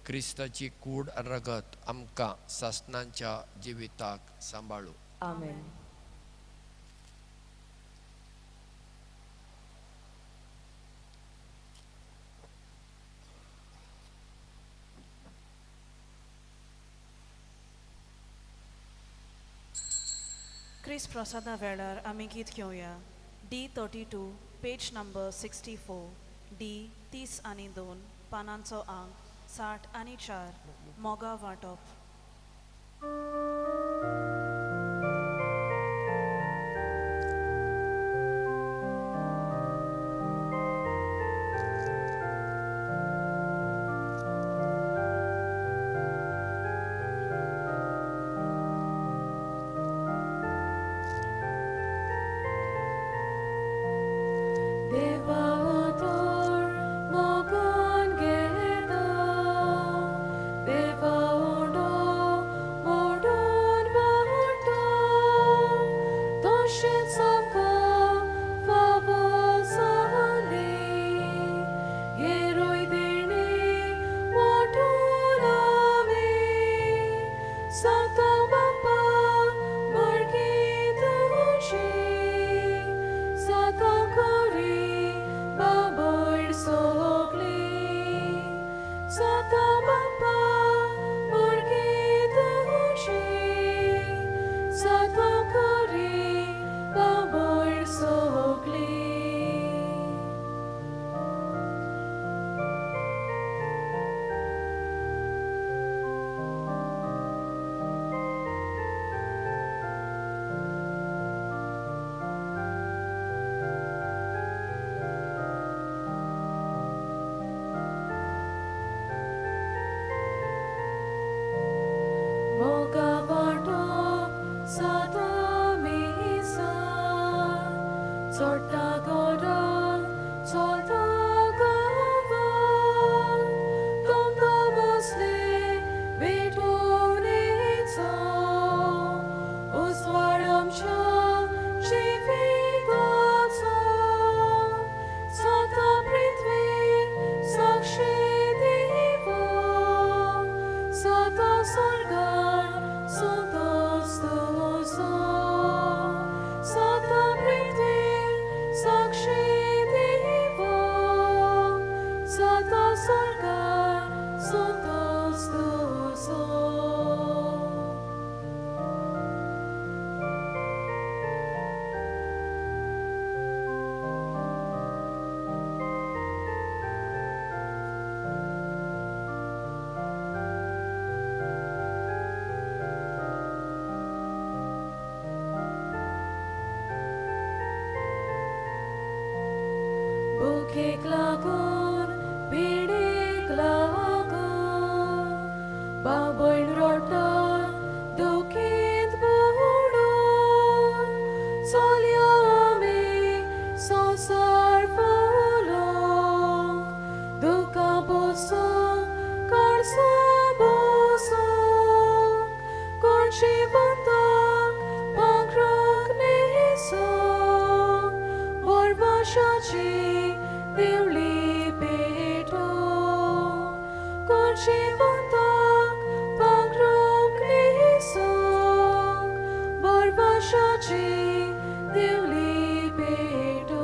क्रिस्ताची कूड रगत आमकां सासणांच्या जिविताक सांबाळू. आमेन. क्रिस्त प्रसादा वेळार आमी गीत घेवया. D 32 page number 64. D 32 पानांचो आंक 64 मोगा वांटप. भुकेक लागून पिडेक लागून बाबण रोटन दुखीत बुडून चलया आमी संवसार फुलोवंक दुकां बसूंक काळसां बसूंक कोण जिवंताक पांखरूंक न्हेसूंक बोरवाशाची देवली आकाशाची दिवली पेटो.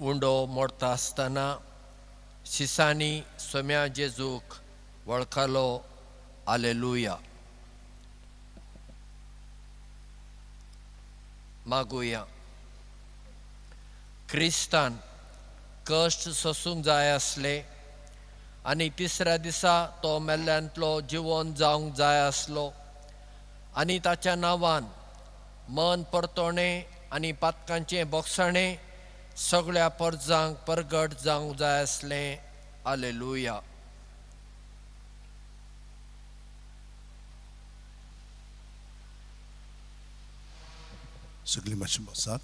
उंडो मोडता आसतना शिसांनी सोम्या जेजूक वळखलो. आलेलुया. मागुया. क्रिस्तान कश्ट सोसूंक जाय आसले आनी तिसऱ्या दिसा तो मेल्ल्यांतलो जिवन जावंक जाय आसलो आनी ताच्या नांवान मन परतोणें आनी पातकांचें बोगसाणें सगळ्या परजांक परगट जावंक जाय आसलें. आलेलुया. सगळीं मातशीं बसात.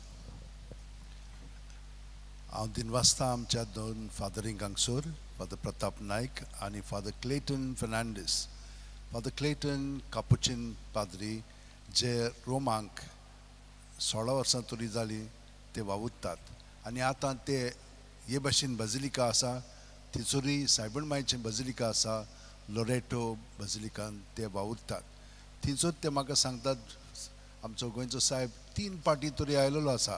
हांव दिनवासता आमच्या दोन फादरींक हांगसर, फादर प्रताप नायक आनी father Clayton Fernandes. Father Clayton Capuchin पाद्री जे रोमांक 16 वर्सां तरी जालीं ते वावुरतात आनी आतां ते हे भाशेन बजिलिका आसा थंयसरूय सायबण मायचें बजिलिका आसा लोरेटो बजिलिकान ते वावुरतात. थंयसर ते म्हाका सांगतात आमचो गोंयचो सायब 3 पाटी तरी आयलेलो आसा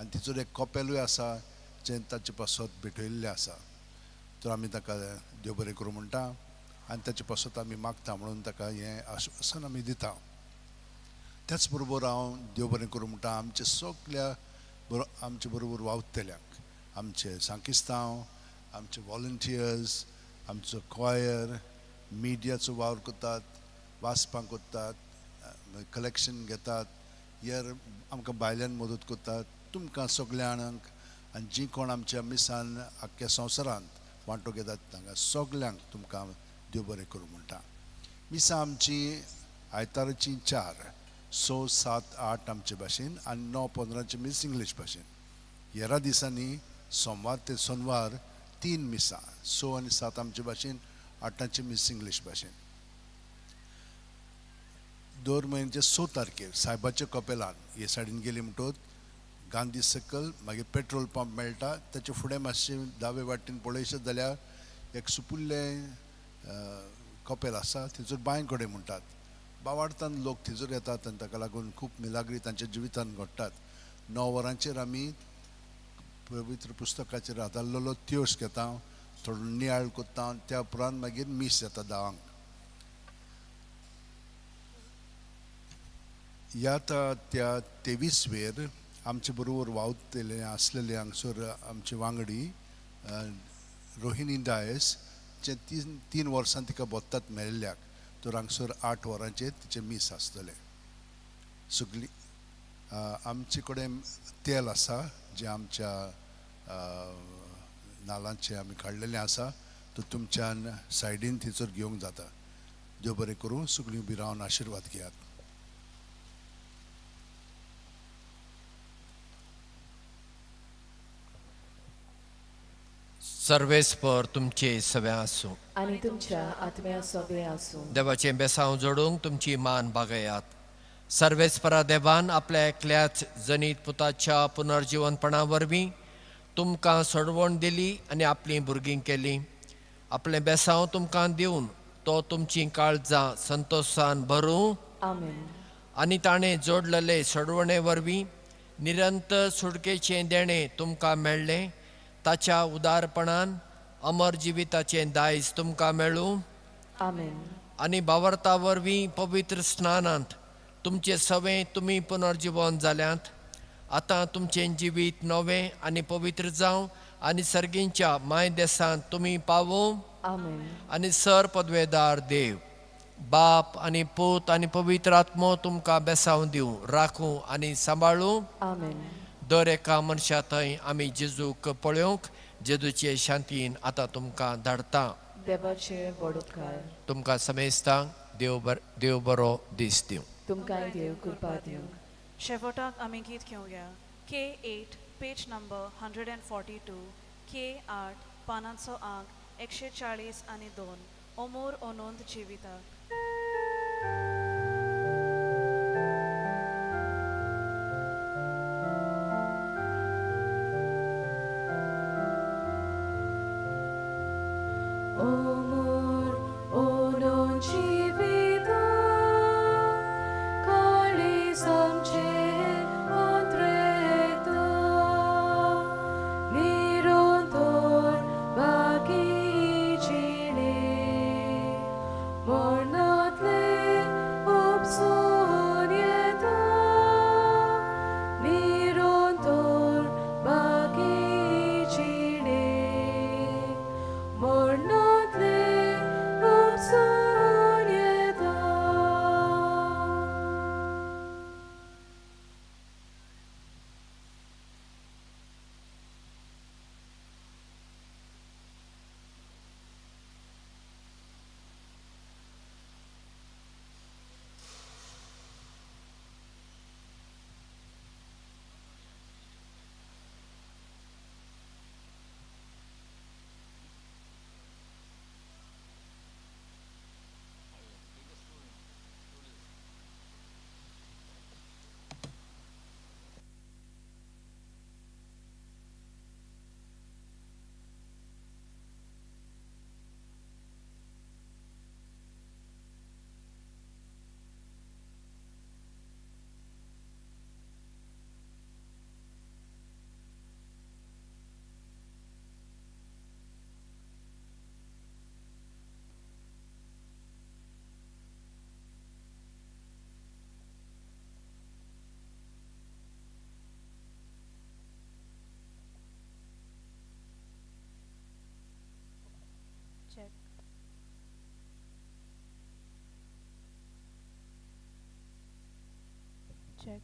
आनी थंयसर एक कपेलूय आसा जें ताचे पासत भेटयल्लें आसा. तर आमी ताका देव बरें करूं म्हणटा आनी ताचे पासत आमी मागता म्हणून ताका हें आश्वासन आमी दिता. त्याच बरोबर हांव देव बरें करूं म्हणटा आमचे सगल्या आमचे बरोबर वावुरतल्यांक, आमचे सांकिस्तांव, आमचे वॉलंटियर्स, आमचो क्वायर, मिडियाचो वावर करतात, वाचपाक करतात, कलेक्शन घेतात, हेर आमकां भायल्यान मदत करतात. तुमकां सगल्या जाणांक आनी जीं कोण आमच्या मिसान आख्ख्या संवसारांत वांटो घेतात तांकां सगल्यांक तुमकां देव बरें करूं म्हणटा. मिसां आमची आयताराचीं 4, 6, 7, 8 आमचे भाशेन आनी 9, 15 मीस इंग्लीश भाशेन. हेरा दिसांनी सोमवार ते सोनवार 3 मिसां, 6 आनी 7 आमचे भाशेन, 8 मीस इंग्लीश भाशेन. दर म्हयन्याचे 6 तारखेर सायबाच्या कपेलान हे सायडीन गेली म्हणटकच गांधी सर्कल मागीर पेट्रोल पंप मेळटा ताचे फुडें मातशें दावे वाटेन पळयशें जाल्यार एक सुपुल्लें कपेल आसा थंयसर बांय कडेन म्हणटात. बावाडतान लोक थंयसर येतात आनी ताका लागून खूब मिलाग्री तांच्या जिवितान घडटात. 9 वरांचेर आमी पवित्र पुस्तकाचेर आदारलेलो त्योस घेता, थोडो नियाळ करता, त्या उपरांत मागीर मीस जाता 10. ह्या त्या 23 वेर आमचे बरोबर वावुरतले आसलेले हांगसर आमचे वांगडी रोहिणी डायस जे 3 वर्सां तिका बोत्तात मेळिल्ल्याक, तर हांगसर 8 वरांचेर तिचें मीस आसतलें. सगळी आमचे कडेन तेल आसा जें आमच्या नालांचें आमी काडलेलें आसा, तर तुमच्यान सायडीन थंयसर घेवंक जाता. देव बरें करूं. सगळीं उबी रावन आशिर्वाद घेयात. सर्वेस्पर तुमचे सगळे आसूं आनी तुमच्या आत्म्या सगळे आसूं. देवाचें बेसांव जोडूंक तुमची मान बागयात. सर्वेस्परा देवान आपल्या एकल्याच जनीत पुताच्या पुनर्जिवनपणा वरवीं तुमकां सोडवण दिली आनी आपलीं भुरगीं केलीं. आपलें बेसांव तुमकां दिवन तो तुमचीं काळजां संतोशान भरूं. आमेन. आनी ताणें जोडलेले सोडवणे वरवीं निरंतर सुटकेचें देणें तुमकां मेळ्ळें. ताच्या उदारपणान अमर जिविताचें दायज तुमकां मेळूं. आमेन. आनी बावर्ता वरवीं पवित्र स्नानांत तुमचें सवें तुमी पुनर्जिवन जाल्यात. आतां तुमचें जिवीत नवें आनी पवित्र जावं आनी सर्गींच्या माय देसांत तुमी पावूं. आमेन. आनी सर पदवेदार देव बाप आनी पूत आनी पवित्र आत्मो तुमकां बेसांव दिवं, राखूं आनी सांबाळूं. आमेन. दर एका मनशा थंय आमी जेजूक पळोवंक जेजूचे शांतीन आतां तुमकां धाडटा. देवाचे व्हड उपकार. तुमकां समेस्तांक देव बरो दीस दिवं. तुमकांय देव कृपा दिवं. शेवटाक आमी गीत घेवया K8 page number 142 K8 पानांचो आंक 142 अमोर अनंत जिविताक. Amor onon jivita kalis amche antreta nirontor baki jine mornatle upsonieta nirontor baki jine mornatle upsonieta. Check. Check.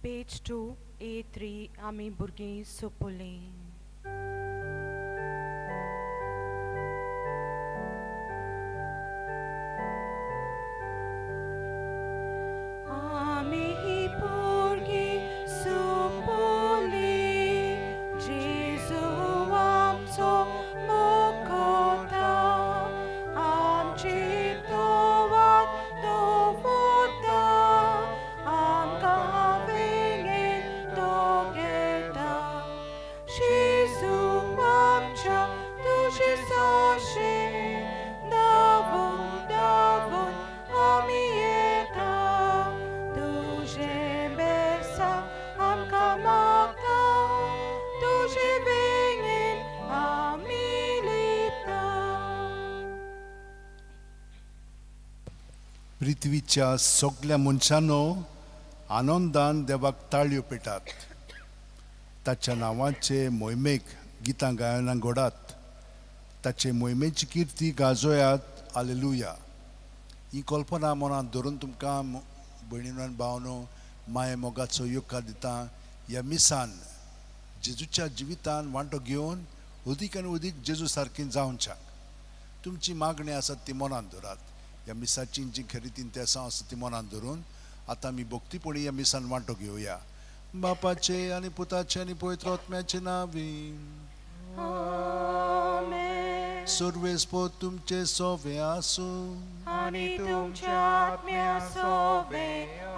पेज 2 A3 आमी भुरगीं सोंपलीं. आमी भुरगीं सोंपलीं, जेजू आमचो मुखोता, आमची तोवात दवरता, आमकां वेंगेंत तो घेता. जेजू आमच्या तुजे साशे धांवून धांवून आमी येता, तुजें बेसांव आमकां मागता, तुजे वेंगेंत आमी लिपता. पृथ्वीच्या सगल्या मनशांनो आनंदान देवाक ताळयो पेटात, ताच्या नांवाचे मोहिमेक गितां गायनां घोडात, ताचे मोहिमेची किर्ती गाजोयात. आलेलुया. ही कल्पना मनांत धरून तुमकां भयणीनो आनी भावनो माये मोगाचो येवकार दिता. ह्या मिसान जेजूच्या जिवितान वांटो घेवन अदीक आनी अदीक जेजू सारकी जावच्याक तुमची मागणी आसात ती मनांत धरात. ह्या मिसाची जी खरी तेसां आसा ती मनांत धरून आतां आमी भक्तीपणी ह्या मिसान वांटो घेवया. बापाचे आनी पुताचे आनी पवित्र आत्म्याचे नांवी. आमेन. सर्वेस्पोर तुमचे सोवे आसूं. आनी तुमच्या आत्म्या सोवे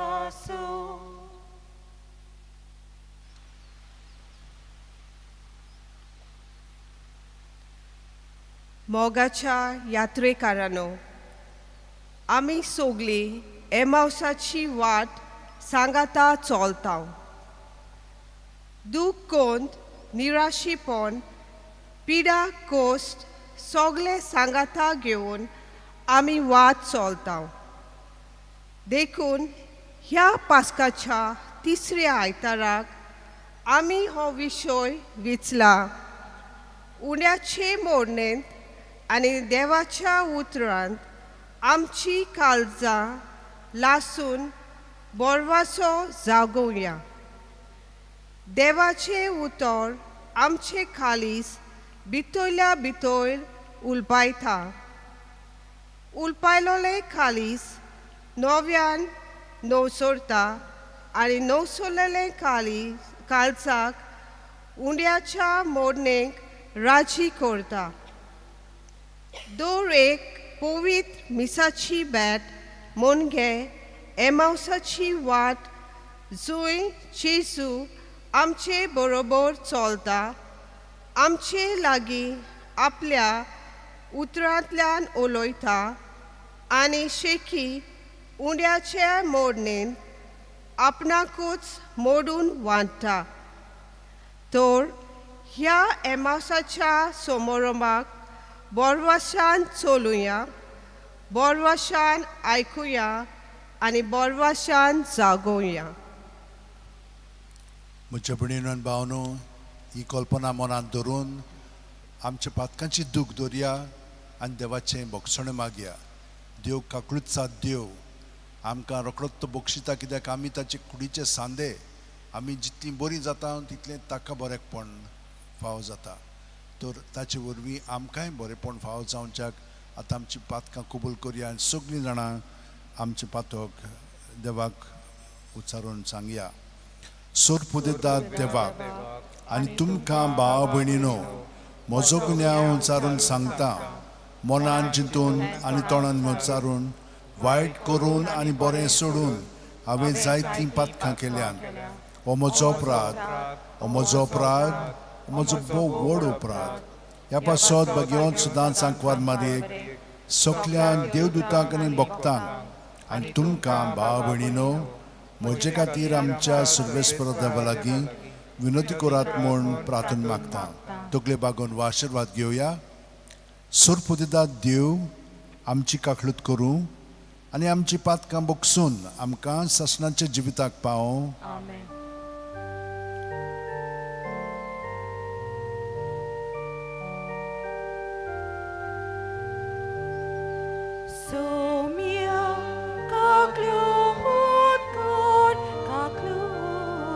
आसूं. मोगाच्या यात्रेकारांनो, आमी सगळीं एमावसाची वाट सांगाता चलता. दूख कोंत, निराशीपण, पिडा कोश्ट सगळे सांगाता घेवन आमी वाट चलता. देखून ह्या पास्काच्या तिसऱ्या आयताराक आमी हो विशय विचला, उण्याचे मोडणेंत आनी देवाच्या उतरांत आमची काळजां लासून बोरवासो जागोवया. देवाचें उतर आमचे खालीस भितरल्या भितर उलपायता. उलपायलोले खालीस नव्यान नवसरता आनी नवसरलेले खाली काळजाक उंड्याच्या मोडणेक राजी करता. दर एक पवित्र मिसाची भेट म्हणजे एमावसाची वाट जंय जेजू आमचे बरोबर चलता, आमचे लागीं आपल्या उतरांतल्यान उलयता आनी शेकी उंड्याच्या मोडणेन आपणाकूच मोडून वांट्टा. तर ह्या एमावसाच्या समारंभाक बोरवाशान चलुया, बोरवाशान आयकुया आनी बोरवाशान जागोवया. म्हज्या भयणीनो आनी भावनो, ही कल्पना मनांत धरून आमच्या पातकांची दूख दवरया आनी देवाचें भोगसणें मागया. देव काकळूतचा देव आमकां रोखडोच तो बक्षिता, कित्याक आमी ताचे कुडीचे सांदे. आमी जितलीं बरीं जाता तितलें ताका बरेपण फावो जाता. तर ताचे वरवीं आमकांय बरेपण फावो जावच्याक आतां आमची पातकां कबूल करया आनी सगळीं जाणां आमचें पातक देवाक उच्चारून सांगया. सोरपुदेदार देवाक आनी तुमकां भाव भयणीनो म्हजो गुन्यांव उच्चारून सांगता. मनान चिंतून आनी तोंडान उच्चारून, वायट करून आनी बरें सोडून हांवें जायतीं पातकां केल्यान. हो म्हजो अपराध, हो म्हजो अपराध, हो म्हजो भोव व्हड अपराध. ह्या पासत भगवंत सदांच सांकवार मारयेक सगल्या देवदूतांक आनी भक्तांक आनी तुमकां भाव भयणीनो म्हजे खातीर आमच्या सर्वेस्पर देवा लागीं विनवती करात म्हूण प्रार्थना मागता. तकले बागोवन हो आशिर्वाद घेवया. सोरपुदेदार देव आमची काकळूत करूं आनी आमची पातकां बगसून आमकां सासणाच्या जिविताक पावोवं. आमेन. सोम्या काकलूत कर, काकलूत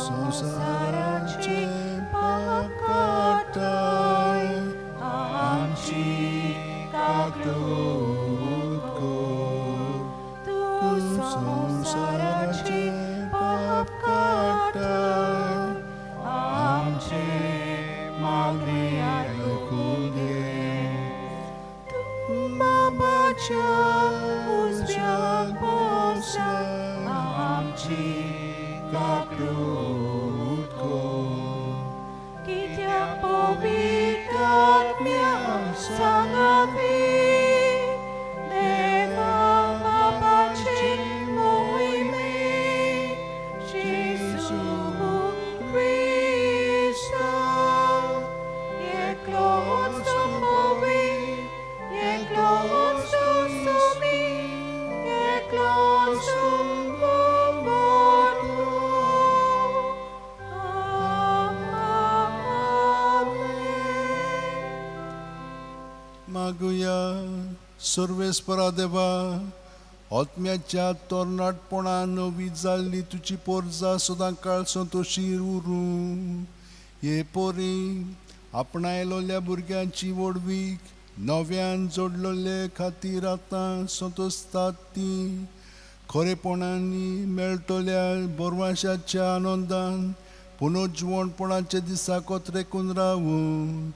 संवसाराचें पाप काडटाय, आमची काकूट कर. तूं संवसाराचें पाप काडटाय, आमचें मागणें आयकून घे. तूं बाबाच्या उजव्याक बसला, आमची काकूट कर. कित्याक पवित्र आत्म्या सांगावी, देवा बापाचे मोहिमेक जेजू क्रिस्ता एकलोच तो पवित्र, एकलोच तो स्वामी, एकलोच तो मोठो. आमेन. मागुया. सर्वेस्परा देवा, आत्म्याच्या तरणाटपणा नवी जाल्ली तुजी पोरजा सदां काळ संतोशी उरूं. हे पोरी आपणायलोल्या भुरग्यांची व्हडवीक नव्यान जोडलोले खातीर आतां संतोसतात ती खरेपणांनी मेळटल्या बोरवाशाच्या आनंदान पुनर्जिवणपणाच्या दिसा कोत्रेकून रावूं.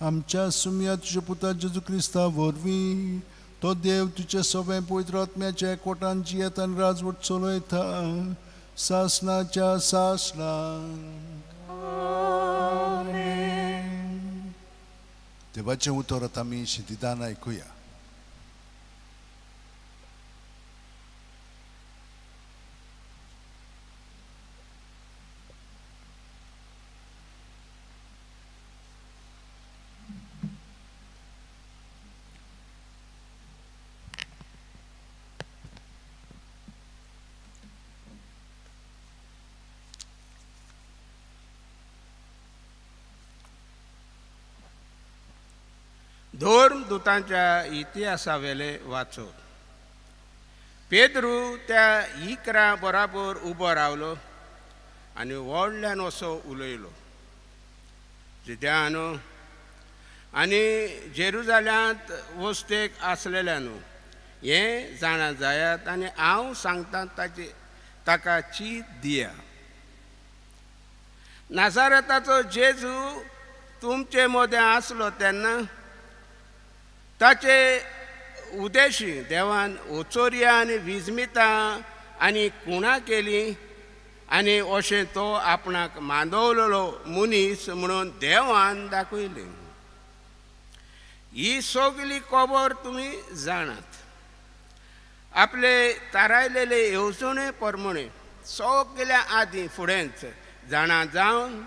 आमच्या सुमया तुज्या पुता जेजू क्रिस्ता वरवीं, तो देव तुजे सगळें पवित्र आत्म्याच्या एकवटान जियेता आनी राजवट चलयता सासणाच्या सासणाक. देवाचें उतर आतां आमी शिंतिदान आयकुया. धर्मदुतांच्या इतिहासावेले वाचो. पेद्रू त्या 11 बराबर उबो रावलो आनी व्हडल्यान असो उलयलो, जिद्यानो आनी जेरुजाल्यांत वस्तेक आसलेल्यानो, हें जाणा जायात आनी हांव सांगता ताचे ताका चीत दिया. नाजारेताचो जेजू तुमचे मदें आसलो तेन्ना ताचे उदेशी देवान ओचोरया आनी विजमितां आनी खुणां केली आनी अशें तो आपणाक मांदवलेलो मनीस म्हणून देवान दाखयलें. ही सगली खबर तुमी जाणात. आपले थारायलेले येवजणे प्रमाणे सगल्या आदीं फुडेंच जाणा जावन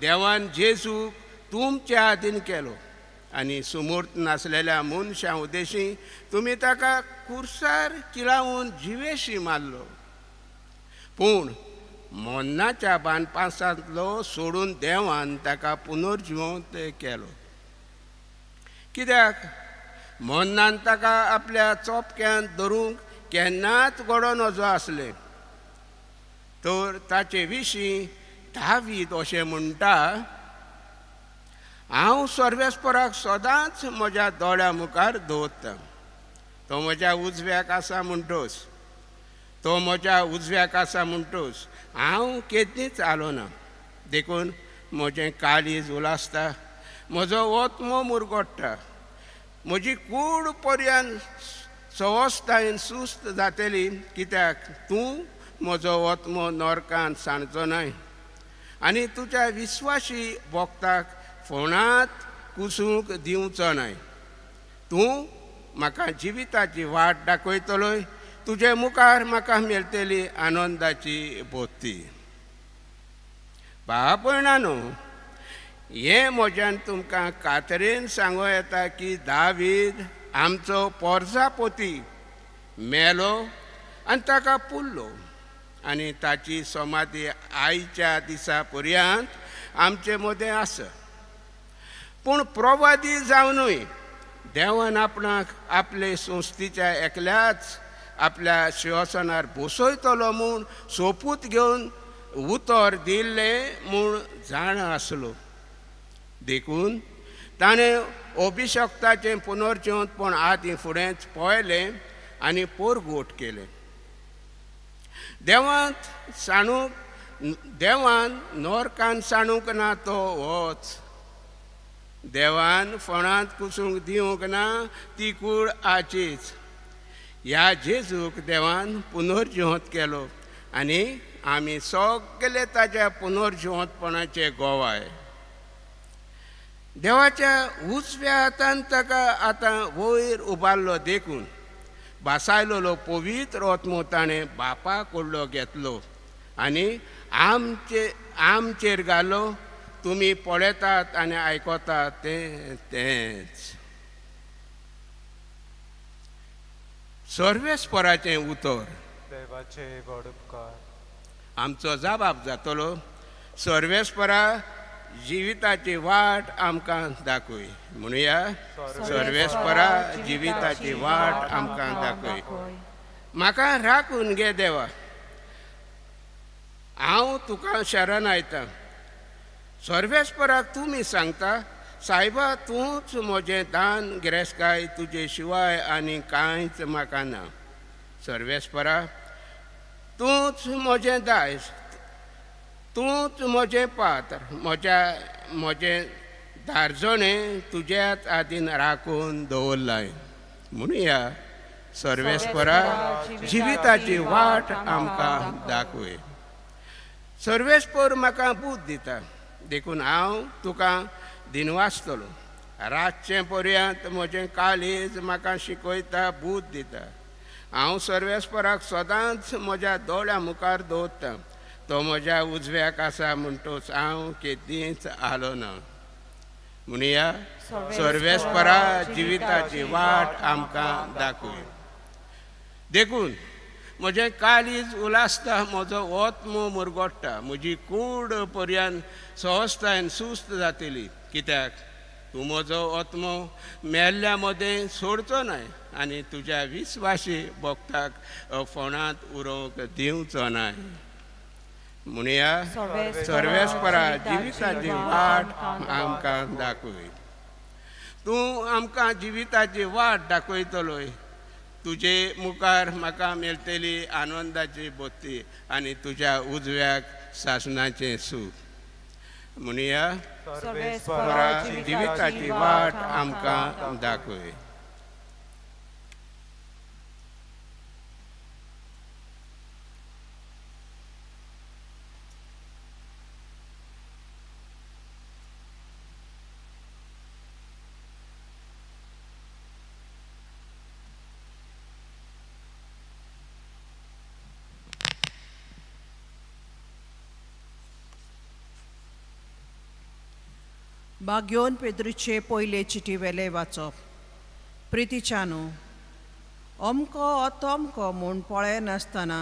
देवान जेजूक तुमच्या आदीन केलो आनी सुमूर्त नासलेल्या मनशां उदेशी तुमी ताका कुर्सार किलावून जिवेशी मारलो. पूण मरणाच्या बांदपासांतलो सोडून देवान ताका पुनर्जिवंत केलो. कित्याक मरणान ताका आपल्या चोपक्यान धरूंक केन्नाच घडो नजो आसलें. तर ताचे विशीं दावीद अशें म्हणटा, हांव सर्वेस्पराक सदांच म्हज्या दोळ्या मुखार दवरतां. तो म्हज्या उजव्याक आसा म्हणटोच, तो म्हज्या उजव्याक आसा म्हणटोच हांव केन्नीच आलो ना. देखून म्हजें काळीज उलासता, म्हजो ओत्मो मुरगोडटा, म्हजी कूड पर्यान सवस्तायेन सुस्त जातली. कित्याक तूं म्हजो ओत्मो नरकान सांडचो न्हय आनी तुज्या विस्वाशी भक्ताक फोणांत कुसूंक दिवचो न्हय. तूं म्हाका जिविताची वाट दाखयतलोय, तुजे मुखार म्हाका मेळटली आनंदाची बोती. भाव भयणांनो, हें म्हज्यान तुमकां खात्रेन सांगूं येता की दावीद आमचो पोरसापोती मेलो आनी ताका पुरलो आनी ताची समाधी आयच्या दिसा पर्यंत आमचे मदें आसा. पूण प्रवादी जावनूय देवान आपणाक आपले संस्थेच्या एकल्याच आपल्या शिंवासनार बसयतलो म्हूण सोपूत घेवन उतर दिल्लें म्हूण जाणा आसलो. देखून ताणें अभिशक्ताचें पुनर्जिवंतपण आदीं फुडेंच पळयलें आनी पोरगोट केलें. देवांत सांडूंक देवान नोरकान सांडूंक ना तो होच, देवान फोणांत कुसूंक दिवंक ना ती कूड आचीच. ह्या जेजूक देवान पुनर्जिवंत केलो आनी आमी सगळे ताच्या पुनर्जिवंतपणाचे गोवाय. देवाच्या उजव्या हातान ताका आतां वयर उबारलो देखून भासायलेलो पवित्र आत्मो ताणें बापा कडलो घेतलो आनी आमचेर घालो. तुमी पळयतात आनी आयकतात तें तेंच. सर्वेस्पराचें उतर. देवाचे व्हड उपकार. आमचो जबाब जातलो. सर्वेस्परा जिविताची वाट आमकां दाखय. म्हणुया, सर्वेस्परा जिविताची वाट आमकां दाखय. म्हाका राखून घे देवा, हांव तुका शरण आयतां. सर्वेस्पराक तुमी सांगता, सायबा तूंच म्हजें दान गिरेस्तकाय, तुजे शिवाय आनी कांयच म्हाका ना. सर्वेस्परा तूंच म्हजें दायज, तूंच म्हजें पात्र, म्हजें धारजणें तुज्याच आदीन राखून दवरलाय. म्हणुया, सर्वेस्परा जिविताची वाट आमकां दाखय. सर्वेस्पर म्हाका बूद दिता देखून हांव तुका दिनवासतलो. रातचें पर्यंत म्हजें काळीज म्हाका शिकयता, बूद दिता. हांव सर्वेस्पराक सदांच म्हज्या दोळ्या मुखार दवरता. तो म्हज्या उजव्याक आसा म्हणटोच हांव केदींच आलो ना. म्हणुया, सर्वेस्परा जिविताची वाट आमकां दाखय. देखून म्हजें काळीज उलासता, म्हजो आत्मो मुरगोडटा, म्हजी कूड पर्यंत सहजतायेन सुस्त जातली. कित्याक तूं म्हजो आत्मो मेल्ल्या मदें सोडचो नाय आनी तुज्या विस्वाशी भक्ताक फोणांत उरोवंक दिवचो नाय. म्हणुया, सर्वेस्परा जिविताची वाट आमकां दाखय. तूं आमकां जिविताची वाट दाखयतलोय. तुजे मुखार म्हाका मेळटली आनंदाची बत्ती आनी तुज्या उजव्याक सासणाचें सूख. म्हणुया, सर्वेस्परा जिविताची वाट आमकां दाखय. बाग्योन पेद्रूचे पयले चिटी वेले वाचप. प्रितीच्यानू, अमको अतमको म्हूण पळयनासतना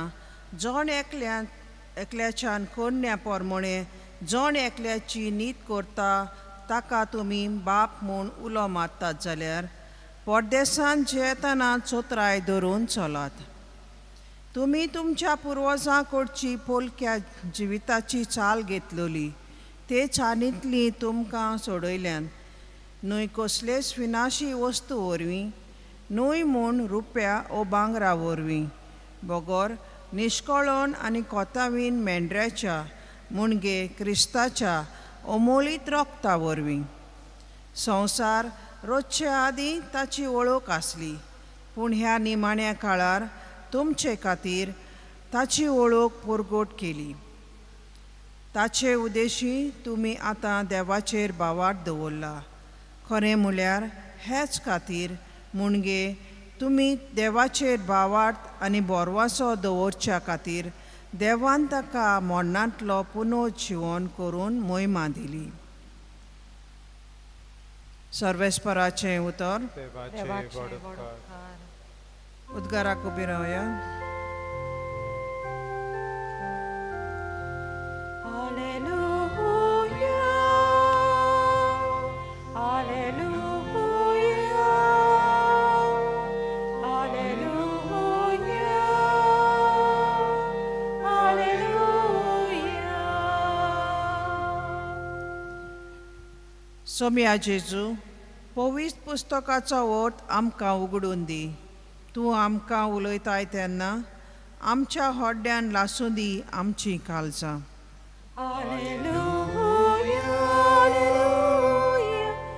जण एकल्याच्यान करण्या प्रमाणे जण एकल्याची नीत करता ताका तुमी बाप म्हूण उलो मारतात जाल्यार परदेसान जियेतना चोत्राय धरून चलात. तुमी तुमच्या पुर्वजां कडची पोलक्या जिविताची चाल घेतलेली ते चालींतली तुमकां सोडयल्यान, न्हय कसलेच विनाशी वस्तू वरवीं, न्हय म्हूण रुप्या ओ भांगरा वरवीं, बगर निश्कळण आनी कोतावीन मेंढऱ्याच्या मुणगे क्रिस्ताच्या अमोलीत रोगता वरवीं. संवसार रोजचे आदीं ताची वळख आसली, पूण ह्या निमाण्या काळार तुमचे खातीर ताची वळख परगट केली. ताचे उद्देशी तुमी आतां देवाचेर भावार्थ दवरला. खरें म्हळ्यार हेच खातीर मुणगे तुमी देवाचेर भावार्थ आनी बोरवासो दवरच्या खातीर देवान ताका मरणांतलो पुनर्जिवन करून मोहिमा दिली. सर्वेस्पराचें उतर. उद्गाराक उबी रावया. Alleluia, Alleluia, Alleluia, Alleluia. Saumya जेजू, पवित्र पुस्तकाचो अर्थ आमकां उगडून दी. तूं आमकां उलयताय तेन्ना आमच्या होड्ड्यान लासूं दी आमचीं काळजां. Hallelujah,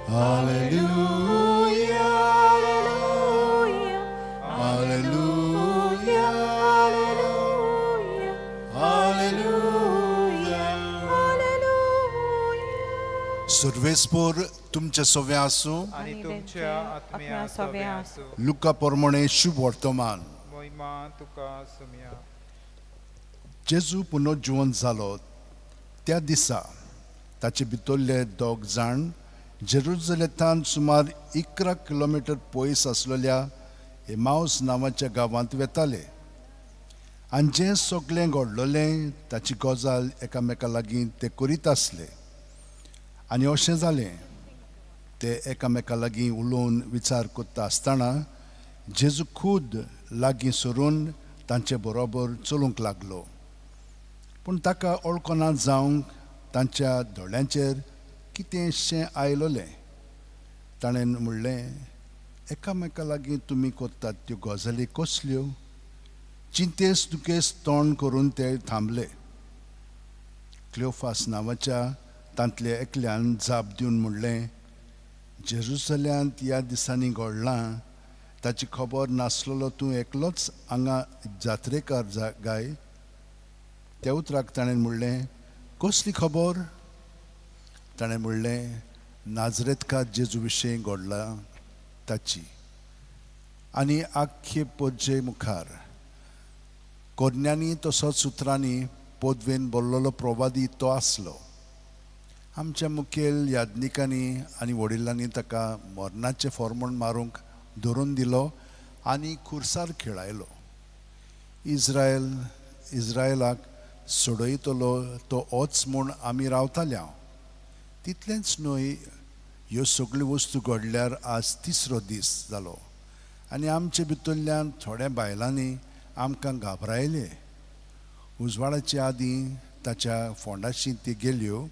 Hallelujah, Hallelujah, Hallelujah. सर्वेस्पोर तुमचे सवे आसूं आनी तुमच्या आत्म्या सवे आसूं. लुका प्रमाणे शुभ वर्तमान. मोहिमा तुका सुम्या. जेजू पुनर्जिवन जालो त्या दिसा ताचे भितरले दोग जाण जेरुजलेतान सुमार 11 किलोमिटर पयस आसलेल्या एमावस नांवाच्या गांवांत वेताले आनी जें सगळें घडलेलें ताची गजाल एकामेका लागीं ते करीत आसले. आनी अशें जालें, ते एकामेका लागीं उलोवन विचार करता आसतना जेजू खूद लागीं सरून तांचे बरोबर चलूंक लागलो. पूण ताका वळखना जावंक तांच्या दोळ्यांचेर कितेंशें आयलोलें. ताणें म्हणलें, एकामेका लागीं तुमी करतात त्यो गजाली कसल्यो? चिंतेस दुखेस तोंड करून ते थांबले. क्लियोफास नांवाच्या तांतल्या एकल्यान जाप दिवन म्हणलें, जेरुसल्यांत ह्या दिसांनी घडलां ताची खबर नासलेलो तूं एकलोच हांगा जात्रेकार गाय? त्या उतराक ताणें म्हणलें, कसली खबर? ताणें म्हणलें, नाजरेतकार जेजू विशीं घडलां ताची. आनी आख्खे पोजे मुखार कोरण्यांनी तसोच उतरांनी पदवेन बोल्लोलो प्रवादी तो आसलो. आमच्या मुखेल याज्ञिकांनी आनी वडिलांनी ताका मरणाचें फॉर्मण मारूंक धरून दिलो आनी खुर्सार खेळायलो. इज्रायलाक सोडयतलो तो ओच म्हूण आमी रावताले. तितलेंच न्हय, ह्यो सगळ्यो वस्तू घडल्यार आज तिसरो दीस जालो आनी आमचे भितरल्यान थोड्या बायलांनी आमकां घाबरायले. उजवाडाचे आदीं ताच्या फोंडाशी ती गेल्यो,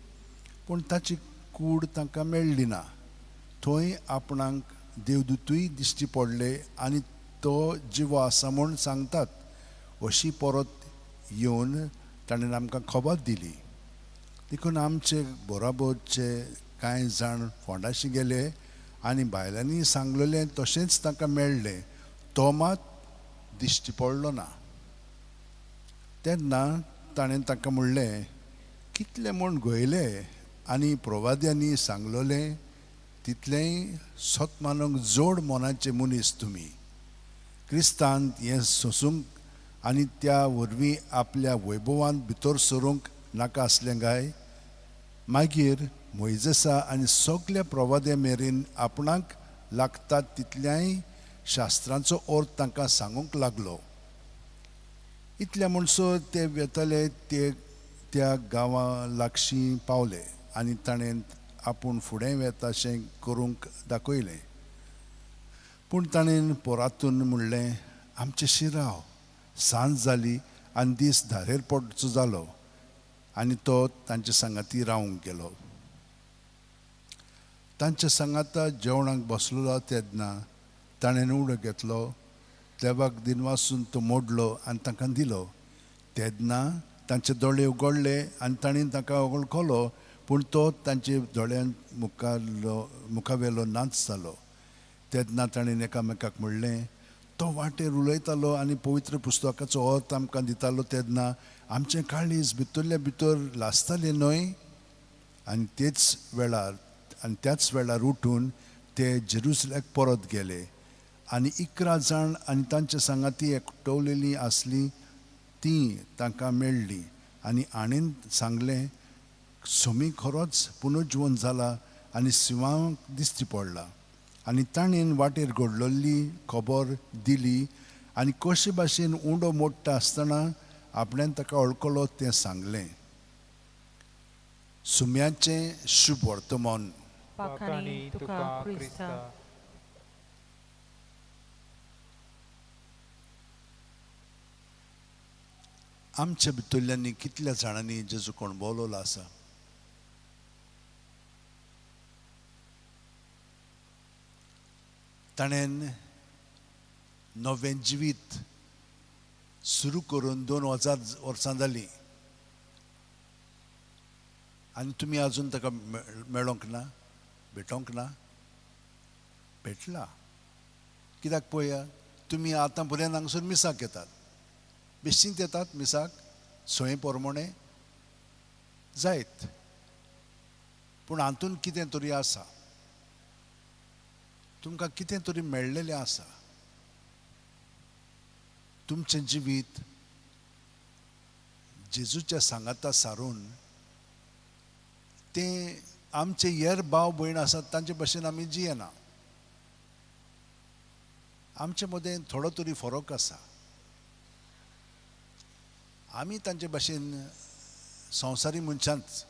पूण ताची कूड तांकां मेळ्ळी ना. थंय आपणाक देवदूतूय दिश्टी पडले आनी तो जिवो आसा म्हूण सांगतात अशी परत येवन ताणें आमकां खबर दिली. देखून आमचे बरोबरचे कांय जाण फोंडाशी गेले आनी बायलांनी सांगलेलें तशेंच तांकां मेळ्ळें. तो मात दिश्टी पडलो ना. तेन्ना ताणें तांकां म्हणलें, कितले म्हूण गोयले आनी प्रवाद्यांनी सांगलेलें तितलेंय सत मानूंक जोड मनाचे मनीस तुमी. क्रिस्तान हें सोसूंक आनी त्या वरवीं आपल्या वैभवांत भितर सरूंक नाका आसलें काय? मागीर मोयजेसा आनी सगल्या प्रवाद्या मेरेन आपणाक लागतात तितल्याय शास्त्रांचो अर्थ तांकां सांगूंक लागलो. इतल्या म्हणसर ते वेताले ते त्या गांवा लागशीं पावले आनी ताणें आपूण फुडें वेताशें करूंक दाखयलें. पूण ताणें पोरातून म्हणलें, आमचे शिराव सांज जाली आनी दीस धारेर पडचो जालो. आनी तो तांचे सांगाती रावंक गेलो. तांच्या सांगाता जेवणाक बसलेलो तेन्ना ताणें उडो घेतलो, देवाक दिनवासून तो मोडलो आनी तांकां दिलो. तेन्ना तांचे दोळे उगडले आनी ताणें तांकां वळखलो, पूण तो तांचे दोळ्यां मुखावेलो नाच जालो. तेन्ना ताणें एकामेकाक म्हणलें, तो वाटेर उलयतालो आनी पवित्र पुस्तकाचो अर्थ आमकां दितालो तेन्ना आमचें काळीज भितरल्या भितर लासतालें न्हय? आनी त्याच वेळार उठून ते जेरुसलेक परत गेले आनी 11 जाण आनी तांच्या सांगाती एकटवलेलीं आसलीं तीं तांकां मेळ्ळीं आनी आणीन सांगलें, सोमी खरोच पुनर्जिवन जाला आनी शिंवांक दिश्टी पडला. आनी ताणें वाटेर घडलेली खबर दिली आनी कशे भाशेन उंडो मोडटा आसतना आपल्यान ताका वळखलो तें सांगलें. सुम्याचें शुभ वर्तमान. आमच्या भितरल्यांनी कितल्या जाणांनी जेजू कोण बोलवलो आसा? ताणें नवें जिवीत सुरू करून 2000 वर्सां जालीं आनी तुमी आजून ताका मेळोंक ना, भेटोंक ना. भेटला कित्याक पळया, तुमी आतां पर्यंत हांगसर मिसाक येतात, बेश्टींत येतात मिसाक, सोये पोरमोणे जायत, पूण हातून कितें तरी आसा, तुमकां कितें तरी मेळ्ळेलें आसा. तुमचें जिवीत जेजूच्या सांगाता सारून तें आमचे हेर भाव भयण आसात तांचे भशेन आमी जियेना, आमचे मदें थोडो तरी फरक आसा. आमी तांचे भशेन संवसारी मनशांच,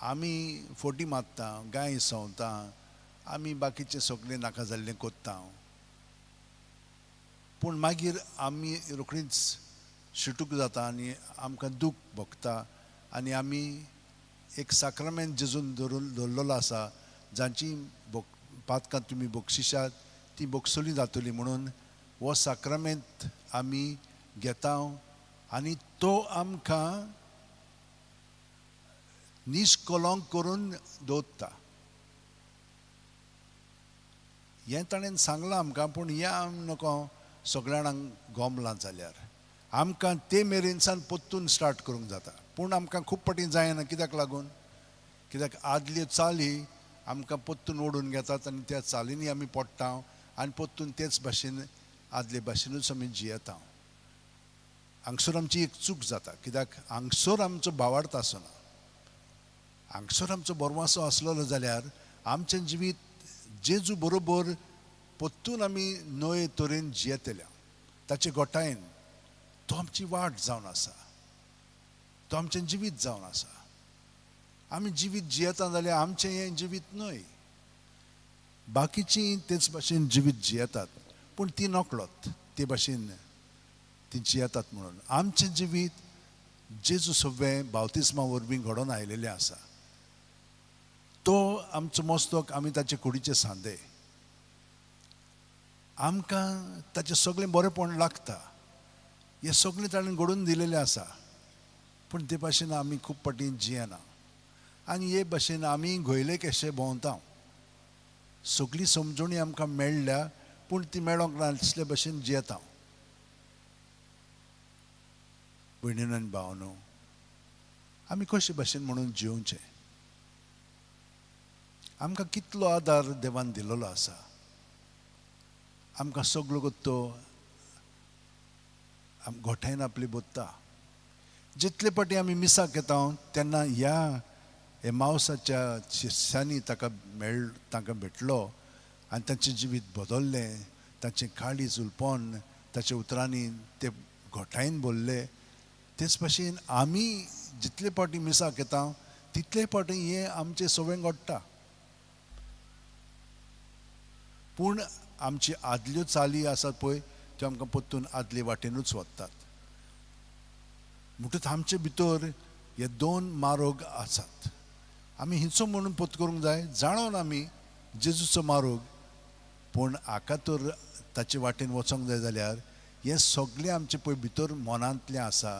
आमी फोटी मारता, गाय संवता, आमी बाकीचें सगळें नाका जाल्लें कोत्ता, पूण मागीर आमी रोखडीच शिटूक जाता आनी आमकां दूख भोगता आनी आमी एक साक्रामेंत जेजून धरून दवरलेलो आसा, जांची पातकां तुमी बक्षिशात ती बक्षोली जातली म्हणून हो साक्रामेंत आमी घेता आनी तो आमकां निश्कलंक करून दवरता. हें ताणें सांगलां आमकां, पूण हें आम नको सगळ्या जाणांक गोमलां जाल्यार आमकां ते मेरेनसान परतून स्टार्ट करूंक जाता, पूण आमकां खूब फाटीं जायना. कित्याक लागून? कित्याक आदल्यो चाली आमकां परतून ओडून घेतात आनी त्या चालींनी आमी पडटा आनी परतून तेच भाशेन आदले भाशेनूच आमी जियेता. हांगसर आमची एक चूक जाता, कित्याक हांगसर आमचो भावार्थ आसना. हांगसर आमचो बरवासो आसलेलो जाल्यार आमचें जिवीत जेजू बरोबर परतून आमी नवे तरेन जियेतल्या, ताचे गोठायेन तो आमची वाट जावन आसा, तो आमचें जिवीत जावन आसा. आमी जिवीत जियेता जाल्यार आमचें हें जिवीत न्हय, बाकीचीं तेच भाशेन जिवीत जियेतात, पूण ती नकळत ते भाशेन ती जियेतात. म्हणून आमचें जिवीत जेजू सगळें बावतिस्मा वरवीं घडोवन आयिल्लें आसा. तो आमचो मस्तक, आमी ताचे कुडीचे सांदे, आमकां ताचें सगळें बरेंपण लागता, हें सगळें ताणें घडोवन दिलेलें आसा, पूण ते भाशेन आमी खूब फाटीं जियेना आनी हे भाशेन आमी घोयले कशे भोंवता. सगळी समजणी आमकां मेळ्ळ्या, पूण ती मेळोंक ना तसले भाशेन जियेता. भयणीन आनी भावनो, आमी कशे भाशेन म्हणून जियोवचें? आमकां कितलो आदार देवान दिलेलो आसा, आमकां सगलो तो गोठायन आपली बोत्ता. जितले फावटी आमी मिसाक येता तेन्ना ह्या एमावसाच्या शिष्यांनी ताका तांकां भेटलो आनी तांचें जिवीत बदल्लें, तांचें काळीज उलपोन ताच्या उतरांनी ते गोठायेन बोल्ले. तेच भाशेन आमी जितले फावटी मिसाक येता तितले फावटी हें आमचें सगळें घडटा, पूण आमची आदल्यो चाली आसात पळय त्यो आमकां परतून आदले वाटेनूच वतात. म्हणटकच आमचे भितर हे दोन मार्ग आसात, आमी हिंचो म्हणून पोत करूंक जाय, जाणोन आमी जेजूचो मार्ग, पूण हाका तर ताचे वाटेन वचोंक जाय जाल्यार हें सगळें आमचें पळय भितर मनांतलें आसा,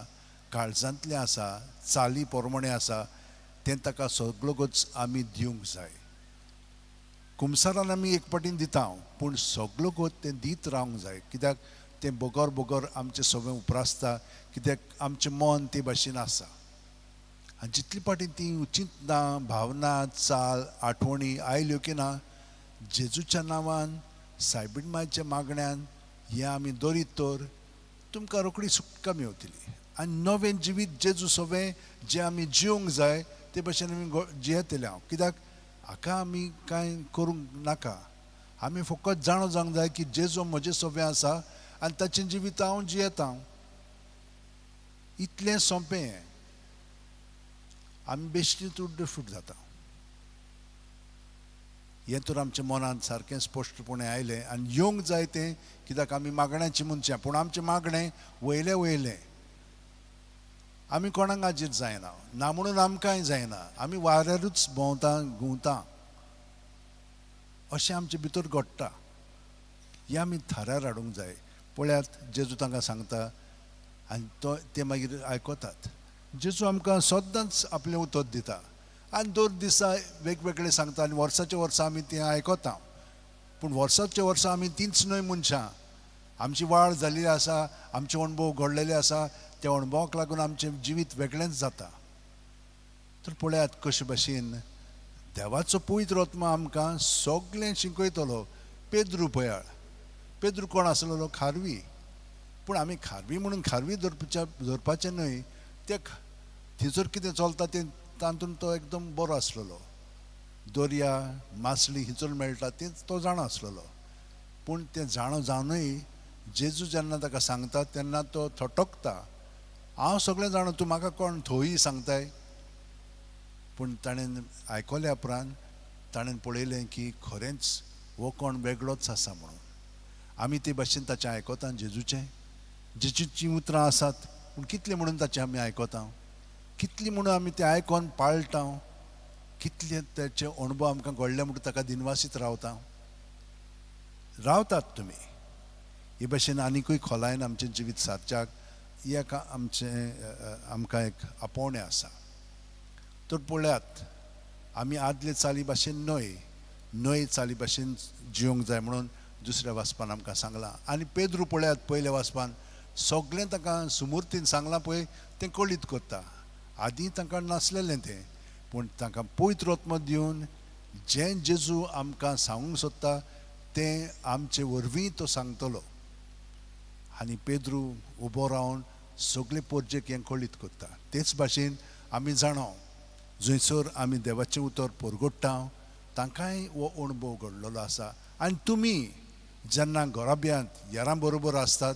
काळजांतलें आसा, चाली पोरमणें आसा, तें ताका सगळोच आमी दिवंक जाय. कुमसारान आमी एक फावटीन दिता, पूण सगळो तें दीत रावंक जाय, कित्याक तें बगर बगर आमचें सगळें उप्रासता, कित्याक आमचें मन ते भाशेन आसा. आनी जितले फावटी ती चिंतना, भावना, चाल, आठवणी आयल्यो की ना, जेजूच्या नांवान सायबीण मायच्या मागण्यान हें आमी दरीत तर तुमकां रोखडी सुटका मेवतली आनी नवें जिवीत जेजू सगळें जें आमी जिवंक जाय ते भाशेन आमी जियेतले. हांव कित्याक हाका आमी कांय करूंक नाका, आमी फकत जाणो जावंक जाय की जेजू म्हजें सगळें आसा आनी ताचें जिवीत हांव जियेता. इतलें सोंपें, आमी बेश्टी तुड्डे फूट जाता. हें तर आमच्या मनांत सारकें स्पश्टपणे आयलें आनी येवंक जाय तें, कित्याक आमी मागण्याची मनशां, पूण आमचें मागणें वयलें वयलें, आमी कोणाक आजीर जायना ना म्हणून आमकांय जायना, आमी वाऱ्यारूच भोंवता घुंवता, अशें आमचे भितर घडटा. हें आमी थारार हाडूंक जाय. पळयात जेजू तांकां सांगता आनी तो ते मागीर आयकतात. जेजू आमकां सदांच आपलें उतर दिता आनी दर दिसा वेगवेगळे सांगता आनी वर्साचे वर्सा आमी तें आयकता. पूण वर्साचे वर्सा आमी तींच न्हय मनशां, आमची वाड जाल्ली आसा, आमचे अणभव घडलेले आसा, त्या अणभवाक लागून आमचें जिवीत वेगळेंच जाता. तर पळयात कशे भाशेन देवाचो पवित्र आत्मा आमकां सगळें शिकयतलो. पेद्रू पळयात, पेद्रू कोण आसलेलो? खारवी. पूण आमी खारवी म्हणून खारवी धरपाचें न्हय, ते थंयसर कितें चलता तें तातूंत तो एकदम बरो आसलेलो. दर्या मासली हिंचर मेळटा तें तो जाणा आसलेलो. पूण तें जाणो जावनूय जेजू जेन्ना ताका सांगता तेन्ना तो थटकता, हांव सगळें जाणो, तूं म्हाका कोण थंय सांगताय. पूण ताणें आयकल्या उपरांत ताणें पळयलें की खरेंच हो कोण वेगळोच आसा म्हणून. आमी ते भाशेन ताचें आयकता जेजूचें, जेजूचीं उतरां आसात पूण कितलें म्हणून ताचें आमी आयकता, कितलीं म्हणून आमी तें आयकोन पाळटा, कितले ताचे अणभव आमकां घडले म्हणून ताका दिनवासीत रावता रावतात तुमी. हे भाशेन आनिकूय खोलायेन आमचें जिवीत सारच्याक एक आमचें आमकां एक आपोवणें आसा. तर पळयात आमी आदले चाली भाशेन न्हय, न्हय चाली भाशेन जिवंक जाय म्हणून दुसऱ्या वाचपान आमकां सांगलां. आनी पेद्रू पळयात पयल्या वाचपान सगळें ताका सुमुर्तीन सांगलां पळय, तें कळीत करता. आदीं तांकां नासलेलें तें, पूण तांकां पवित्र आत्मो दिवन जें जेजू आमकां सांगूंक सोदता तें आमचे वरवीं तो सांगतलो. आनी पेद्रू उबो रावन सगळे पोरजेक हें कळीत करता. तेच भाशेन आमी जाणा जंयसर आमी देवाचें उतर परगट्टा तांकांय हो अणभव घडलेलो आसा. आनी तुमी जेन्ना घराब्यांत यारां बरोबर आसतात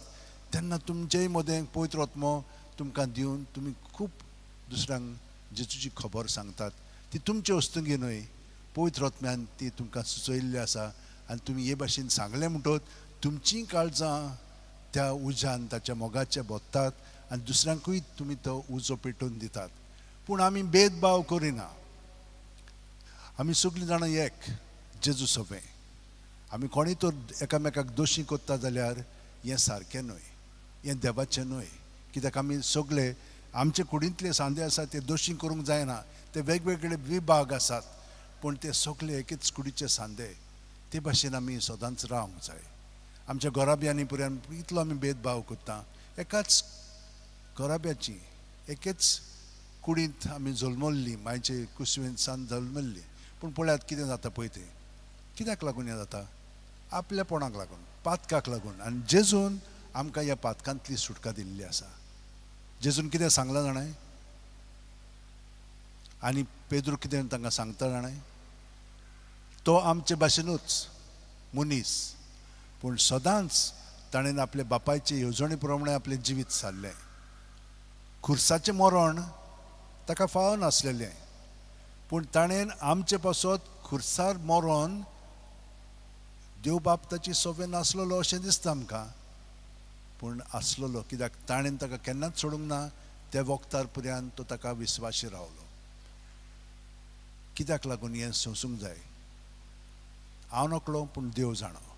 तेन्ना तुमचेय मदें पवित्र आत्मो तुमकां दिवन तुमी खूब दुसऱ्यांक जेजूची खबर सांगतात. ती तुमचे वस्तुंगी न्हय, पवित्र आत्म्यान ती तुमकां सुचयल्ली आसा. आनी तुमी हे भाशेन सांगलें म्हणटकच तुमचीं काळजां त्या उज्यान ताच्या मोगाचे भोत्तात आनी दुसऱ्यांकूय तुमी तो उजो पेटोवन दितात. पूण आमी भेदभाव करिना, आमी सगळीं जाणां एक जेजू सोबें. आमी कोणूय तर एकामेकाक दोशी करता जाल्यार हें सारकें न्हय, हें देवाचें न्हय. कित्याक आमी सगळे आमचे कुडींतले सांदे आसात ते दोशी करूंक जायना, ते वेगवेगळे विभाग आसात पूण ते सगळे एकेच कुडीचे सांदे. ते भाशेन आमी सदांच रावंक जाय. आमच्या घराब्यांनी पुराय इतलो आमी भेदभाव करता, एकाच घराब्याची एकेच कुडींत आमी जल्मल्ली, मायचे कुसवेन सान जल्मल्ली, पूण पळयात कितें जाता पळय तें. कित्याक लागून हें जाता? आपल्यापणाक लागून, पातकाक लागून. आनी जेजून आमकां ह्या पातकांतली सुटका दिल्ली आसा. जेजून कितें सांगलां जाणाय? आनी पेद्रू कितें तांकां सांगता जाणाय? तो आमचे भाशेनूच मनीस, पूण सदांच ताणें आपल्या बापायचे येवजणे प्रमाणे आपलें जिवीत सारलें. खुर्साचें मरण ताका फावो नासलेलें, पूण ताणें आमचे पासत खुर्सार मरोन देव बाप ताची सोबे नासलेलो अशें दिसता आमकां, पूण आसलेलो. कित्याक ताणें ताका केन्नाच सोडूंक ना, त्या वखदार पर्यंत तो ताका विस्वाशी रावलो. कित्याक लागून हें सोंसूंक जाय? हांव नकळो पूण देव जाणो.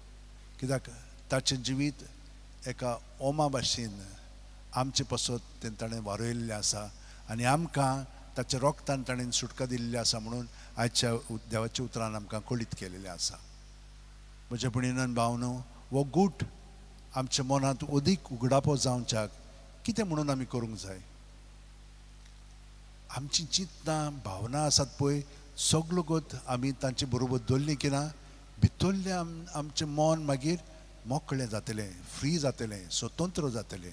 कित्याक ताचें जिवीत एका ओमा भाशेन आमचे पासत तें ताणें वारयल्लें आसा आनी आमकां ताच्या रोगतान ताणें सुटका दिल्ली आसा म्हणून आयच्या देवाच्या उतरान आमकां कळीत केलेलें आसा. म्हज्या भयणीन भावनो, हो गूट आमच्या मनांत अदीक उगडापो जावच्याक कितें म्हणून आमी करूंक जाय? आमची चिंतनां भावना आसात पळय सगलो गोत आमी तांचे बरोबर दवरली की ना, भितरलें आमचें मन मागीर मोकळें जातलें, फ्री जातलें, स्वतंत्र जातलें.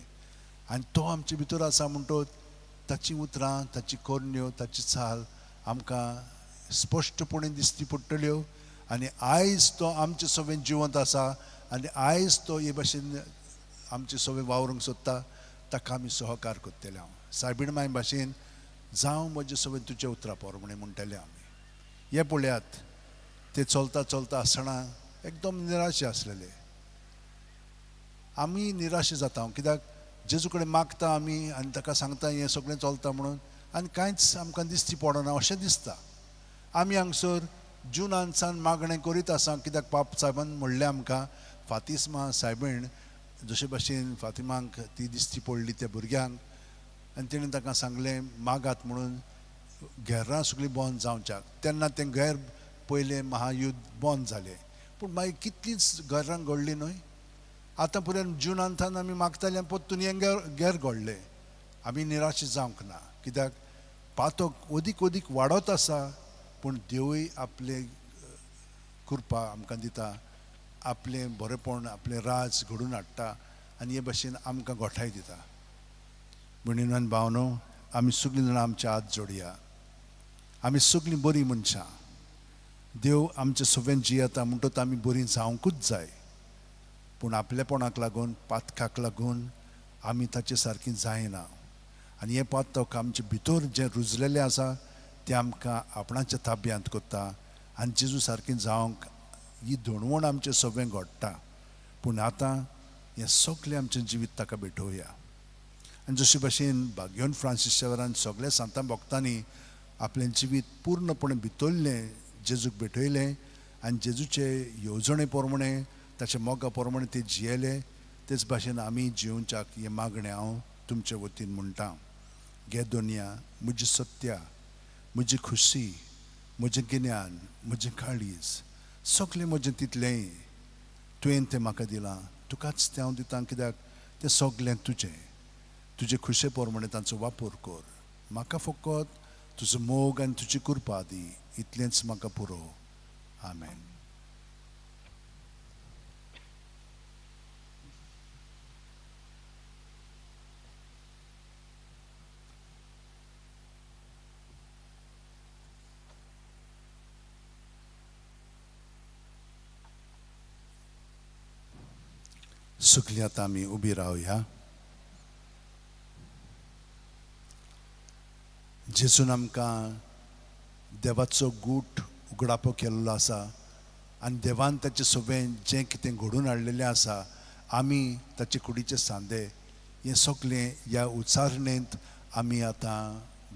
आनी तो आमचे भितर आसा म्हणटकच ताचीं उतरां, ताची करण्यो, ताची चाल आमकां स्पश्टपणे दिसती पडटल्यो. आनी आयज तो आमचे सगळें जिवंत आसा आनी आयज तो हे भाशेन आमचे सगळें वावरूंक सोदता, ताका आमी सहकार करतले. हांव सायबीण माय भाशेन जावं म्हजे सगळें तुज्या उतरां प्रमाणे म्हणटले आमी. हे पळयात ते चलता चलता आसतना एकदम निराशे आसलेले. आमी निराशे जाता कित्याक जेजू कडेन मागता आमी आनी ताका सांगता हें सगळें चलता म्हणून, आनी कांयच आमकां दिसती पडना अशें दिसता. आमी हांगसर जुनान सान मागणें करीत आसा कित्याक पाप सायबान म्हणलें आमकां फातिस्मा सायबीण जशे भाशेन फातिमांक ती दिसती पडली त्या भुरग्यांक आनी तेणें तांकां सांगलें मागात म्हणून घेरां सगळीं बंद जावच्याक. तेन्ना तें गैर पयलें महायुद्ध बंद जालें, पूण मागीर कितलींच घरां घडलीं न्हय. आतां पर्यंत जुनांतान आमी मागताले आनी परतून हें गेर घडलें. आमी निराश जावंक ना, कित्याक पातक अदीक अदीक वाडत आसा, पूण देवूय आपले कृपा आमकां दिता, आपलें बरेंपण आपलें राज घडून हाडटा आनी हे भाशेन आमकां गोठाय दिता. भयणीनो आनी भावनो, आमी सगळीं जाणां आमचे हात जोडया. आमी सगळीं बरीं मनशां, देव आमचे सगळ्यान जियेता म्हणटकच आमी बरीं जावंकूच जाय. पूण आपलेपणाक लागून पातकाक लागून आमी ताचे सारकीं जायना आनी हें पातक आमचे भितर जें रुजलेलें आसा तें आमकां आपणाच्या ताब्यांत करता आनी जेजू सारकें जावंक ही धोणवण आमचें सगळें घडटा. पूण आतां हें सगळें आमचें जिवीत ताका भेटोवया. आनी जशे भाशेन भाग्योन फ्रांसीस शेवरान सगळ्या सांतां भक्तांनी आपलें जिवीत पूर्णपणे भितरलें जेजूक भेटयलें आनी जेजूचे येवजणे प्रमाणे ताच्या मोगा प्रमाणे ते जियेले, तेच भाशेन आमी जिवच्याक हें मागणें हांव तुमचे वतीन म्हणटा. गे दुनिया म्हजी सत्या, म्हजी खुशी, म्हजें गिन्यान, म्हजें काळीज, सगळें म्हजें तितलेंय तुवें तें म्हाका दिलां, तुकाच तें हांव दितां, कित्याक तें सगळें तुजें. तुजे खुशे प्रमाणे तांचो वापर कर, म्हाका फकत तुजो मोग आनी तुजी कृपा दी, इतलेंच म्हाका पुरो. आमेन. सगळीं आतां आमी उबी रावया. जेजून आमकां देवाचो गूट उगडापो केल्लो आसा आनी देवान ताचें सगळें जें कितें घडून हाडलेलें आसा आमी ताचे कुडीचे सांदे हें सगळें ह्या उच्चारणेंत आमी आतां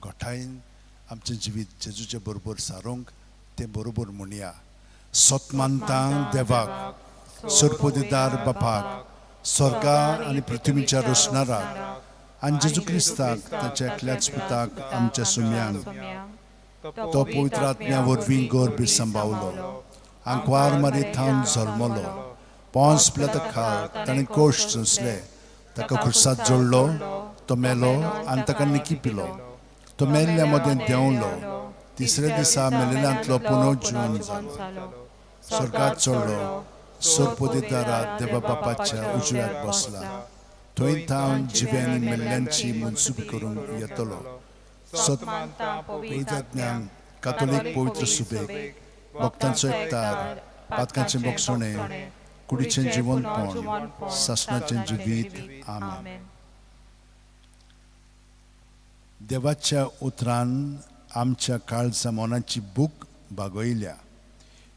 घटायन आमचें जिवीत जेजूचे बरोबर सारोवंक तें बरोबर म्हणया. सत मानता देवाक, सरपदिदार बापाक, स्वर्गा आनी पृथ्वीच्या रचणाराक आनी जेजू क्रिस्ताक ताच्या एकल्याच पुताक आमच्या सुम्यांक, तो पवित्र आत्म्या वरवीं गर्भ सांबावलो, आंकवार मारी थावन जल्मलो, पोंस पिलाता खाल ताणें कोश सोंसले, ताका खुर्सात जोडलो, तो मेलो आनी ताका निकी पिलो, तो मेल्ल्या मदें देंवलो, तिसऱ्या दिसा मेलेल्यांतलो पुनर्जीवन जालो, स्वर्गात चडलो, सरपदिदारा देवा बापाच्या उजव्याक बसला, थंय थावन जिव्यांनी मेल्ल्यांची मनसुबी करूंक येतलो. सत पवित्र कातोलीक पवित्र सुबेक, भक्तांचो एकतार, पातकांचें बोगसणें, कुडीचें जिवनपण, सासणाचें जिवीत. आमेन. देवाच्या उतरान आमच्या काळजा मनाची भूक भागयल्या.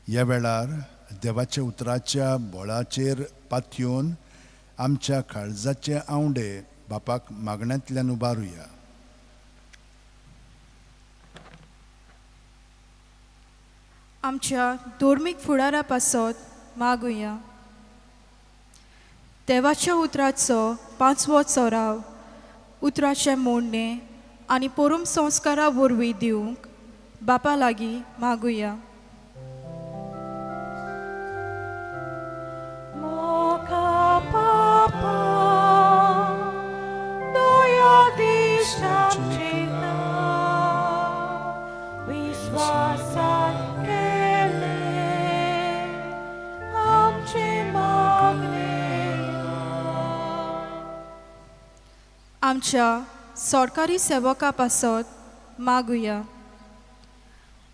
ह्या वेळार देवाच्या उतराच्या बळाचेर पातयेवन आमच्या काळजाचे आंवडे बापाक मागण्यांतल्यान उबारुया. आमच्या धर्मीक फुडारा पासत मागुया. देवाच्या उतराचो पांचवो चराव उतराचें मोडणें आनी परम संस्कारा वरवीं दिवंक बापा लागीं मागुया. आमच्या सरकारी सेवका पासत मागुया.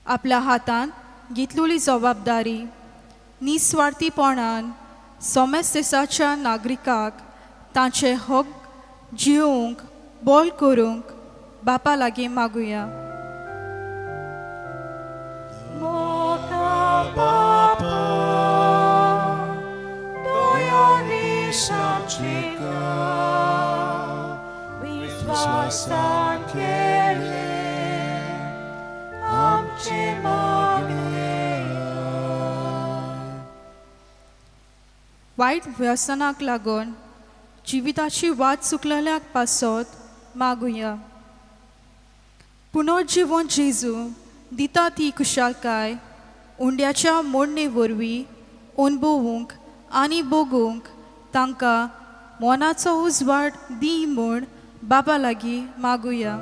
आपल्या हातांत घेतलेली जबाबदारी निस्वार्थीपणान सोमेस देशाच्या नागरिकाक तांचे हक जिवंक बोल करूंक बापा लागीं मागुया. विश्वासान केलें आमचें मागणें. वायट व्यसनाक लागून जिविताची वाट चुकलेल्याक पासत मागुया. पुनर्जिवन जेजू दिता ती खुशालकाय उंड्याच्या मोडणे वरवीं अणभवूंक आनी भोगूंक तांकां मनाचो उजवाड दी म्हूण बाबा लागीं मागुया.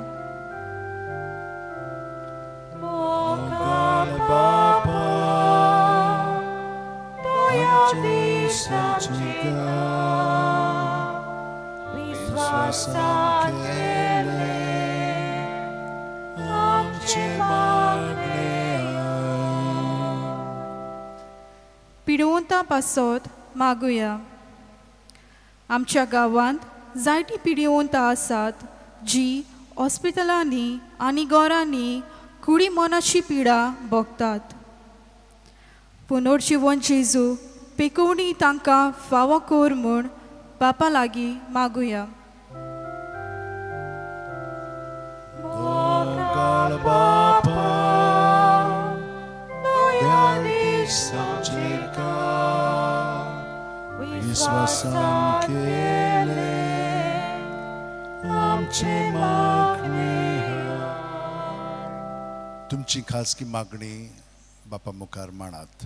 पिडवंता पासत मागुया. आमच्या गांवांत जायतीं पिडिवंतां आसात जी हॉस्पिटलांनी आनी घरांनी कुडी मनाची पिडा भोगतात. पुनर्जिवन जेजू पेकोवणी तांकां फावो कर म्हूण बापा लागीं मागुया. तुमची खासगी मागणी बापा मुखार मांडात.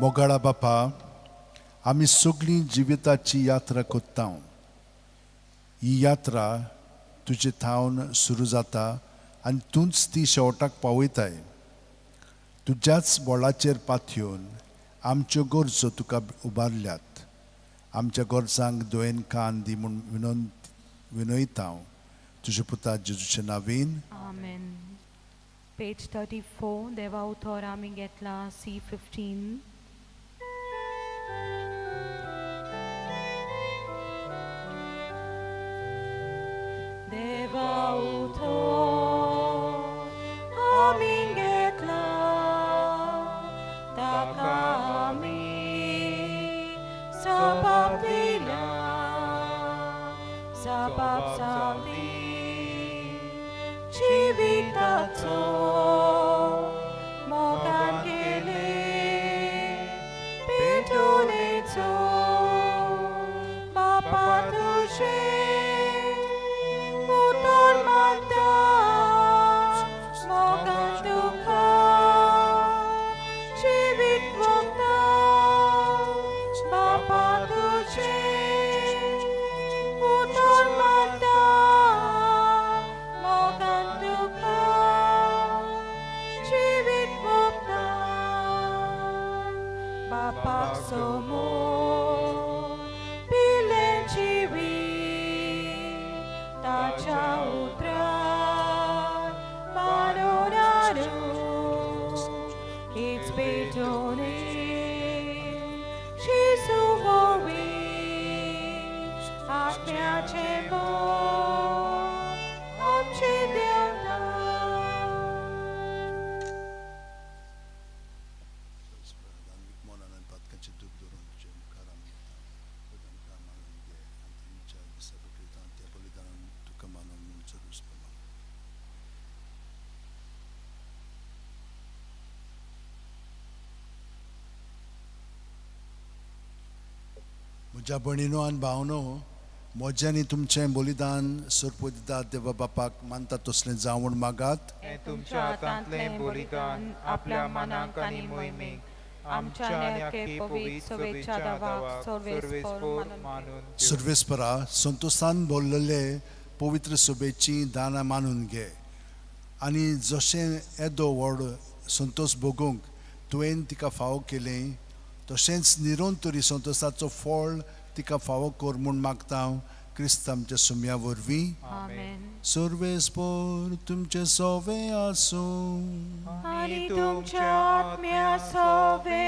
मोगाळा बापा, आमी सगळीं जिविताची यात्रा कोत्ता. ही यात्रा तुजे थावन सुरू जाता आनी तूंच ती शेवटाक पावयताय. तुज्याच बोळाचेर पातयेवन आमच्यो गरजो तुका उबारल्यात. आमच्या गरजांक दोयेन कान दी म्हूण विनयता हांव तुज्या पुता जेजूचे नावीन. आमेन. पेज 34 देवा उतर आमी घेतला C15. देवा उतर आमी घेतला ताका आमी सबाब दिला सबाब जावंदी जिविताचो मोगान केले पेटोवणेचो बापा तुजें उतर मानता मोगान तुका जिवीत भोगता बापा तुजें उतर मानता मोगान तुका जिवीत भोगता बापाक समोर पिलें जिवीत ताच्या उतरान मानून हीच पेटोवणी जेजू वरवीं आत्म्याचें मोग आमचें देवता. म्हज्या भयणीनो आनी भावनो, म्हजें आनी तुमचें बलिदान सरपदिता देवा बापाक मानता तसलें जावून मागात. हें तुमच्या हातांतलें बलिदान आपल्या मनाक आनी मोहिमेक आमच्या आनी आख्खे पवित्र सभेच्या दावाक सर्वेस्पोर मानून. सर्वेस्परा संतोशान बोल्लले पवित्र सभेची दानां मानून घे आनी जशें येदो व्हड संतोश भोगूंक तुवें तिका फावो केलें तशेंच निरंतरी संतोशाचो फळ तिका फावो कर म्हूण मागता हांव क्रिस्त आमच्या सुम्या वरवीं. आमेन. सर्वेस्पोर तुमचे सोवे आसूं. आनी तुमच्या आत्म्या सोवे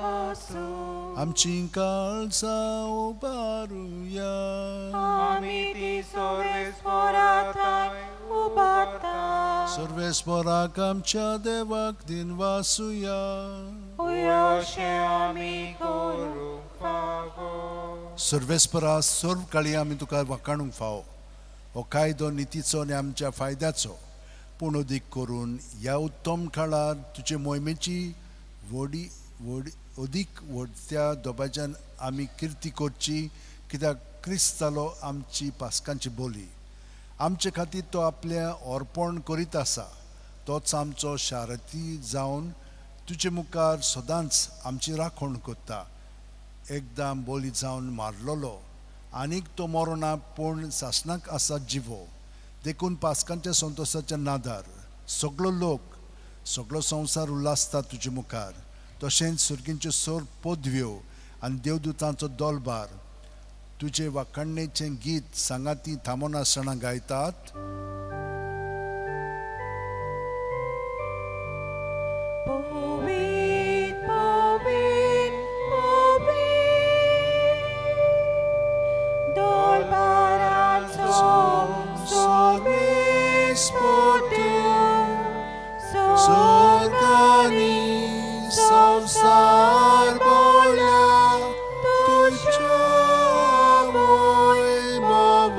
आसूं. आमची काळजां उबारुया. आमी ती सर्वेस्पोराथाय उबारता. सर्वेस्पोराक आमच्या देवाक दिनवासुया. अशें आमी करूंक फावो. सर्वेस्परा सर्व काळी आमी तुका वाखाणूंक फावो. हो कायदो नितीचो आनी आमच्या फायद्याचो, पूण अदीक करून ह्या उत्तम काळार तुजे मोहिमेची व्हडी व्हडी अदीक व्हडत्या दबाज्यान आमी किर्ती करची, कित्याक क्रिस्त जालो आमची पास्कांची बोली. आमचे खातीर तो आपलें अर्पण करीत आसा. तोच आमचो शारती जावन तुजे मुखार सदांच आमची राखण करता. एकदां बोली जावन मारलेलो आनीक तो मरना, पूण सासणाक आसा जिवो. देखून पास्कांच्या संतोशाच्या नादार सगळो लोक सगळो संवसार उल्हासता तुजे मुखार. तशेंच सुर्गींच्यो सोर पदव्यो आनी देवदूतांचो दोलबार तुजे वाखाणणेचें गीत सांगाती थांबोनासतना गायतात. पवीत पवीत पवीत दोलबाराचो सर्वेस्पोर देव, स्वर्गानी संवसार बोल्या तुज्या वैभवान.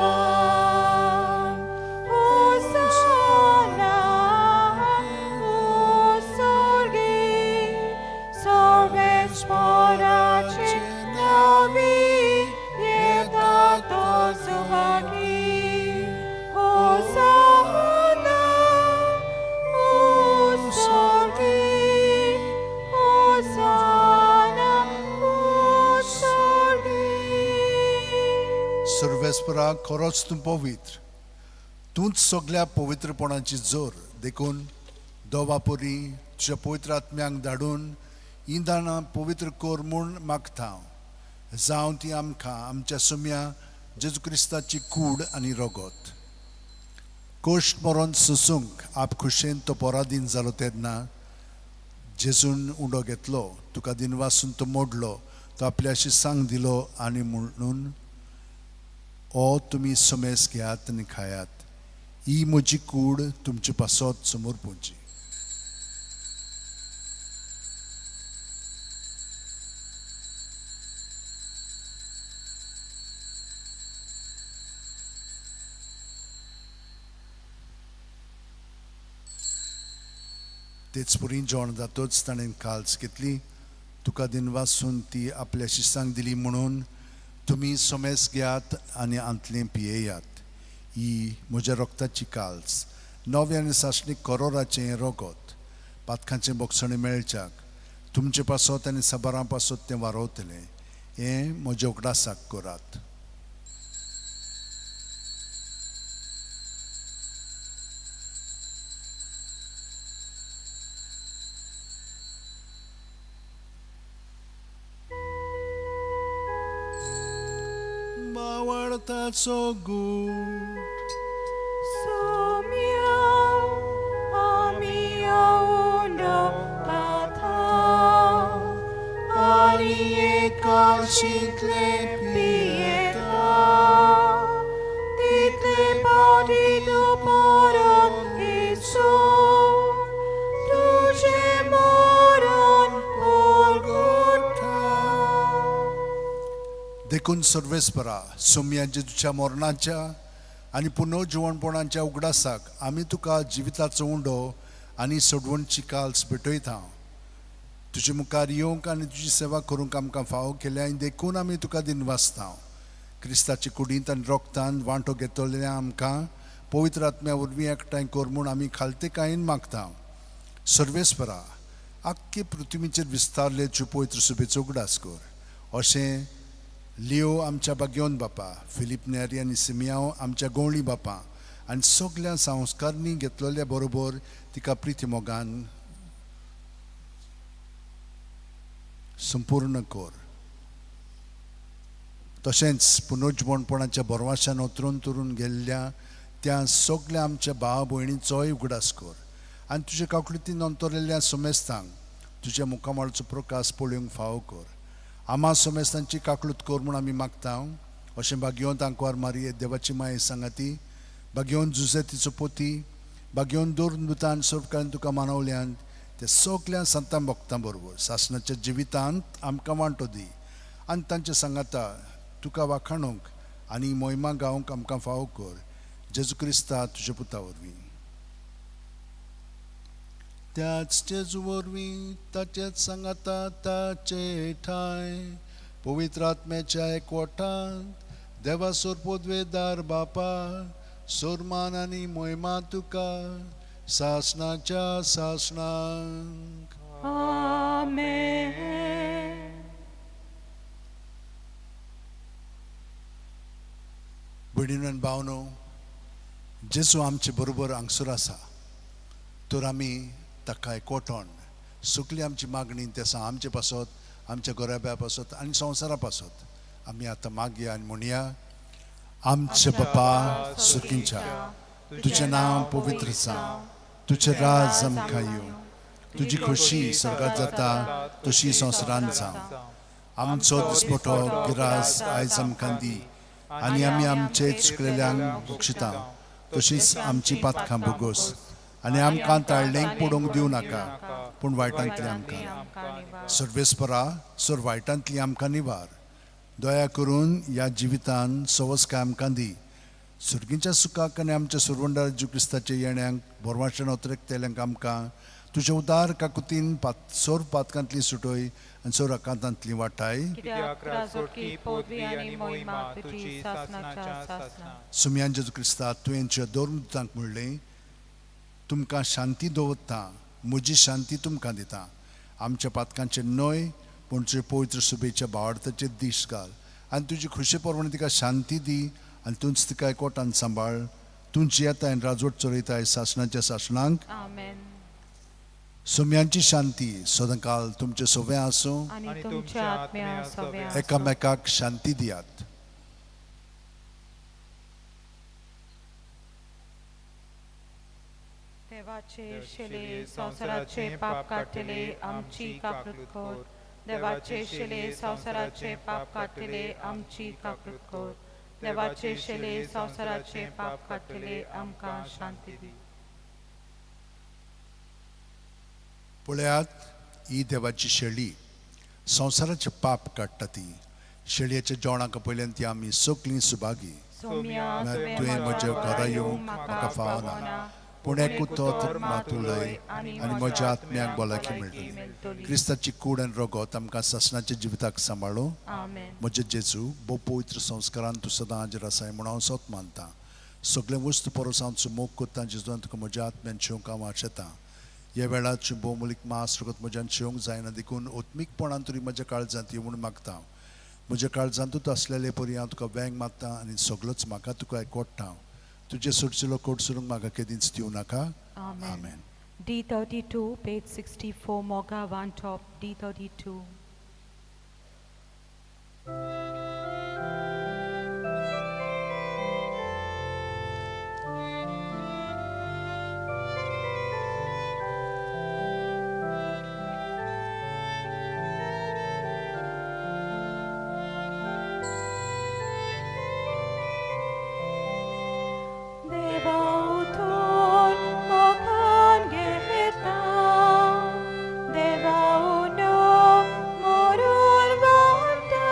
होसाना ओ स्वर्गी, सर्वेस्पोराचे नांवी येता तो सुभागी. होसाना ओ स्वर्गी, होसाना ओ स्वर्गी. सर्वेस्परा खरोच तूं पवित्र, तूंच सगळ्या पवित्रपणाची जोर. देखून दोवा परी तुज्या पवित्र आत्म्यांक धाडून इंदानां पवित्र कर म्हूण मागता हांव. जावं ती आमकां आमच्या सुम्या जेजू क्रिस्ताची कूड आनी रगत. कोश्ट मरोन सोसूंक आप खुशेन तो पराधीन जालो तेन्ना जेजून उंडो घेतलो, तुका दिनवासून तो मोडलो, तो आपल्याशी सांग दिलो आनी म्हणून, ओ तुमी समेस घेयात आनी खायात, ही म्हजी कूड तुमचे पासत समोर पोवची. तेच पुरी जेवण जातच ताणें काल्स घेतली, तुका दिनवासून ती आपल्या शिसांक दिली म्हणून, तुमी सोमेस घेयात आनी आंतलें पियेयात, ही म्हज्या रक्ताची काल्स, नवें आनी सासणीक करोराचें रगत, पातकांचें बोगसणें मेळच्याक तुमचे पासत आनी साबारां पासत तें वारोवतलें. हें म्हज्या उगडासाक करात. मावळताचो गूट सोम्या आमी उंडो खाता आनी एकाशितले पियेता, तितले पावटी तूं परत येसो तुजें मरण परगटा. देखून सर्वेस्परा सोम्या जेजूच्या मरणाच्या आनी पुनर्जिवणपणाच्या उगडासाक आमी तुका जिविताचो उंडो आनी सोडवणची काल्स भेटयता. तुजे मुखार येवंक आनी तुजी सेवा करूंक आमकां फावो केल्या आनी देखून आमी तुका दिनवासता. क्रिस्ताचे कुडींत आनी रोगतान वांटो घेतलेल्या आमकां पवित्र आत्म्या वरवीं एकठांय कर म्हूण आमी खालतेकायेन मागता. सर्वेस्परा आख्खे पृथ्वीचेर विस्तारले तुजे पवित्र सुबेचो उगडास कर. अशें लियो आमच्या बागेवन बापा, फिलीप नेरी आनी सिमियांव आमच्या गोवळी बापा आनी सगल्या संस्कारणी घेतलेल्या बरोबर तिका प्रिती मोगान संपूर्ण कर. तशेंच पुनर्जवणपणाच्या भरवाशान ओतरून तुरून गेल्ल्या त्या सगल्या आमच्या भाव भयणीचोय उगडास कर आनी तुजे काकुळतीन अंतरलेल्या समेस्तांक तुज्या मुखामळाचो प्रकाश पळोवंक फावो कर. आमा समेस्तांची काकळूत कर म्हूण आमी मागता. अशें भाग्योन तांकवार मारये देवाची माये सांगाती, भाग्योन जुजे तिचो पोती, भाग्योन दोन दुतान सर्वकाळान तुका मानवल्यान ते सगल्या संतां भक्तां बरोबर सासणाच्या जिवितांत आमकां वांटो दी आनी तांच्या सांगाता तुका वाखाणूंक आनी मोहिमा गावंक आमकां फावो कर. जेजू क्रिस्ता तुज्या पुता वरवीं. त्याच जेजू वरवीं ताचेच सांगाता ताचे ठांय पवित्र आत्म्याच्या एकवटांत देवा सोरपोदवेदार बापा सोरमान आनी मोहिमा तुका सासणाच्या सासणाक. आमेन. भयणीनो आनी भावनो, जेजू आमचे बरोबर हांगसर आसा तर आमी ताका एकवटोन सगळी आमची मागणी तेसा आमचे पासत, आमच्या घराब्या पासत आनी संवसारा पासत आमी आतां मागया आनी म्हणया. आमचे बापा सुखींच्या, तुजें नांव पवित्र जावं, तुजें राज आमकां येवं, तुजी खोशी स्वर्गात जाता तशी संवसारांत जावं. आमचो दिसपटो गिरास आयज आमकां दी आनी आमी आमचे चुकलेल्यांक बक्षिता तशीच आमची पातकां भोगोस आनी आमकां ताळणेक पडोवंक दिवं नाका पूण वायटांतली आमकां सर्वेस्परा सर वायटांतली आमकां निवार. दया करून ह्या जिवितान सवस्काय आमकां दी. सुर्गीच्या सुखाक आनी आमच्या सुरवंडार जेजू क्रिस्ताच्या येण्यांक बोरवाशण अतरेकतेल्यांक आमकां तुज्या उदार काकुतीन सोर पातकांतली सुटय आनी सोर आकांतांतली वाटाय. सुमयान जेजू क्रिस्ता तुवें तुज्या दोन दुतांक म्हणलें, तुमकां शांती दवरता, म्हजी शांती तुमकां दिता. आमच्या पातकांचें न्हय पूण तुजे पवित्र सुबेच्या भावार्थाचेर दीस घाल आनी तुजी खुशे प्रमाणे तिका शांती दी आनी तूंच तिका एकवटान सांबाळ. तूंच येताय आनी राजवट चलयताय सासणाच्या सासणांक. आमेन. सोम्यांची शांती सदांकाल तुमचे सोवे आसूं. एकामेकाक शांती दियात. देवाचे शिले संवसाराचे पाप काडटले आमची काकूट कर. देवाचे शिले संवसाराचे पाप काडटले आमची काकूट कर. देवाचे शिले संवसाराचे पाप काडटले आमकां शांती दी. पळयात, ही देवाची शेळी संवसाराचे पाप काडटा. ती शेळयेच्या जेवणाक पयल्यान ती आमी सगळीं सुभागी. तुवें म्हज्या घरा येवंक म्हाका फावना पूण एक उतर मात उलय आनी म्हज्या आत्म्याक भलायकी मेळटली. क्रिस्ताची कूड आनी रगत आमकां सासणाच्या जिविताक सांबाळू. म्हजे जेजू, भोव पवित्र संस्कारान तूं सदां हाजीर आसाय म्हूण हांव सत मानता. सगळें वस्तू परस हांव तुजो मोग करता. जेजून तुका म्हज्या आत्म्यान शेवंक हांव आशेतां. ह्या वेळार तुजें भोवमूलीक मास रगत म्हज्यान शेवंक जायना देखून आत्मीकपणान तरी म्हज्या काळजांत यो म्हूण मागता. म्हज्या काळजांतूच आसलेले परी हांव तुका वेंग मारता आनी सगळोच म्हाका तुका एकवटता. तुजे सोडचिलो कोट सोडूंक म्हाका केदींच दिवं नाका. आमेन. D32, page 64, Moga 1 top, D32. Deva uno morun vanta.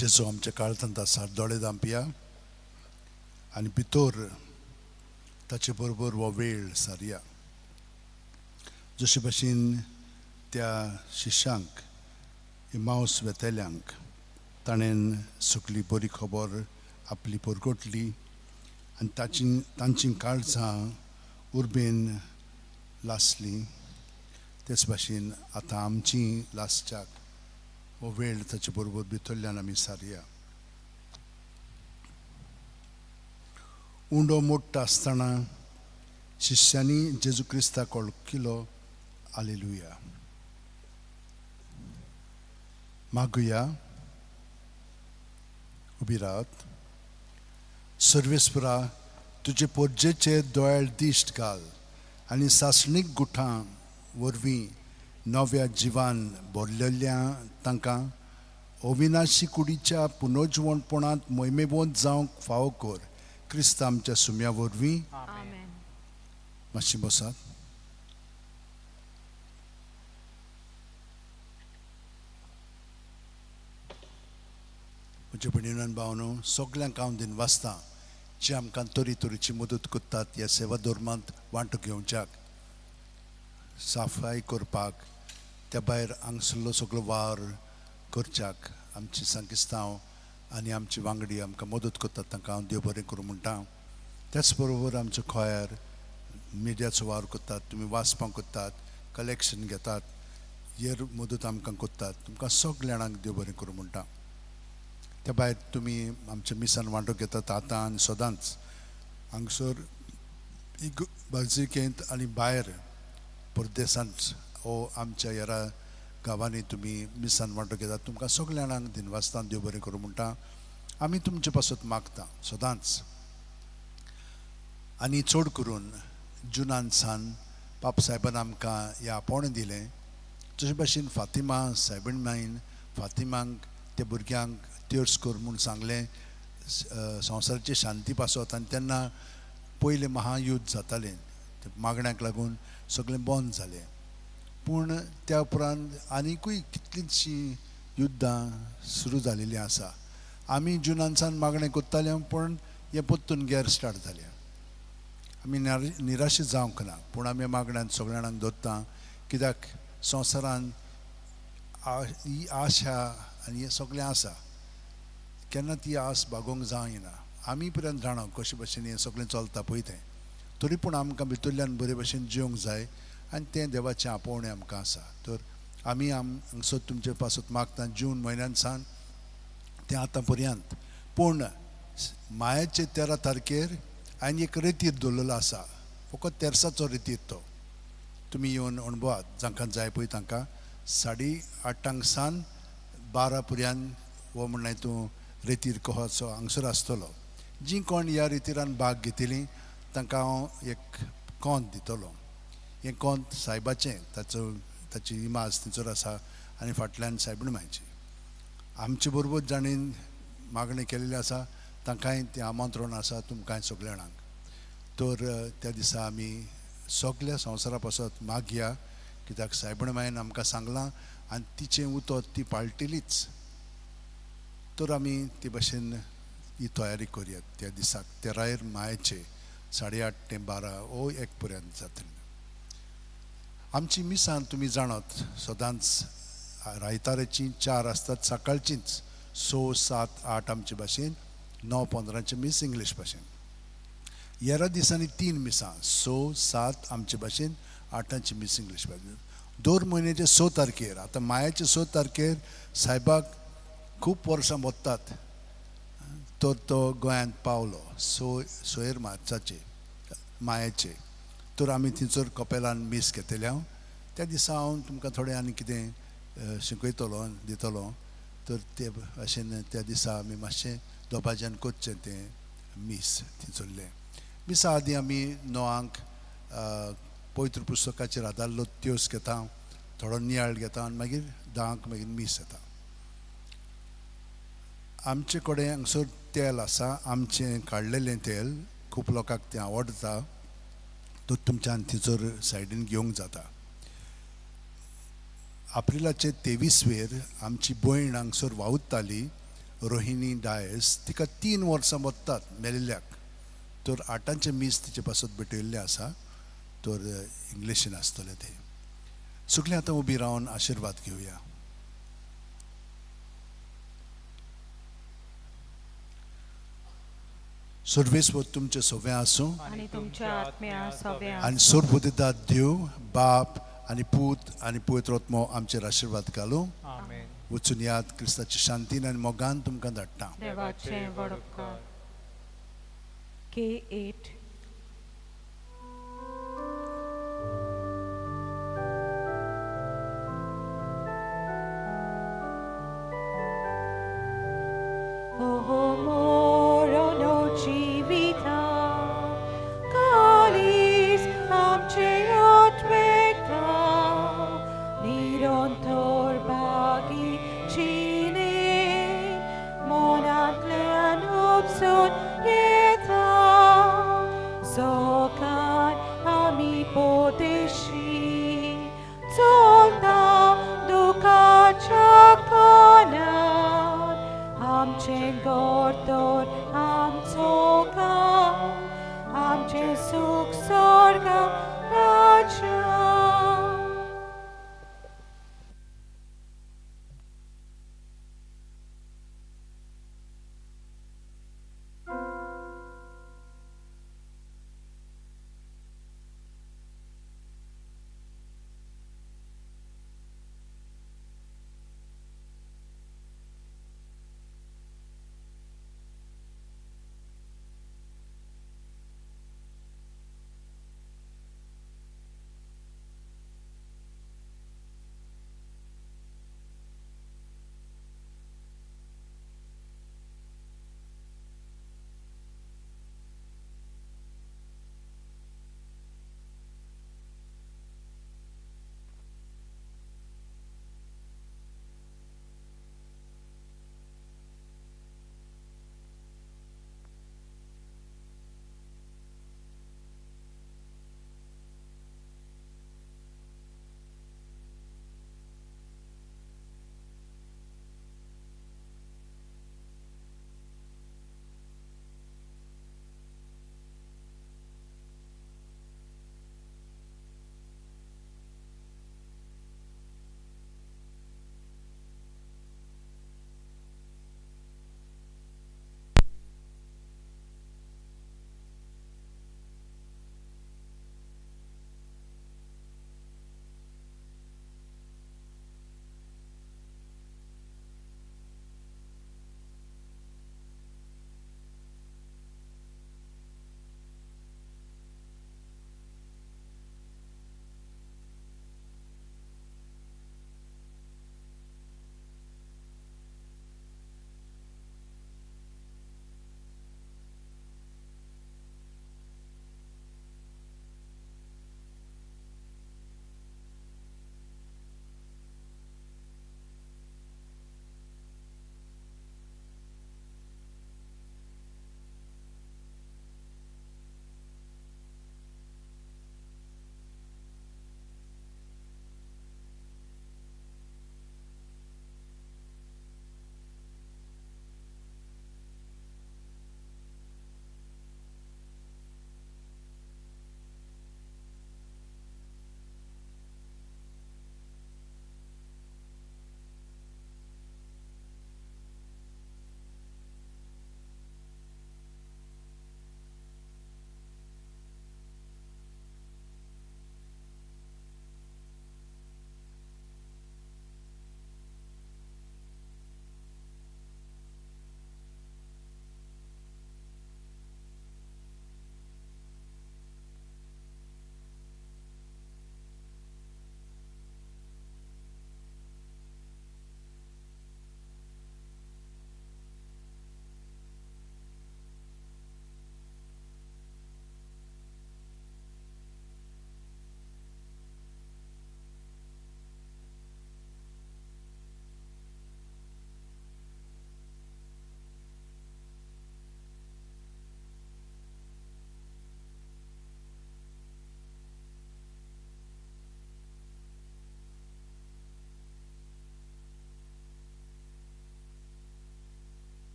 जेजू आमच्या काळजांत आसा. दोळे धांपया आनी भितर ताचे बरोबर हो वेळ सारया. जशे भाशेन त्या शिश्यांक इमावस वेतल्यांक ताणें सगली बरी खबर आपली परगटली आनी तांची काळजां उर्बेन लासली, तेच भाशेन आतां आमची लासच्याक हो वेळ ताचे बरोबर भितरल्यान आमी सारया. उंडो मोडटा आसतना शिश्यांनी जेजू क्रिस्ताक वळखिलो. हालेलुया. मागुया. उबी रावत. सर्वेस्परा, तुजे पोरजेचेर दोळ्यार दिश्ट घाल आनी सासणीक गुठां वरवीं नव्या जिवान भरलेल्या तांकां अविनाशी कुडीच्या पुनर्जिवणपणांत मोहिमेवंत जावंक फावो कर. क्रिस्त आमच्या सुम्या वरवीं. मातशी बसात. म्हज्या भयणीन भावनो, सगल्यांक हांव दिनवासतां जे आमकां तरी तरेची मदत करतात ह्या सेवा धर्मांत वांटो घेवच्याक, साफाय करपाक, त्या भायर हांगसरलो सगलो वावर करच्याक आमची सांकिस्तांव आनी आमची वांगडी आमकां मदत करतात, तांकां हांव देव बरें करूं म्हणटा. त्याच बरोबर आमचो खोयार मिडियाचो वावर करतात, तुमी वाचपां करतात, कलेक्शन घेतात, हेर मदत आमकां करतात, तुमकां सगल्या जाणांक देव बरें करूं म्हणटा. त्या भायर तुमी आमच्या मिसान वांटो घेतात आतां आनी सदांच हांगसर बाजिकेंत आनी भायर परदेसांत ओ आमच्या ह्या गांवांनी तुमी मिसान वांटो घेतात, तुमकां सगल्या जाणांक दिनवासतां, देव बरें करूं म्हणटा. आमी तुमचे पासत मागता सदांच आनी चड करून जुनान सान पाप सायबान आमकां हें आपोवणें दिलें. जशे भाशेन फातिमा सायबीण माईन फातिमांक त्या भुरग्यांक तेर्स कर म्हूण सांगलें संवसाराची शांती पासत, आनी तेन्ना पयलें महायुद्ध जातालें, मागण्याक लागून सगळें बंद जालें. पूण त्या उपरांत आनिकूय कितलींशीं युद्धां सुरू जालेलीं आसा. आमी जुनानसान मागणें करताले पूण हें परतून गेर स्टार्ट जालें. आमी निराशे जावंक ना, पूण आमी मागण्यांत सगळ्या जाणांक दवरता, कित्याक संवसारान ही आशा आनी हें सगळें आसा, केन्ना ती आस भागोवंक जायना. आमी पर्यंत जाणा कशे भशेन हें सगळें चलता पळय तें, तरी पूण आमकां भितरल्यान बरे भशेन जिवंक जाय आनी तें देवाचें आपोवणें आमकां आसा. तर आमी हांगसर तुमचे पासत मागता जून म्हयन्यान सावन तें आतां पर्यंत. पूण मायाचे 13 तारखेर हांवें एक रेतीर दवरलेलो आसा, फकत तेर्साचो रेतीर तो, तुमी येवन अणभवात जांकां जाय पळय तांकां. 8:30 सावन 12 पर्यंत हो म्हणल्यार तूं रेतीर कसो हांगसर आसतलो. जीं कोण ह्या रेतिरान भाग घेतलीं तांकां हांव एक कोंत दितलो. हें कोंत सायबाचें, ताचो ताची इमाज थंयसर आसा आनी फाटल्यान सायबीण मायची. आमचे बरोबर जाणें मागणें केल्लें आसा तांकांय तें आमंत्रण आसा, तुमकांय सगल्या जाणांक. तर त्या दिसा आमी सगल्या संवसारा पासत मागया, कित्याक सायबीण मायन आमकां सांगलां आनी तिचें उतर ती पाळटलीच. तर आमी ते भाशेन ही तयारी करुया त्या दिसाक 13 मायाचे 8:30 ते 12 ओ 1 पर्यंत जातलें. आमची मिसां तुमी जाणात सदांच रायताराचीं 4 आसतात, सकाळचींच 6, 7, 8 आमचे भाशेन, 9:15 मीस इंग्लीश भाशेन. येरा दिसांनी 3 मिसां, 6, 7 आमचे भाशेन, 8 मीस इंग्लीश भाशेन. दर म्हयन्याचे 6 तारखेर, आतां मायाचे 6 तारखेर सायबाक खूब वर्सां वतात तर तो गोंयांत पावलो 6 मार्चाचे मायाचे. तर आमी थंयसर कपेलान मीस घेतले. हांव त्या दिसा हांव तुमकां थोडें आनी कितें शिकयतलो दितलो. तर ते भाशेन त्या दिसा आमी मातशें दोबाज्यान करचें तें मीस थंयसरलें. मिसा आदीं आमी 9 पवित्र पुस्तकाचेर आदारलो त्योस घेता, थोडो नियाळ घेता आनी मागीर 10 मागीर मीस येता. आमचे कडेन हांगसर तेल आसा, आमचें काडलेलें तेल, खूब लोकांक तें आवडटा, तर तुमच्यान थंयसर सायडीन घेवंक जाता. एप्रिलाचे 23 आमची भयण हांगसर वावुरताली रोहिणी डायस तिका 3 वर्सां वतात मेल्ल्याक, तर 8ांचें मीस तिचे पासत भेटयल्लें आसा, तर इंग्लिशीन आसतलें तें. सगळीं आतां उबी रावन आशिर्वाद घेवया. सर्वेस्वर तुमचे सव्या आसूं आनी तुमच्या आत्म्या सव्या आनी सर्वबुद्धिदात देव बाप आनी पूत आनी पवित्र आत्मो आमचेर आशिर्वाद घालूं. वचून याद क्रिस्ताची शांतीन आनी मोगान तुमकां धाडटा. देवाचें व्हड उपकार. K8.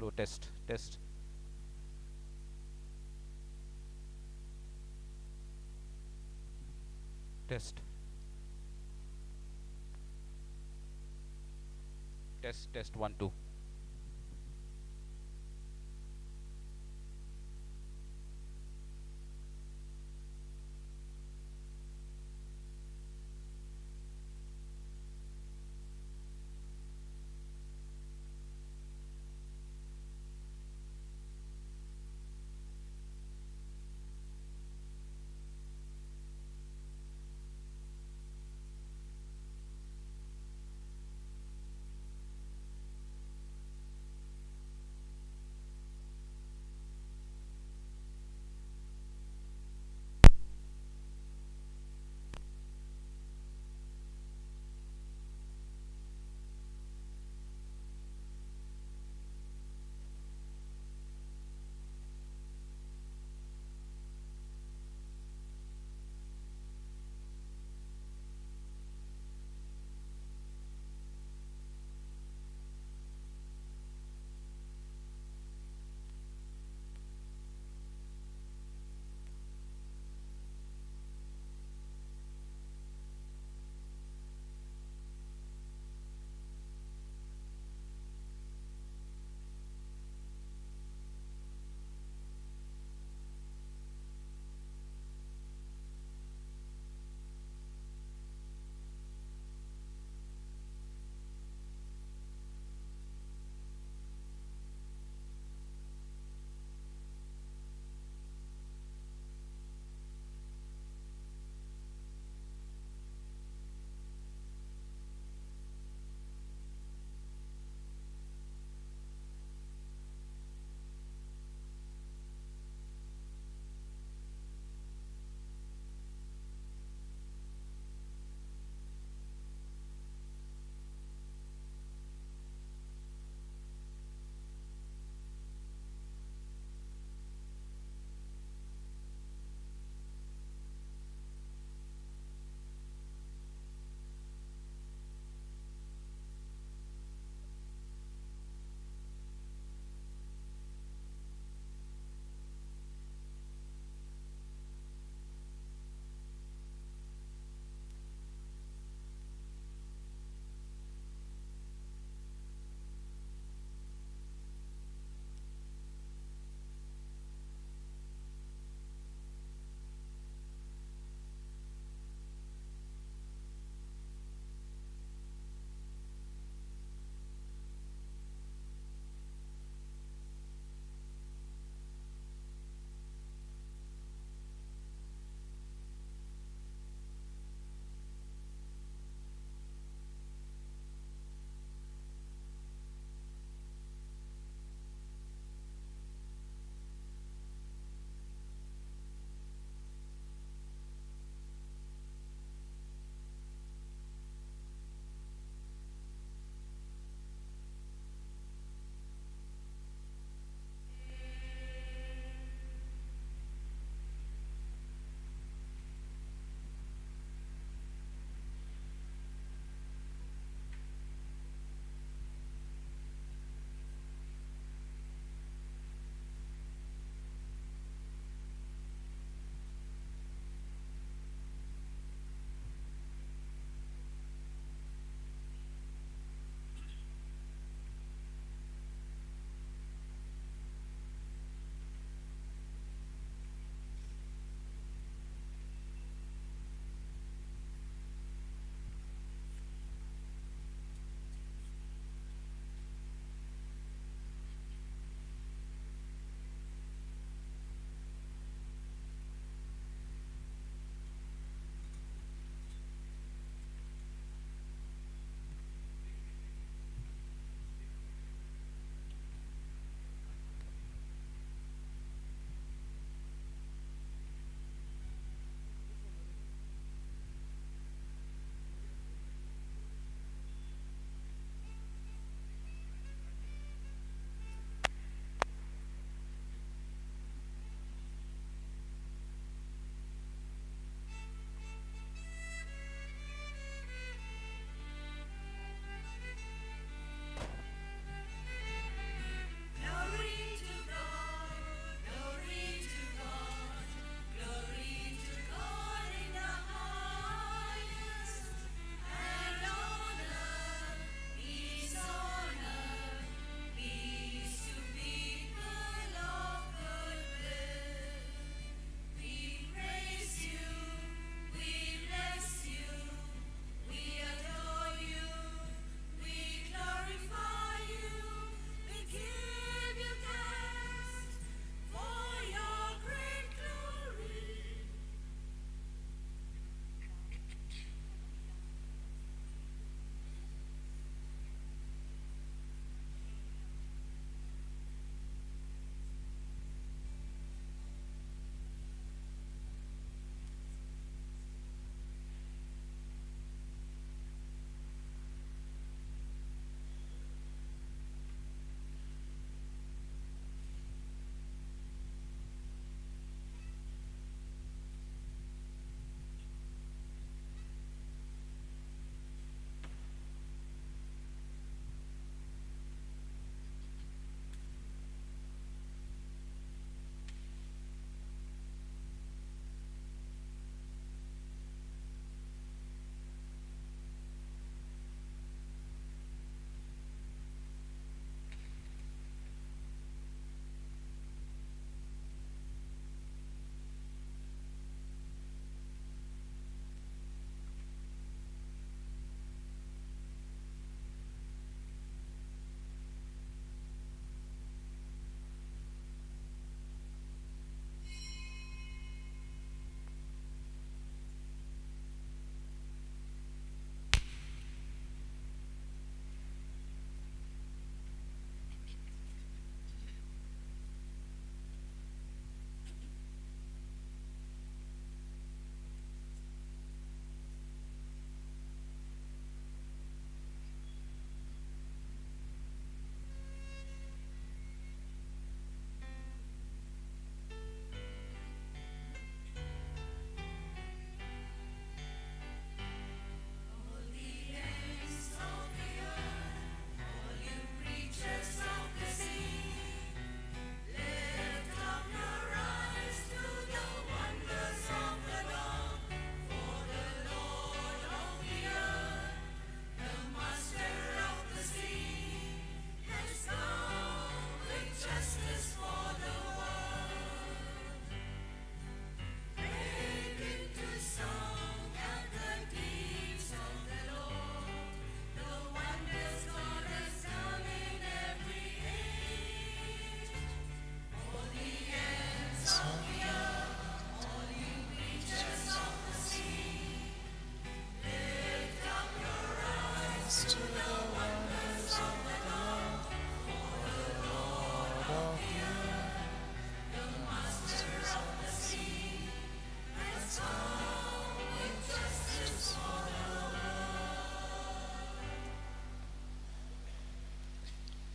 Hello, test test. Test test test 1 2.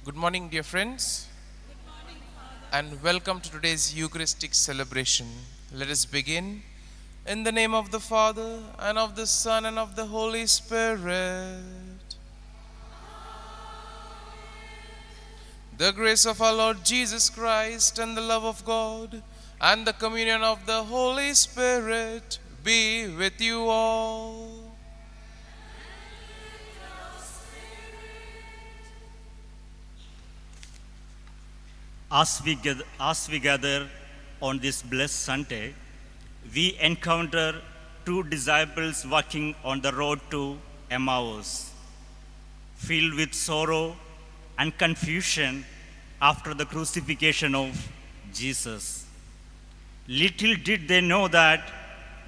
Good morning, dear friends. Good morning, Father. And welcome to today's Eucharistic celebration. Let us begin. In the name of the Father, and of the Son, and of the Holy Spirit. The grace of our Lord Jesus Christ, and the love of God, and the communion of the Holy Spirit be with you all. As we gather on this blessed Sunday, we encounter two disciples walking on the road to Emmaus, filled with sorrow and confusion after the crucifixion of Jesus. Little did they know that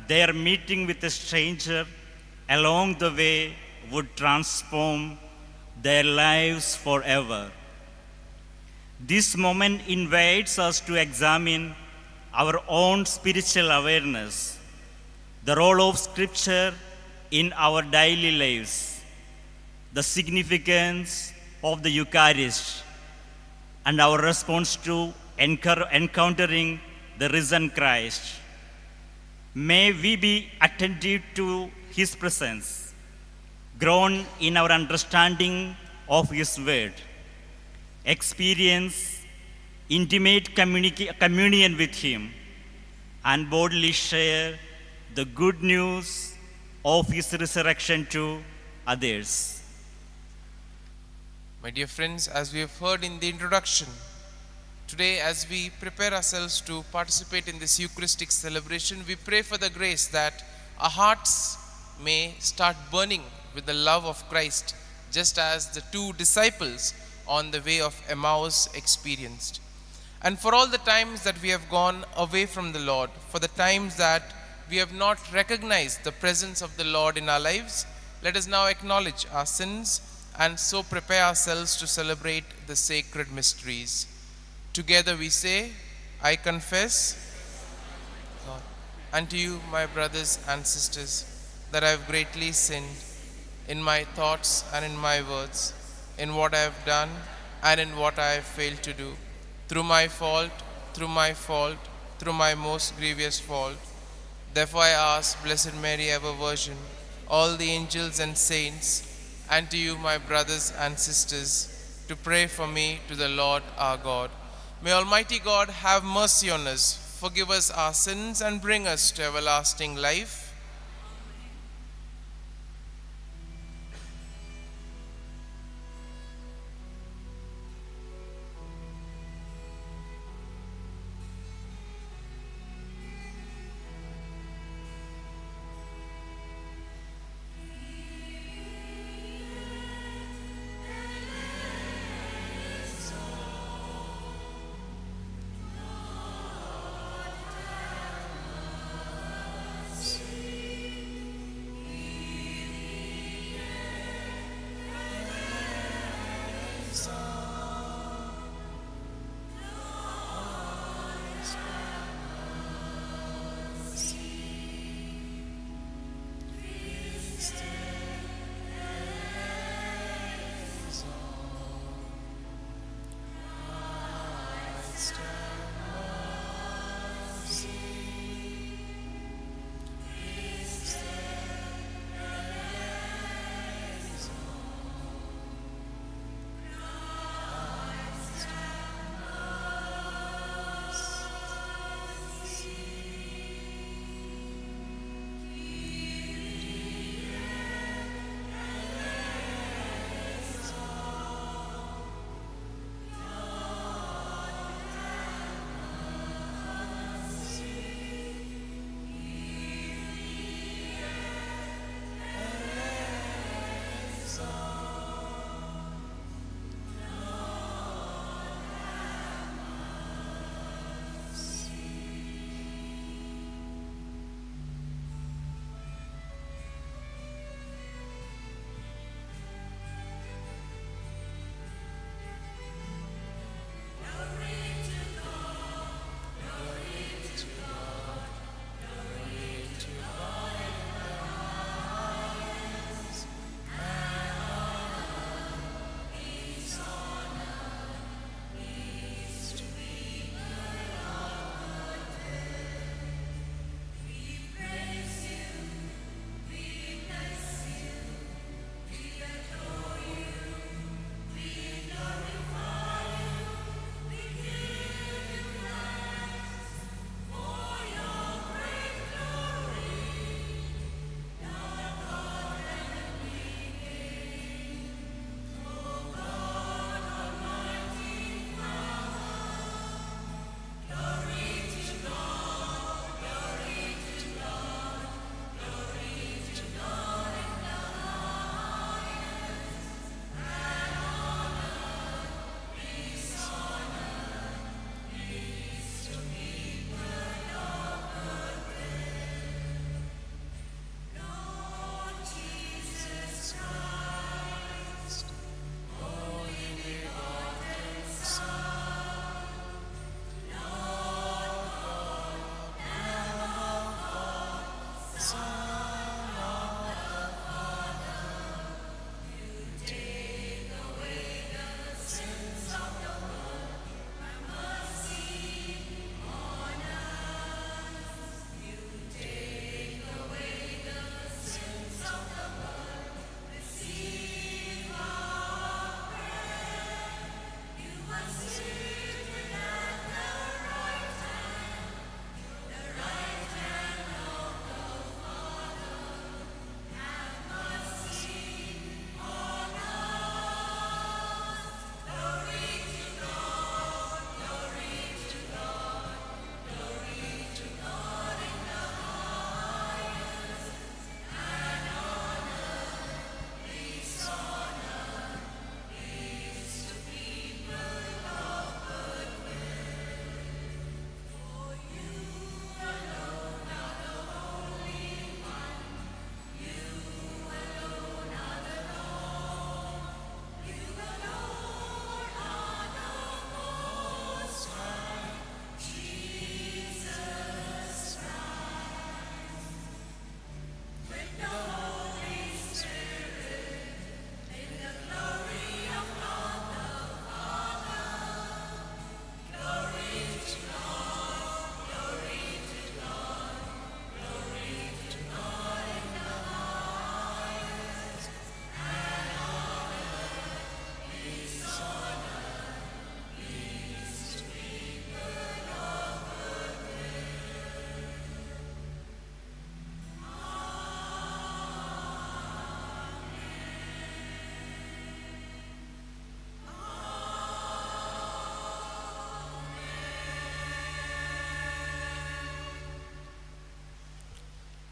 their meeting with a stranger along the way would transform their lives forever. This moment invites us to examine our own spiritual awareness, the role of Scripture in our daily lives, the significance of the Eucharist, and our response to encountering the risen Christ. May we be attentive to His presence, grown in our understanding of His Word, experience intimate communion with Him, and boldly share the good news of His resurrection to others. My dear friends, as we have heard in the introduction, today as we prepare ourselves to participate in this Eucharistic celebration, we pray for the grace that our hearts may start burning with the love of Christ, just as the two disciples on the way of Emmaus experienced. And for all the times that we have gone away from the Lord, for the times that we have not recognized the presence of the Lord in our lives, let us now acknowledge our sins and so prepare ourselves to celebrate the sacred mysteries. Together we say, I confess, God, unto you, my brothers and sisters, that I have greatly sinned in my thoughts and in my words, in what I have done and in what I have failed to do, through my fault, through my fault, through my most grievous fault. Therefore I ask, Blessed Mary, ever Virgin, all the angels and saints, and to you, my brothers and sisters, to pray for me to the Lord our God. May Almighty God have mercy on us, forgive us our sins, and bring us to everlasting life.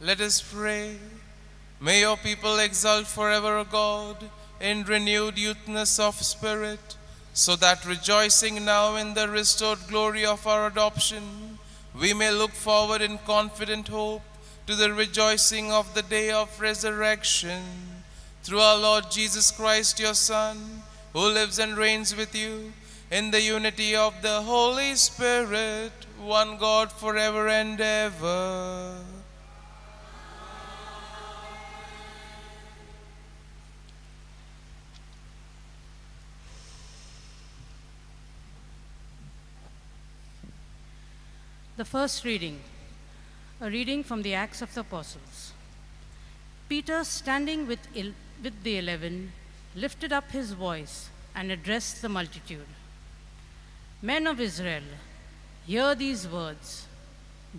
Let us pray. May your people exult forever, O God, in renewed youthness of spirit, so that rejoicing now in the restored glory of our adoption, we may look forward in confident hope to the rejoicing of the day of resurrection. Through our Lord Jesus Christ, your Son, who lives and reigns with you in the unity of the Holy Spirit, one God forever and ever. The first reading, a reading from the Acts of the Apostles. Peter, standing with the 11, lifted up his voice and addressed the multitude. Men of Israel, hear these words.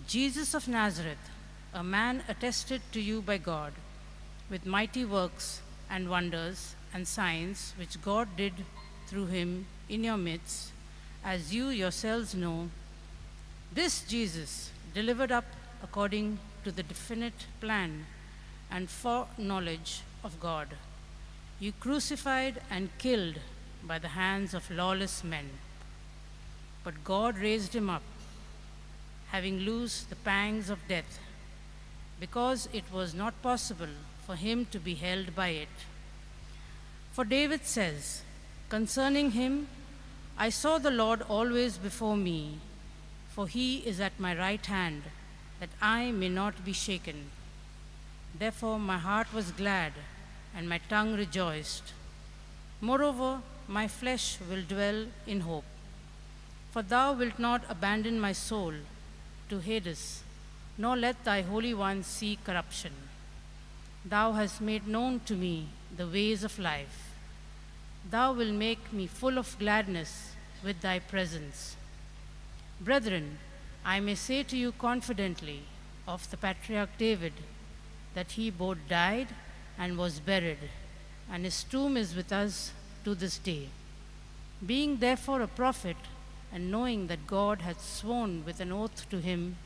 Jesus of Nazareth, a man attested to you by God, with mighty works and wonders and signs which God did through him in your midst, as you yourselves know, this Jesus delivered up according to the definite plan and foreknowledge of God, you crucified and killed by the hands of lawless men. But God raised him up, having loosed the pangs of death, because it was not possible for him to be held by it. For David says, concerning him, I saw the Lord always before me, for he is at my right hand, that I may not be shaken. Therefore my heart was glad, and my tongue rejoiced. Moreover, my flesh will dwell in hope. For thou wilt not abandon my soul to Hades, nor let thy Holy One see corruption. Thou hast made known to me the ways of life. Thou wilt make me full of gladness with thy presence. Brethren, I may say to you confidently of the patriarch David, that he both died and was buried, and his tomb is with us to this day. Being therefore a prophet, and knowing that God had sworn with an oath to him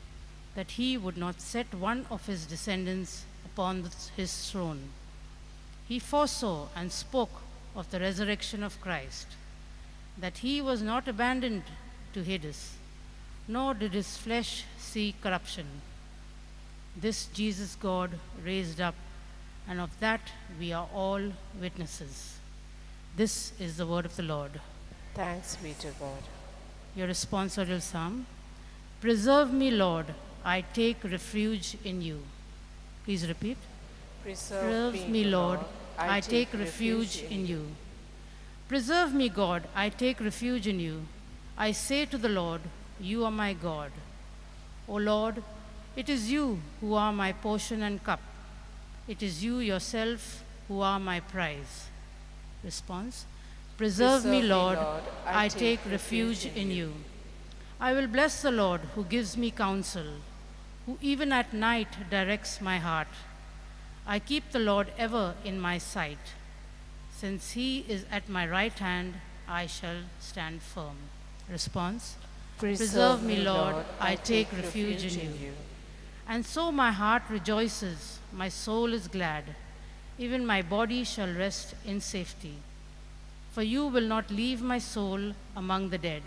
that he would not set one of his descendants upon his throne, he foresaw and spoke of the resurrection of Christ, that he was not abandoned to Hades, nor did his flesh see corruption. This Jesus God raised up, and of that we are all witnesses. This is the word of the Lord. Thanks be to God. Your responsorial psalm. Preserve me, Lord, I take refuge in you. Please repeat. Preserve me, Lord, I take refuge in you. Preserve me, God, I take refuge in you. I say to the Lord, you are my God. O Lord, it is you who are my portion and cup. It is you yourself who are my prize. Response. Preserve me, Lord, I take refuge in you. I will bless the Lord who gives me counsel, who even at night directs my heart. I keep the Lord ever in my sight. Since he is at my right hand, I shall stand firm. Response. Preserve me, Lord, I take refuge in you. And so my heart rejoices, my soul is glad. Even my body shall rest in safety. For you will not leave my soul among the dead,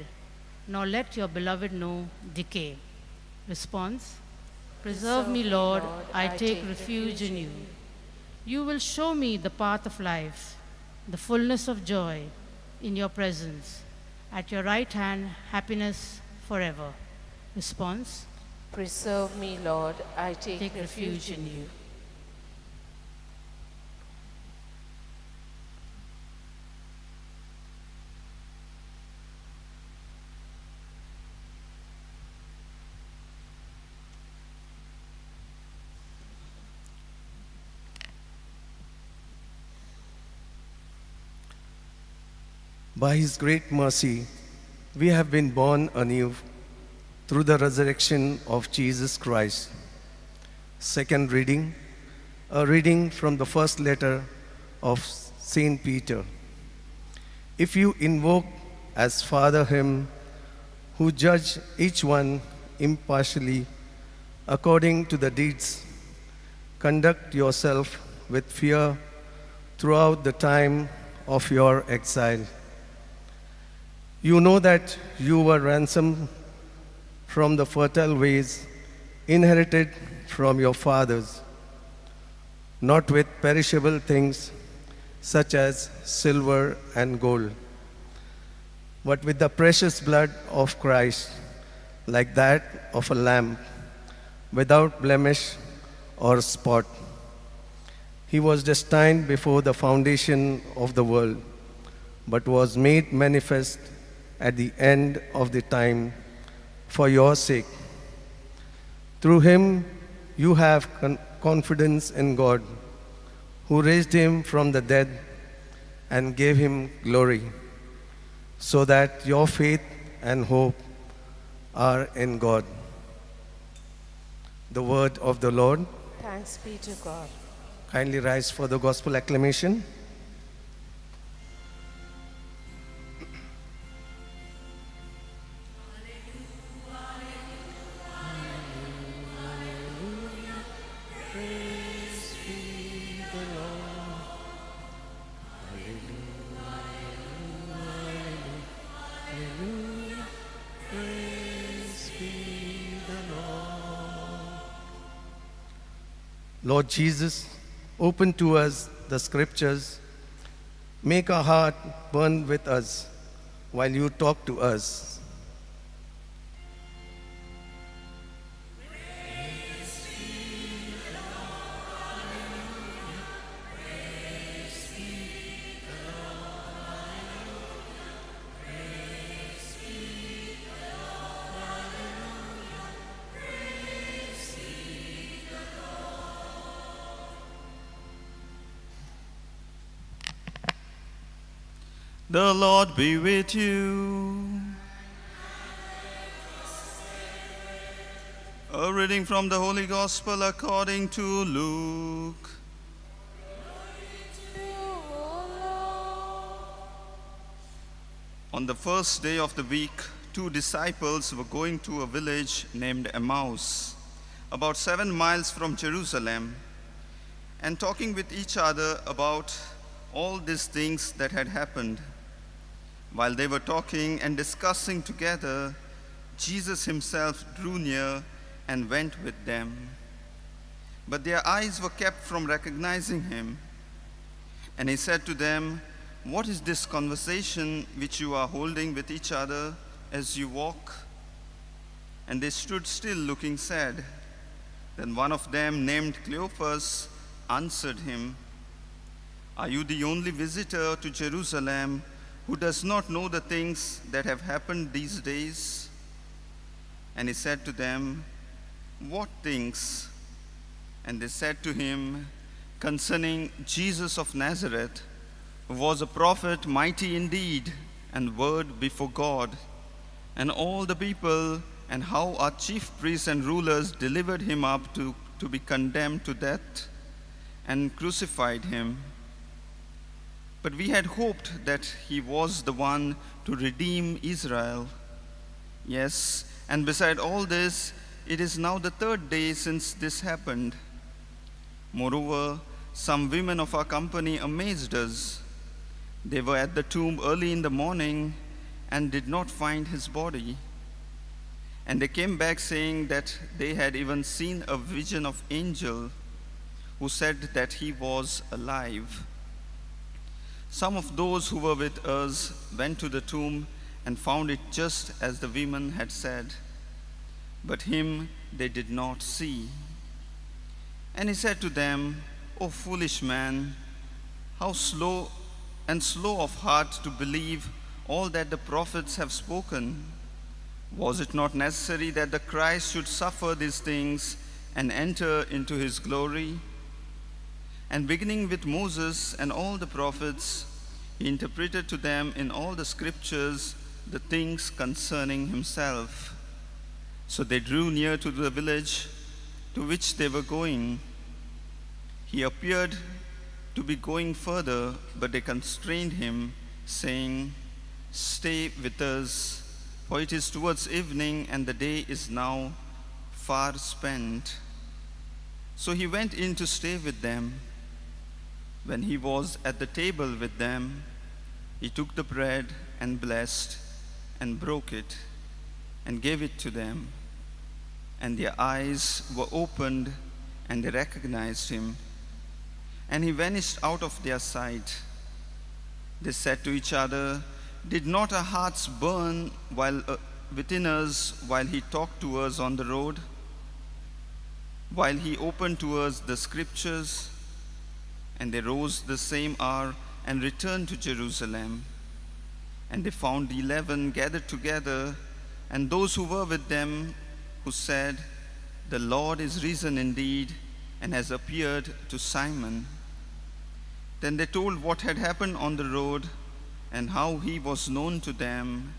nor let your beloved know decay. Response. Preserve me, Lord, I take refuge in you. You will show me the path of life, the fullness of joy in your presence. At your right hand, happiness forever. Response. Preserve me, Lord, I take refuge in you. By his great mercy, we have been born anew through the resurrection of Jesus Christ. Second reading, a reading from the first letter of St. Peter. If you invoke as Father him who judge each one impartially according to the deeds, Conduct yourself with fear throughout the time of your exile. You know that you were ransomed from the fertile ways inherited from your fathers, not with perishable things such as silver and gold, but with the precious blood of Christ, like that of a lamb, without blemish or spot. He was destined before the foundation of the world, but was made manifest at the end of the time for your sake. Through him you have confidence in God, who raised him from the dead and gave him glory, so that your faith and hope are in God. The word of the Lord. Thanks be to God. Kindly rise for the gospel acclamation. Lord Jesus, open to us the scriptures. Make our heart burn with us while you talk to us. The Lord be with you. A reading from the Holy Gospel according to Luke. On the first day of the week, two disciples were going to a village named Emmaus, about 7 miles from Jerusalem, and talking with each other about all these things that had happened. While they were talking and discussing together, Jesus himself drew near and went with them. But their eyes were kept from recognizing him. And he said to them, "What is this conversation which you are holding with each other as you walk?" And they stood still, looking sad. Then one of them, named Cleopas, answered him, "Are you the only visitor to Jerusalem who does not know the things that have happened these days?" And he said to them, "What things?" And they said to him, "Concerning Jesus of Nazareth, who was a prophet, mighty in deed and word before God, and all the people, and how our chief priests and rulers delivered him up to be condemned to death and crucified him. But we had hoped that he was the one to redeem Israel. Yes, and beside all this, it is now the third day since this happened. Moreover, some women of our company amazed us. They were at the tomb early in the morning and did not find his body. And they came back saying that they had even seen a vision of angel who said that he was alive. Some of those who were with us went to the tomb and found it just as the women had said, but him they did not see." And he said to them, "O foolish man, how slow and slow of heart to believe all that the prophets have spoken. Was it not necessary that the Christ should suffer these things and enter into his glory?" And beginning with Moses and all the prophets, he interpreted to them in all the scriptures the things concerning himself. So they drew near to the village to which they were going. He appeared to be going further, but they constrained him, saying, "Stay with us, for it is towards evening, and the day is now far spent." So he went in to stay with them. When he was at the table with them, he took the bread and blessed and broke it and gave it to them. And their eyes were opened and they recognized him. And he vanished out of their sight. They said to each other, "Did not our hearts burn while within us while he talked to us on the road, while he opened to us the scriptures?" And they rose the same hour and returned to Jerusalem. And they found the 11 gathered together, and those who were with them, who said, "The Lord is risen indeed, and has appeared to Simon." Then they told what had happened on the road, and how he was known to them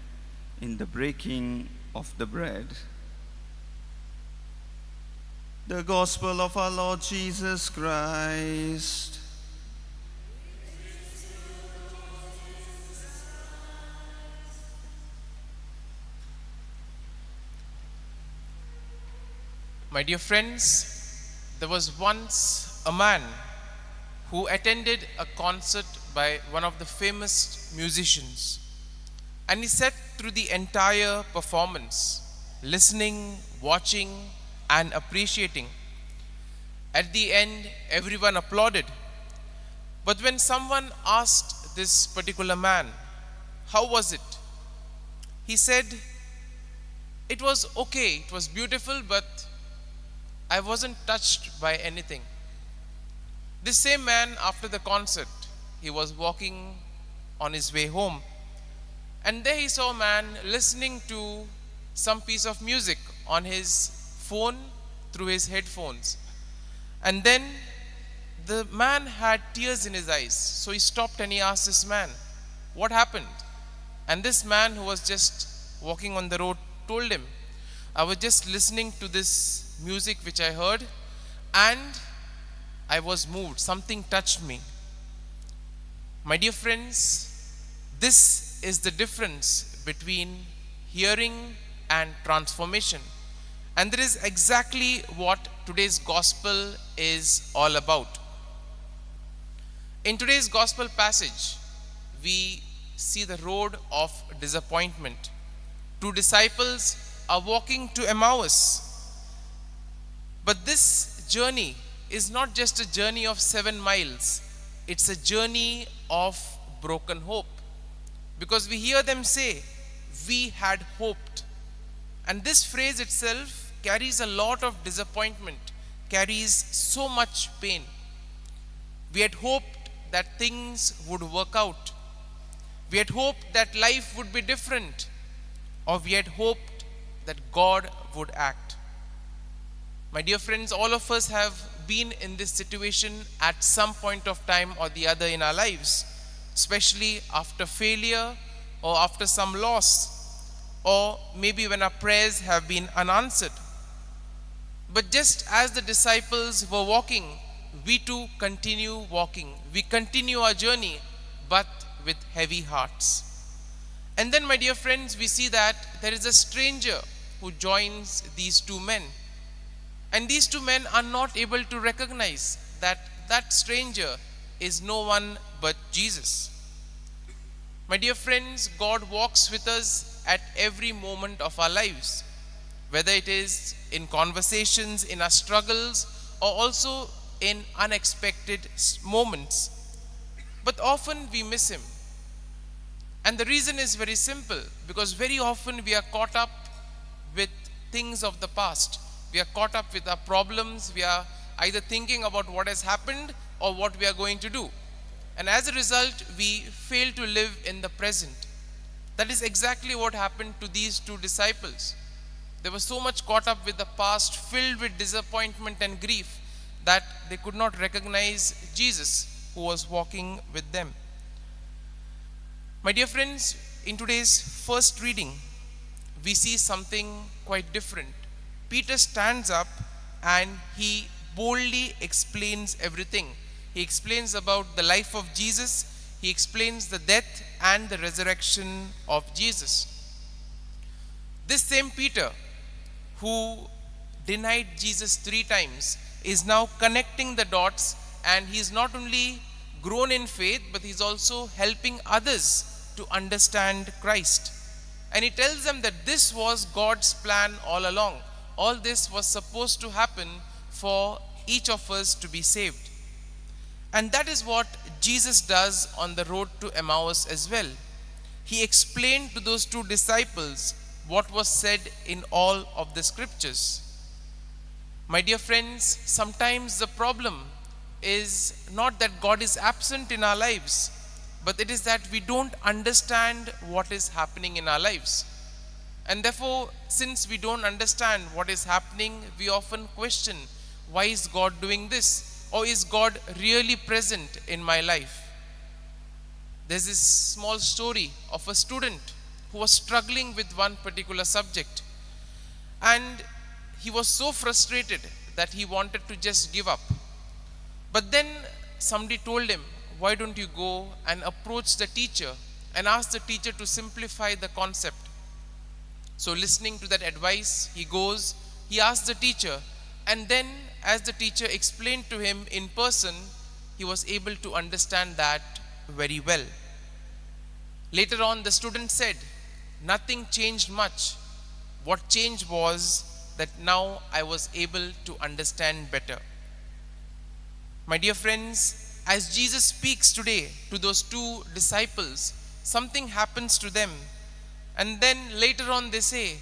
in the breaking of the bread. The Gospel of our Lord Jesus Christ. My dear friends, there was once a man who attended a concert by one of the famous musicians. And he sat through the entire performance, listening, watching, and appreciating. At the end, everyone applauded. But when someone asked this particular man, "How was it?" He said, "It was okay, it was beautiful, but I wasn't touched by anything." This same man, after the concert, he was walking on his way home, and there he saw a man listening to some piece of music on his phone through his headphones. And then the man had tears in his eyes, so he stopped and he asked this man, "What happened?" And this man, who was just walking on the road, told him, "I was just listening to this music which I heard, and I was moved. Something touched me." My dear friends, this is the difference between hearing and transformation. And that is exactly what today's gospel is all about. In today's gospel passage, we see the road of disappointment. Two disciples are walking to Emmaus. But this journey is not just a journey of 7 miles. It's a journey of broken hope. Because we hear them say, "We had hoped." And this phrase itself carries a lot of disappointment, carries so much pain. We had hoped that things would work out. We had hoped that life would be different. Or we had hoped that God would act. My dear friends, all of us have been in this situation at some point of time or the other in our lives, especially after failure or after some loss, or maybe when our prayers have been unanswered. But just as the disciples were walking, we too continue walking. We continue our journey, but with heavy hearts. And then, my dear friends, we see that there is a stranger who joins these two men. And these two men are not able to recognize that that stranger is no one but Jesus. My dear friends, God walks with us at every moment of our lives, whether it is in conversations, in our struggles, or also in unexpected moments. But often we miss him. And the reason is very simple, because very often we are caught up with things of the past. We are caught up with our problems. We are either thinking about what has happened or what we are going to do. And as a result, we fail to live in the present. That is exactly what happened to these two disciples. They were so much caught up with the past, filled with disappointment and grief, that they could not recognize Jesus who was walking with them. My dear friends, in today's first reading, we see something quite different. Peter stands up and he boldly explains everything. He explains about the life of Jesus. He explains the death and the resurrection of Jesus. This same Peter who denied Jesus 3 times is now connecting the dots, and he is not only grown in faith, but he's also helping others to understand Christ. And he tells them that this was God's plan all along. All this was supposed to happen for each of us to be saved. And that is what Jesus does on the road to Emmaus as well. He explained to those two disciples what was said in all of the scriptures. My dear friends, sometimes the problem is not that God is absent in our lives, but it is that we don't understand what is happening in our lives. And therefore, since we don't understand what is happening, we often question, why is God doing this? Or is God really present in my life? There's this small story of a student who was struggling with one particular subject. And he was so frustrated that he wanted to just give up. But then somebody told him, why don't you go and approach the teacher and ask the teacher to simplify the concept? So listening to that advice, he goes, he asks the teacher, and then as the teacher explained to him in person, he was able to understand that very well. Later on, the student said, nothing changed much. What changed was that now I was able to understand better. My dear friends, as Jesus speaks today to those two disciples, something happens to them. And then later on they say,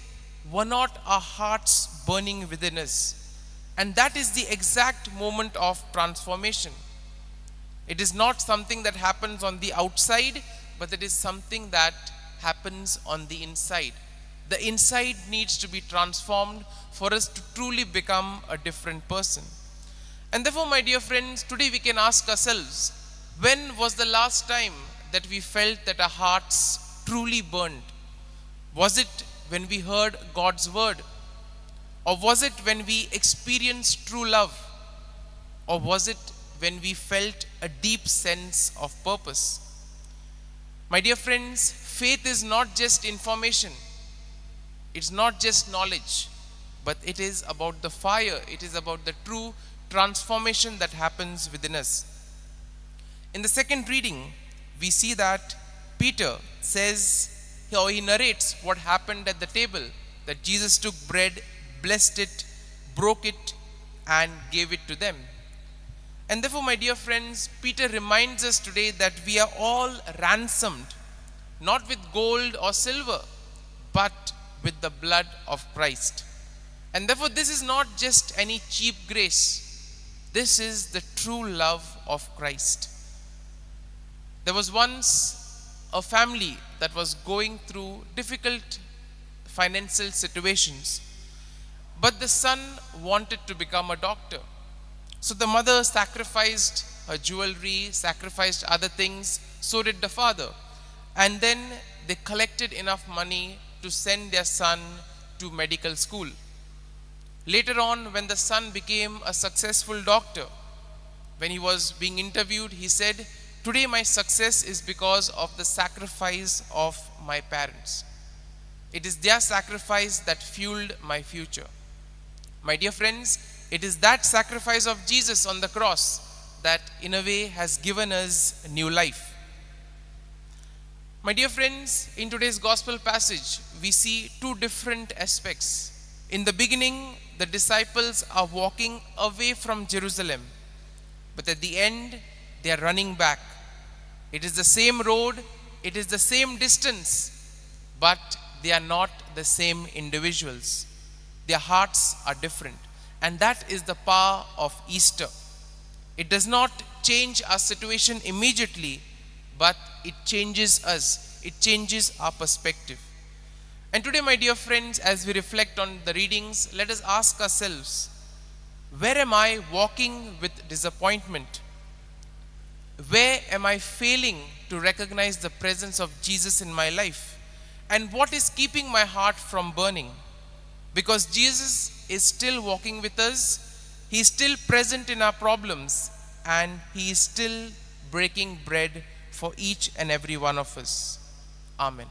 were not our hearts burning within us? And that is the exact moment of transformation. It is not something that happens on the outside, but it is something that happens on the inside. The inside needs to be transformed for us to truly become a different person. And therefore, my dear friends, today we can ask ourselves, when was the last time that we felt that our hearts truly burned? Was it when we heard God's word? Or was it when we experienced true love? Or was it when we felt a deep sense of purpose? My dear friends, faith is not just information. It's not just knowledge, but it is about the fire. It is about the true transformation that happens within us. In the second reading, we see that Peter says, or he narrates what happened at the table, that Jesus took bread, blessed it, broke it, and gave it to them. And therefore, my dear friends, Peter reminds us today that we are all ransomed, not with gold or silver, but with the blood of Christ. And therefore, this is not just any cheap grace. This is the true love of Christ. There was once a family that was going through difficult financial situations, but the son wanted to become a doctor. So the mother sacrificed her jewelry, sacrificed other things, so did the father. And then they collected enough money to send their son to medical school. Later on, when the son became a successful doctor, when he was being interviewed, he said, "Today my success is because of the sacrifice of my parents. It is their sacrifice that fueled my future." My dear friends, it is that sacrifice of Jesus on the cross that in a way has given us new life. My dear friends, in today's gospel passage, we see two different aspects. In the beginning, the disciples are walking away from Jerusalem, but at the end, they are running back. It is the same road, it is the same distance, but they are not the same individuals. Their hearts are different. And that is the power of Easter. It does not change our situation immediately, but it changes us. It changes our perspective. And today, my dear friends, as we reflect on the readings, let us ask ourselves, where am I walking with disappointment? Where am I failing to recognize the presence of Jesus in my life? And what is keeping my heart from burning? Because Jesus is still walking with us, He is still present in our problems, and He is still breaking bread for each and every one of us. Amen.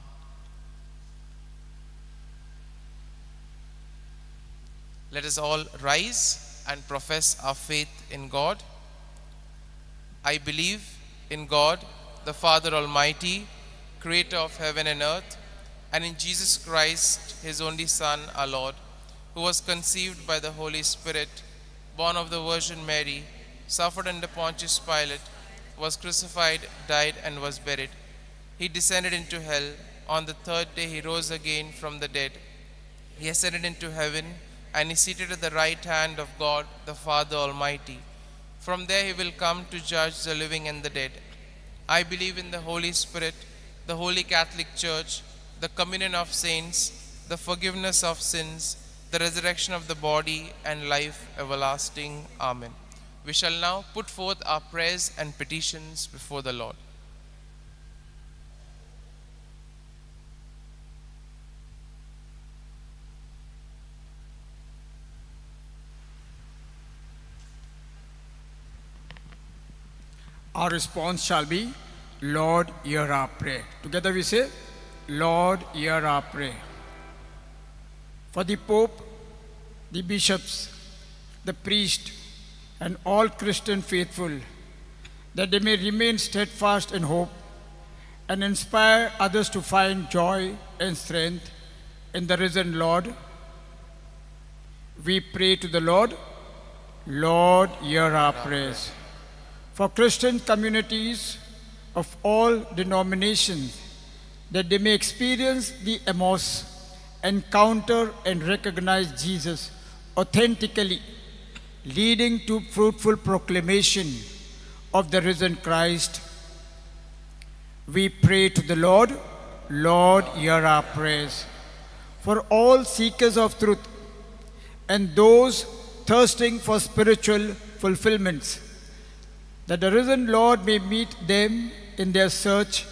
Let us all rise and profess our faith in God. I believe in God, the Father Almighty, creator of heaven and earth, and in Jesus Christ, his only Son, our Lord, who was conceived by the Holy Spirit, born of the Virgin Mary, suffered under Pontius Pilate, was crucified, died, and was buried. He descended into hell. On the third day he rose again from the dead. He ascended into heaven and is seated at the right hand of God, the Father Almighty. From there he will come to judge the living and the dead. I believe in the Holy Spirit, the Holy Catholic Church, the communion of saints, the forgiveness of sins, the resurrection of the body, and life everlasting. Amen. We shall now put forth our prayers and petitions before the Lord. Our response shall be, Lord, hear our prayer. Together we say, Lord, hear our prayer. For the Pope, the bishops, the priest, and all Christian faithful, that they may remain steadfast in hope and inspire others to find joy and strength in the risen Lord. We pray to the Lord. Lord, hear our prayers. For Christian communities of all denominations, that they may experience the Emmaus, encounter and recognize Jesus authentically, leading to fruitful proclamation of the risen Christ. We pray to the Lord. Lord, hear our prayers. For all seekers of truth and those thirsting for spiritual fulfillments, that the risen Lord may meet them in their search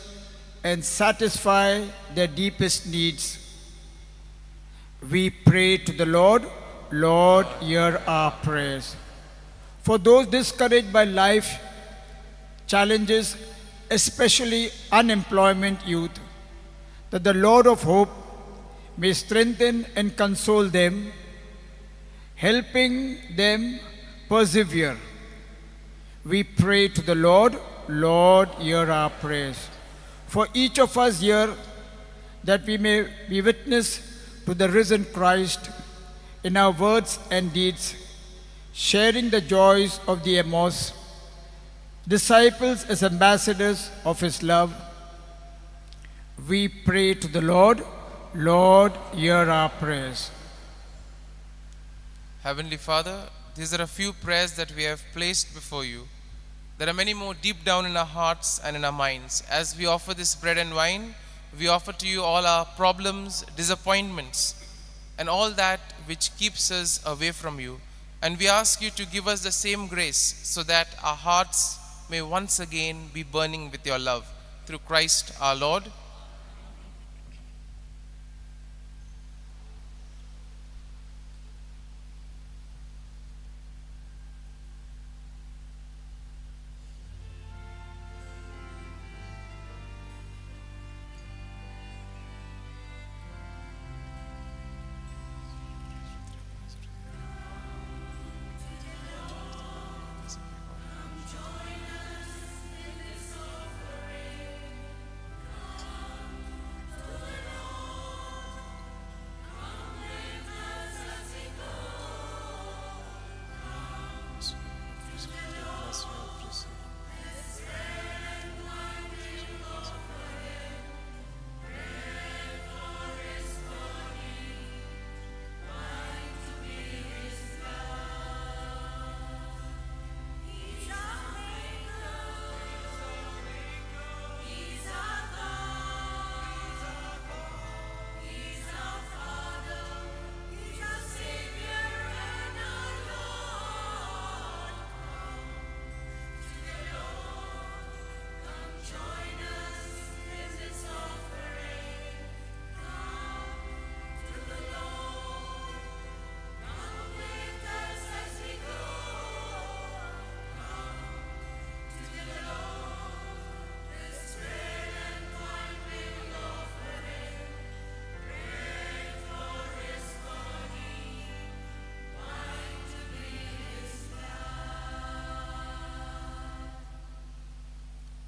and satisfy their deepest needs. We pray to the Lord. Lord, hear our prayers. For those discouraged by life challenges, especially unemployment youth, that the Lord of hope may strengthen and console them, helping them persevere. We pray to the Lord. Lord, hear our prayers. For each of us here, that we may be witness to the risen Christ in our words and deeds, sharing the joys of the Emmaus, disciples as ambassadors of his love. We pray to the Lord. Lord, hear our prayers. Heavenly Father, these are a few prayers that we have placed before you. There are many more deep down in our hearts and in our minds. As we offer this bread and wine, we offer to you all our problems, disappointments, and all that which keeps us away from you. And we ask you to give us the same grace so that our hearts may once again be burning with your love. Through Christ our Lord.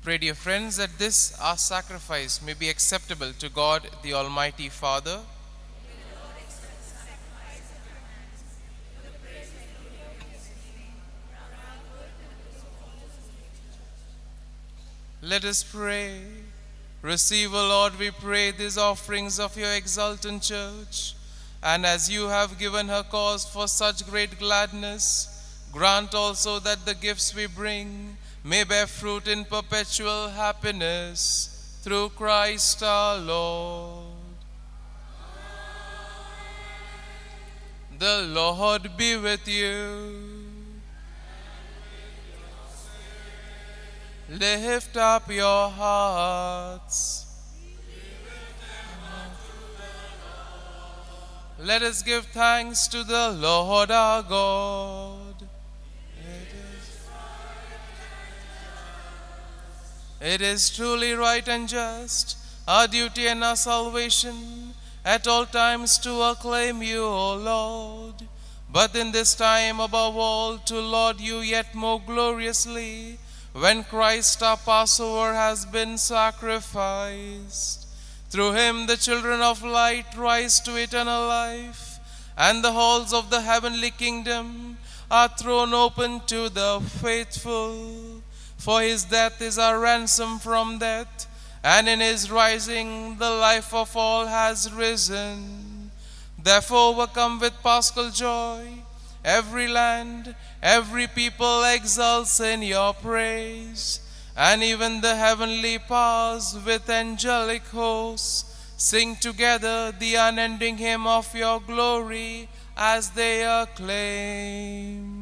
Pray, dear friends, that this our sacrifice may be acceptable to God, the Almighty Father. Let us pray. Receive, O Lord, we pray, these offerings of your exultant church, and as you have given her cause for such great gladness, grant also that the gifts we bring may bear fruit in perpetual happiness, through Christ our Lord. The Lord be with you. Lift up your hearts. Let us give thanks to the Lord our God. It is truly right and just, our duty and our salvation, at all times to acclaim you, O Lord. But in this time, above all, to laud you yet more gloriously, when Christ our Passover has been sacrificed. Through him the children of light rise to eternal life, and the halls of the heavenly kingdom are thrown open to the faithful. For his death is our ransom from death, and in his rising the life of all has risen. Therefore overcome with paschal joy, every land, every people exults in your praise, and even the heavenly powers with angelic hosts sing together the unending hymn of your glory as they acclaim.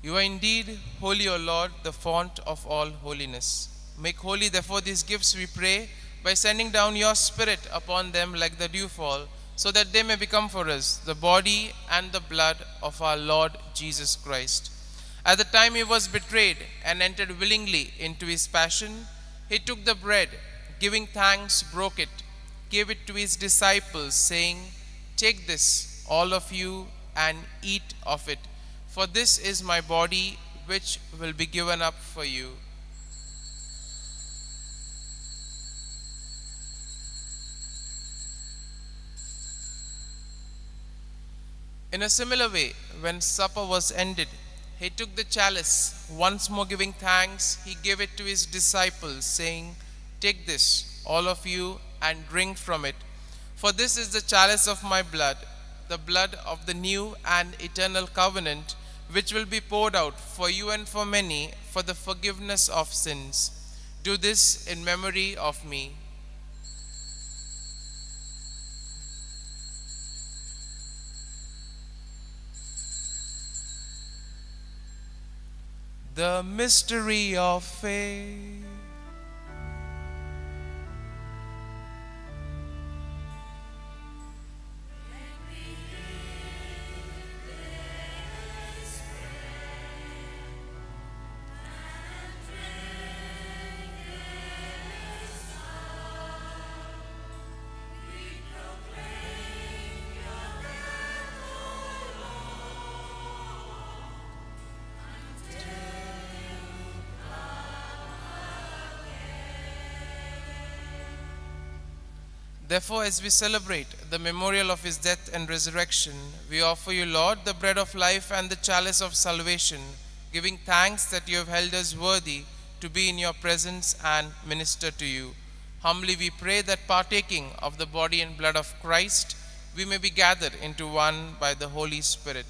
You are indeed holy, O Lord, the font of all holiness. Make holy, therefore, these gifts, we pray, by sending down your Spirit upon them like the dewfall, so that they may become for us the body and the blood of our Lord Jesus Christ. At the time he was betrayed and entered willingly into his passion, he took the bread, giving thanks, broke it, gave it to his disciples, saying, "Take this, all of you, and eat of it, for this is my body, which will be given up for you." In a similar way, when supper was ended, he took the chalice, once more giving thanks, he gave it to his disciples, saying, "Take this, all of you, and drink from it, for this is the chalice of my blood, the blood of the new and eternal covenant, which will be poured out for you and for many for the forgiveness of sins. Do this in memory of me." The mystery of faith. Therefore, as we celebrate the memorial of his death and resurrection, we offer you, Lord, the bread of life and the chalice of salvation, giving thanks that you have held us worthy to be in your presence and minister to you. Humbly we pray that partaking of the body and blood of Christ, we may be gathered into one by the Holy Spirit.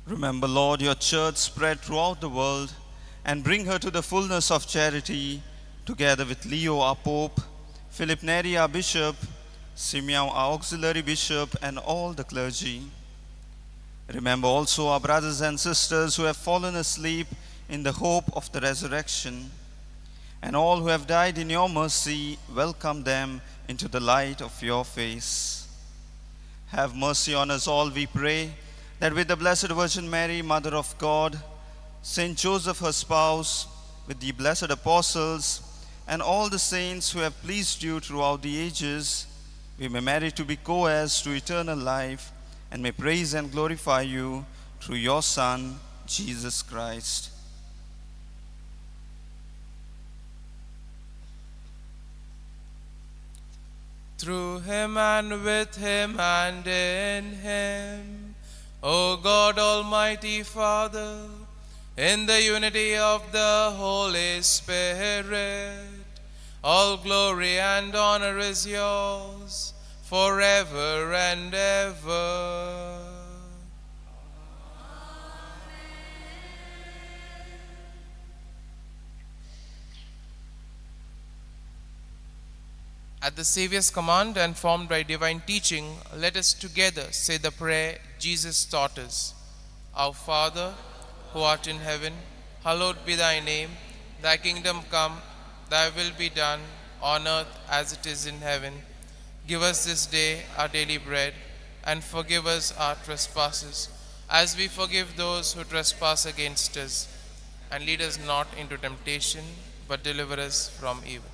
Remember, Lord, your church spread throughout the world and bring her to the fullness of charity, together with Leo, our Pope, Philip Neri, our Bishop, Simeon, our Auxiliary Bishop, and all the clergy. Remember also our brothers and sisters who have fallen asleep in the hope of the resurrection, and all who have died in your mercy, welcome them into the light of your face. Have mercy on us all, we pray, that with the Blessed Virgin Mary, Mother of God, Saint Joseph, her spouse, with the blessed apostles, and all the saints who have pleased you throughout the ages, we may merit to be co-heirs to eternal life, and may praise and glorify you through your Son, Jesus Christ. Through him and with him and in him, O God, Almighty Father, in the unity of the Holy Spirit, all glory and honor is yours forever and ever. At the Savior's command and formed by divine teaching, let us together say the prayer Jesus taught us. Our Father, who art in heaven, hallowed be thy name. Thy kingdom come, thy will be done, on earth as it is in heaven. Give us this day our daily bread, and forgive us our trespasses, as we forgive those who trespass against us. And lead us not into temptation, but deliver us from evil.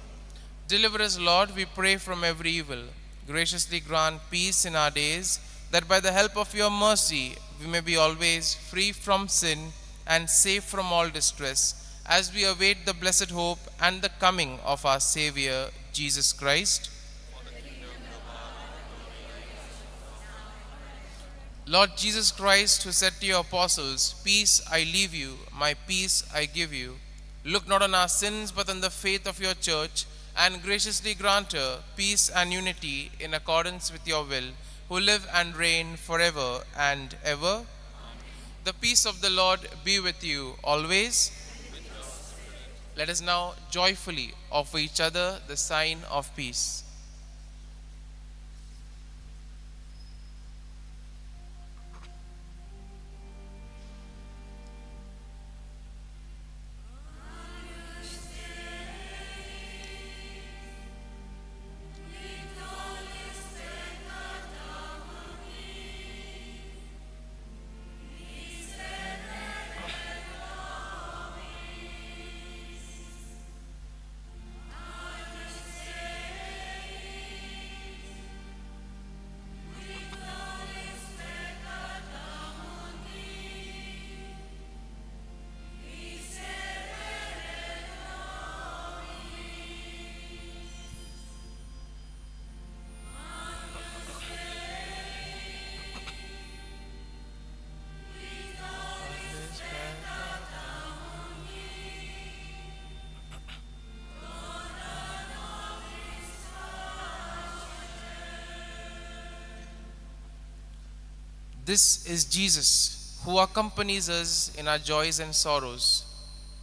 Deliver us, Lord, we pray, from every evil. Graciously grant peace in our days, that by the help of your mercy we may be always free from sin and safe from all distress, as we await the blessed hope and the coming of our Savior, Jesus Christ. Lord Jesus Christ, who said to your apostles, "Peace I leave you, my peace I give you," look not on our sins, but on the faith of your church, and graciously grant her peace and unity in accordance with your will, who live and reign forever and ever. Amen. The peace of the Lord be with you always. With your spirit. Let us now joyfully offer each other the sign of peace. This is Jesus, who accompanies us in our joys and sorrows.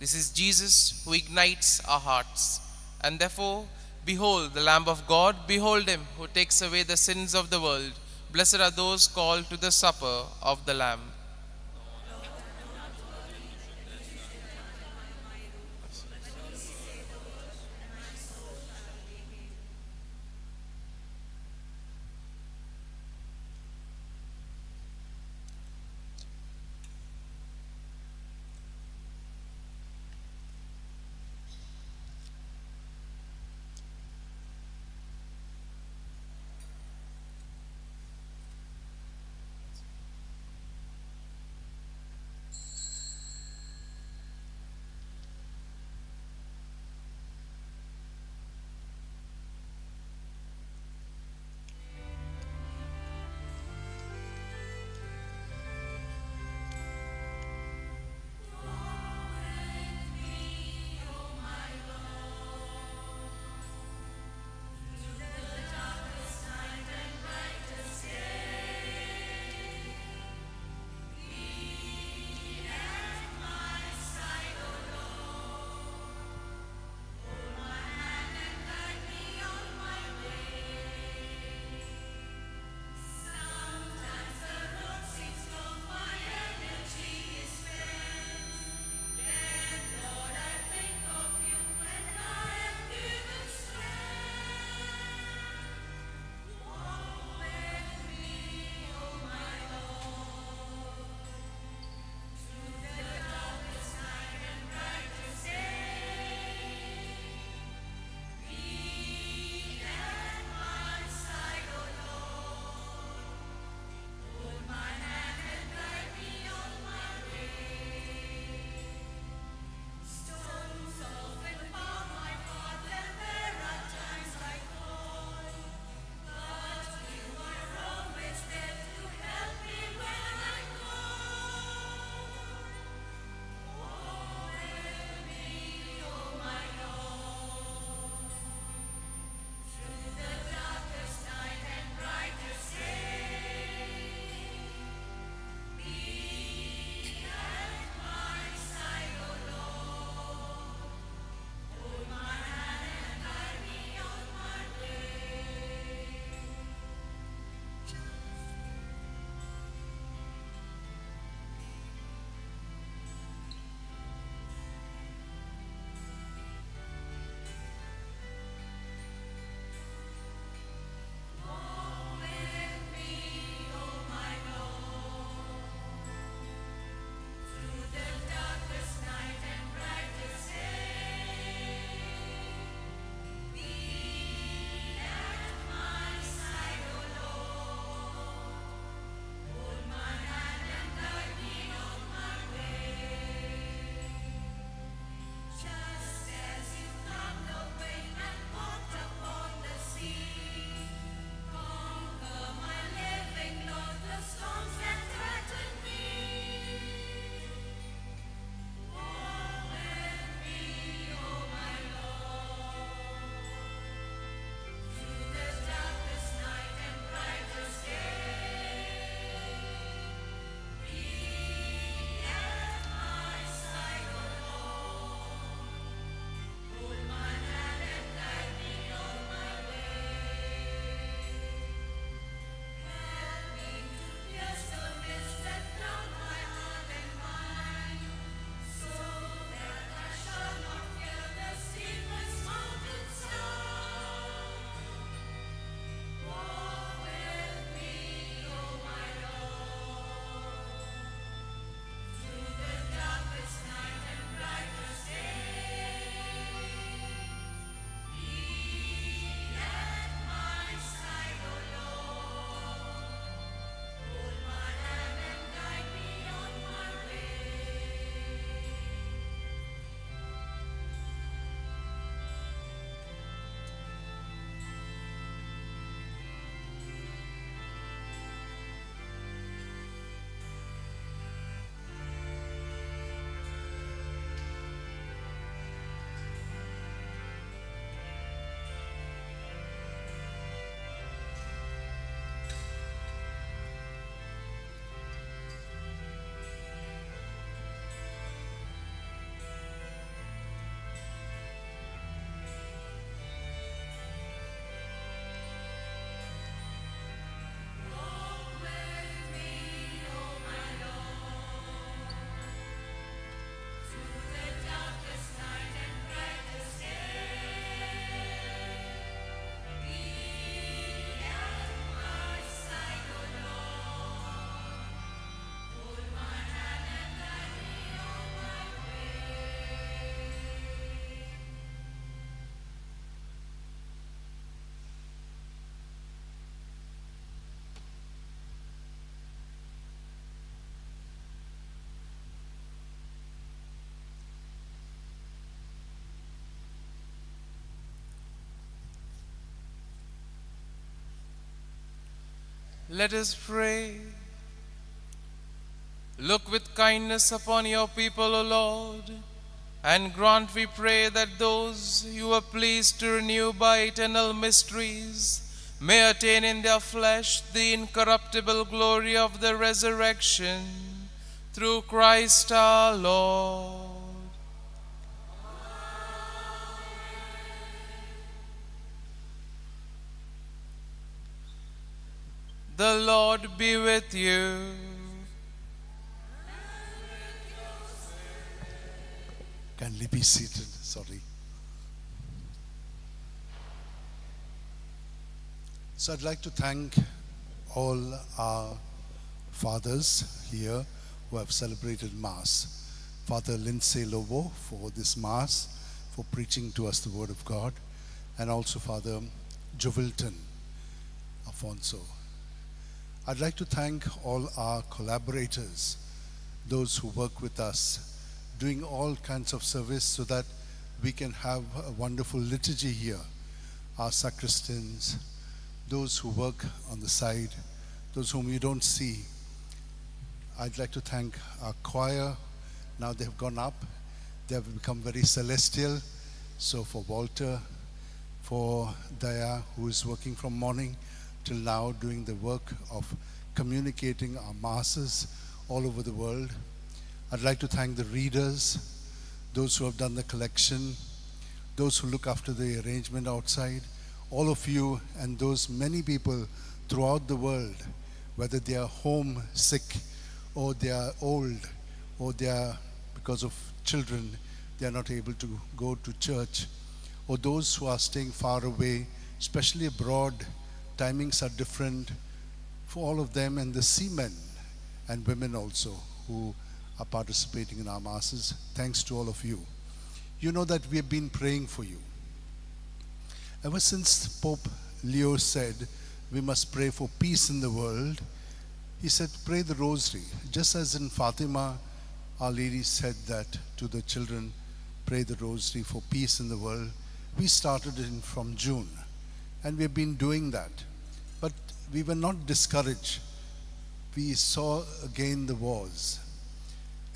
This is Jesus who ignites our hearts. And therefore, behold the Lamb of God, behold him who takes away the sins of the world. Blessed are those called to the supper of the Lamb. Let us pray. Look with kindness upon your people, O Lord, and grant, we pray, that those you are pleased to renew by eternal mysteries may attain in their flesh the incorruptible glory of the resurrection, through Christ our Lord. The Lord be with you. Kindly be seated. Sorry. So I'd like to thank all our fathers here who have celebrated Mass. Father Lindsay Lobo for this Mass, for preaching to us the Word of God, and also Father Jovilton Afonso. I'd like to thank all our collaborators, those who work with us, doing all kinds of service so that we can have a wonderful liturgy here. Our sacristans, those who work on the side, those whom you don't see. I'd like to thank our choir. Now they've gone up. They have become very celestial. So for Walter, for Daya, who is working from morning till now, doing the work of communicating our masses all over the world. I'd like to thank the readers, those who have done the collection, those who look after the arrangement outside, all of you and those many people throughout the world, whether they are home sick or they are old or they are, because of children, they are not able to go to church, or those who are staying far away, especially abroad, timings are different for all of them, and the seamen and women also who are participating in our masses. Thanks to all of you. You know that we have been praying for you. Ever since Pope Leo said we must pray for peace in the world, he said pray the rosary. Just as in Fatima, Our Lady said that to the children, pray the rosary for peace in the world. We started in from June, and we've been doing that. But we were not discouraged. We saw again the wars.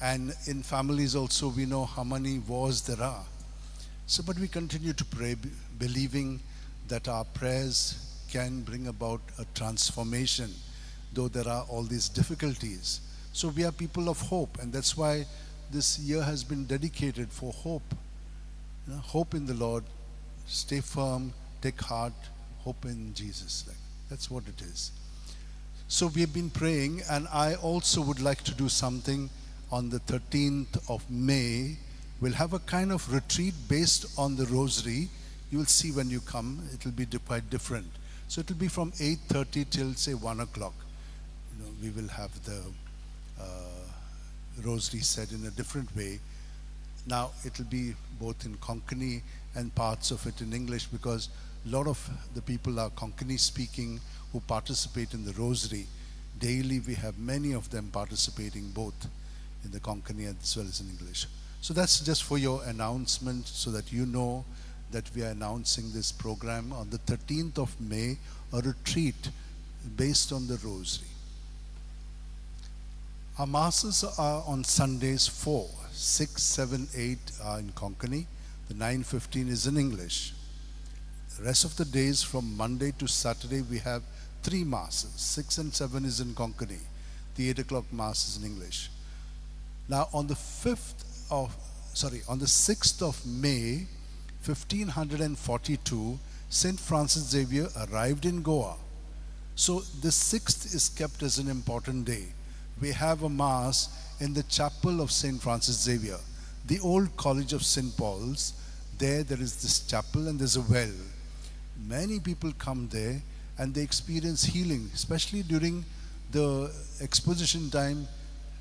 And in families also, we know how many wars there are. So, but we continue to pray, believing that our prayers can bring about a transformation, though there are all these difficulties. So we are people of hope, and that's why this year has been dedicated for hope. You know, hope in the Lord, stay firm, take heart, hope in Jesus. Like, that's what it is. So we have been praying, and I also would like to do something on the 13th of May. We'll have a kind of retreat based on the rosary. You will see when you come, it'll be quite different. So it'll be from 8:30 till say 1 o'clock. You know, we will have the rosary said in a different way. Now it'll be both in Konkani and parts of it in English, because a lot of the people are Konkani speaking who participate in the rosary. Daily we have many of them participating both in the Konkani as well as in English. So that's just for your announcement, so that you know that we are announcing this program on the 13th of May, a retreat based on the rosary. Our masses are on Sundays 4, 6, 7, 8 are in Konkani. The 9:15 is in English. The rest of the days from Monday to Saturday we have 3 masses. 6 and 7 is in Konkani. The 8 o'clock mass is in English. Now on the 6th of May, 1542, St. Francis Xavier arrived in Goa. So the 6th is kept as an important day. We have a mass in the chapel of St. Francis Xavier, the old college of St. Paul's. There is this chapel and there's a well. Many people come there and they experience healing, especially during the exposition time.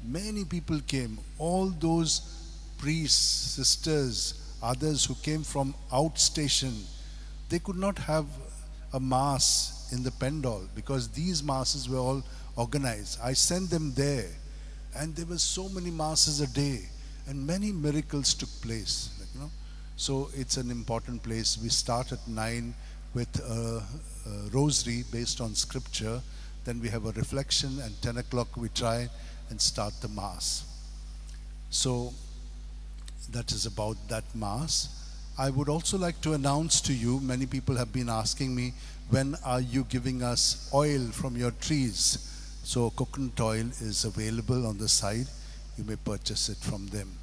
Many people came. All those priests, sisters, others who came from outstation, they could not have a mass in the Pendol because these masses were all organized. I sent them there, and there were so many masses a day, and many miracles took place. So it's an important place. We start at 9 with a rosary based on scripture. Then we have a reflection, and 10 o'clock we try and start the Mass. So that is about that Mass. I would also like to announce to you, many people have been asking me, when are you giving us oil from your trees? So coconut oil is available on the side. You may purchase it from them.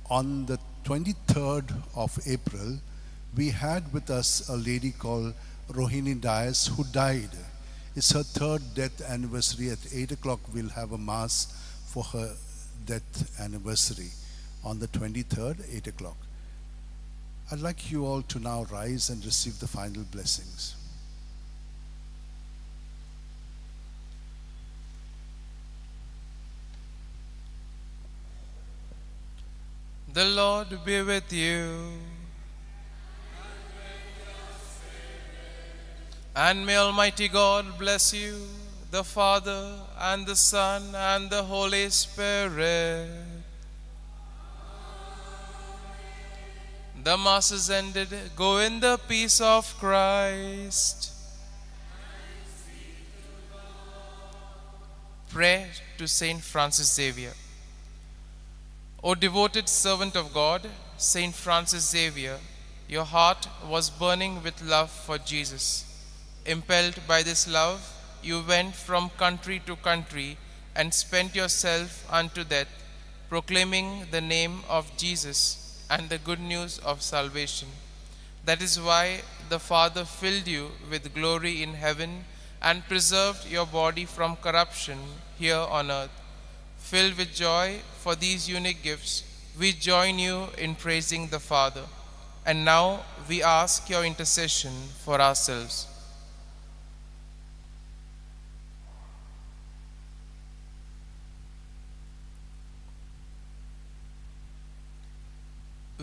On the 23rd of April, we had with us a lady called Rohini Dias, who died. It's her third death anniversary. At 8 o'clock, we'll have a Mass for her death anniversary on the 23rd, 8 o'clock. I'd like you all to now rise and receive the final blessings. The Lord be with you. And may Almighty God bless you, the Father, and the Son, and the Holy Spirit. The Mass is ended. Go in the peace of Christ. Prayer to Saint Francis Xavier. O devoted servant of God, Saint Francis Xavier, your heart was burning with love for Jesus. Impelled by this love, you went from country to country and spent yourself unto death, proclaiming the name of Jesus and the good news of salvation. That is why the Father filled you with glory in heaven and preserved your body from corruption here on earth. Filled with joy for these unique gifts, we join you in praising the Father. And now we ask your intercession for ourselves.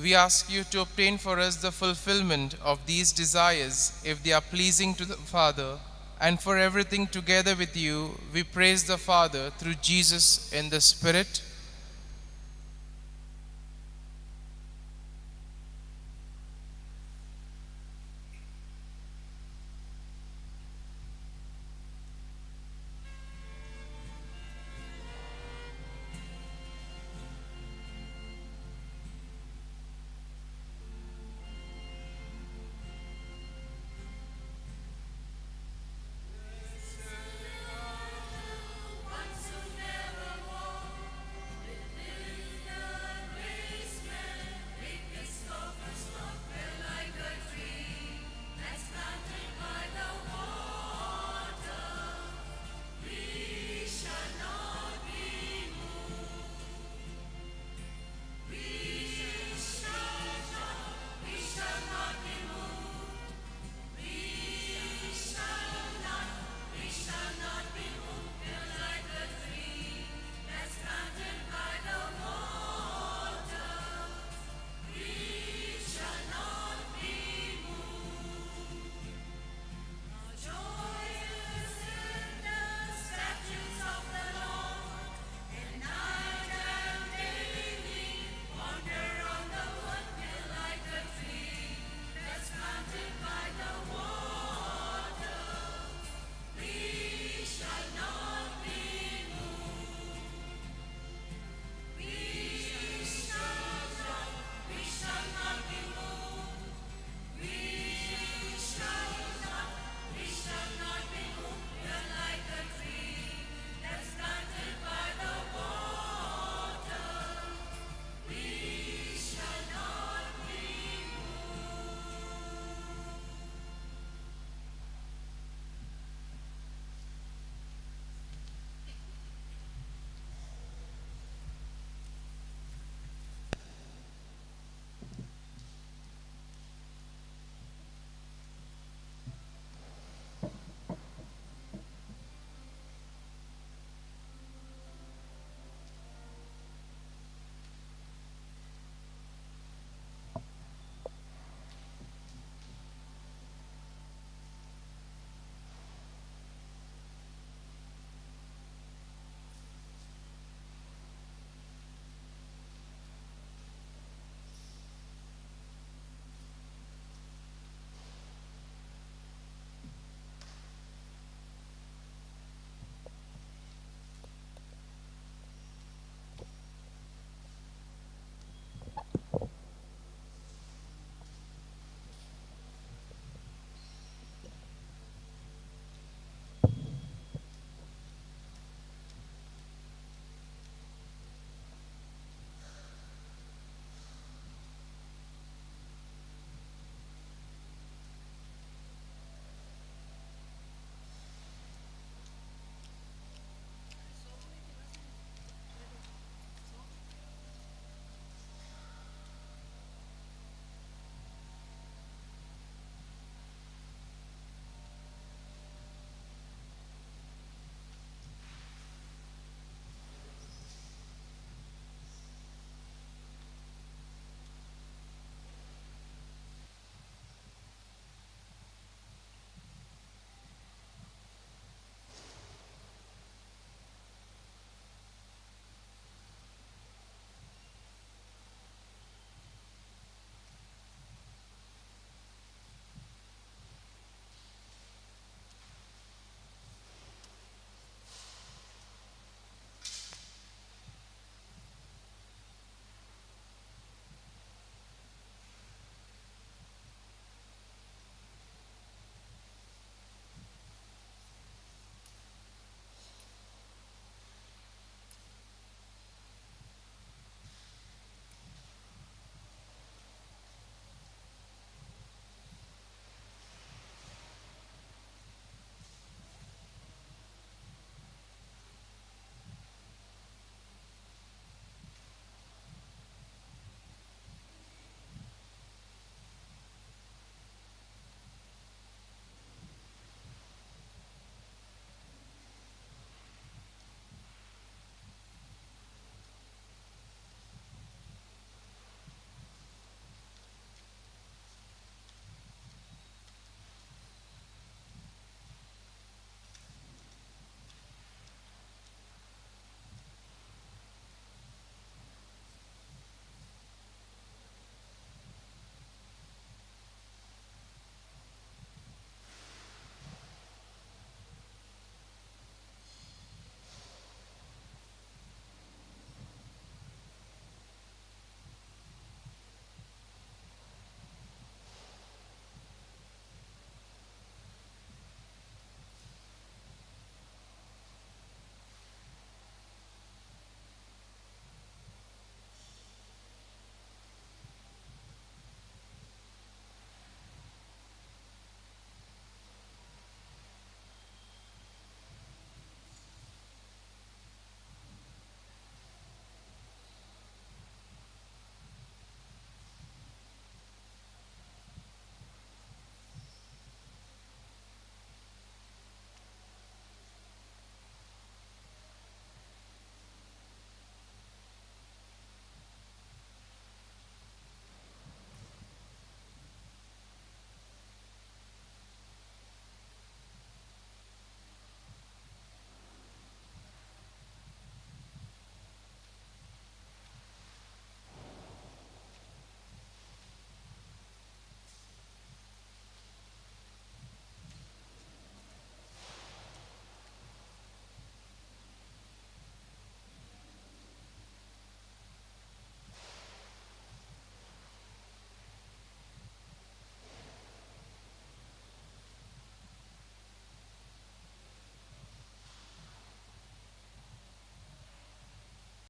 We ask you to obtain for us the fulfillment of these desires, if they are pleasing to the Father, and for everything together with you, we praise the Father through Jesus in the Spirit.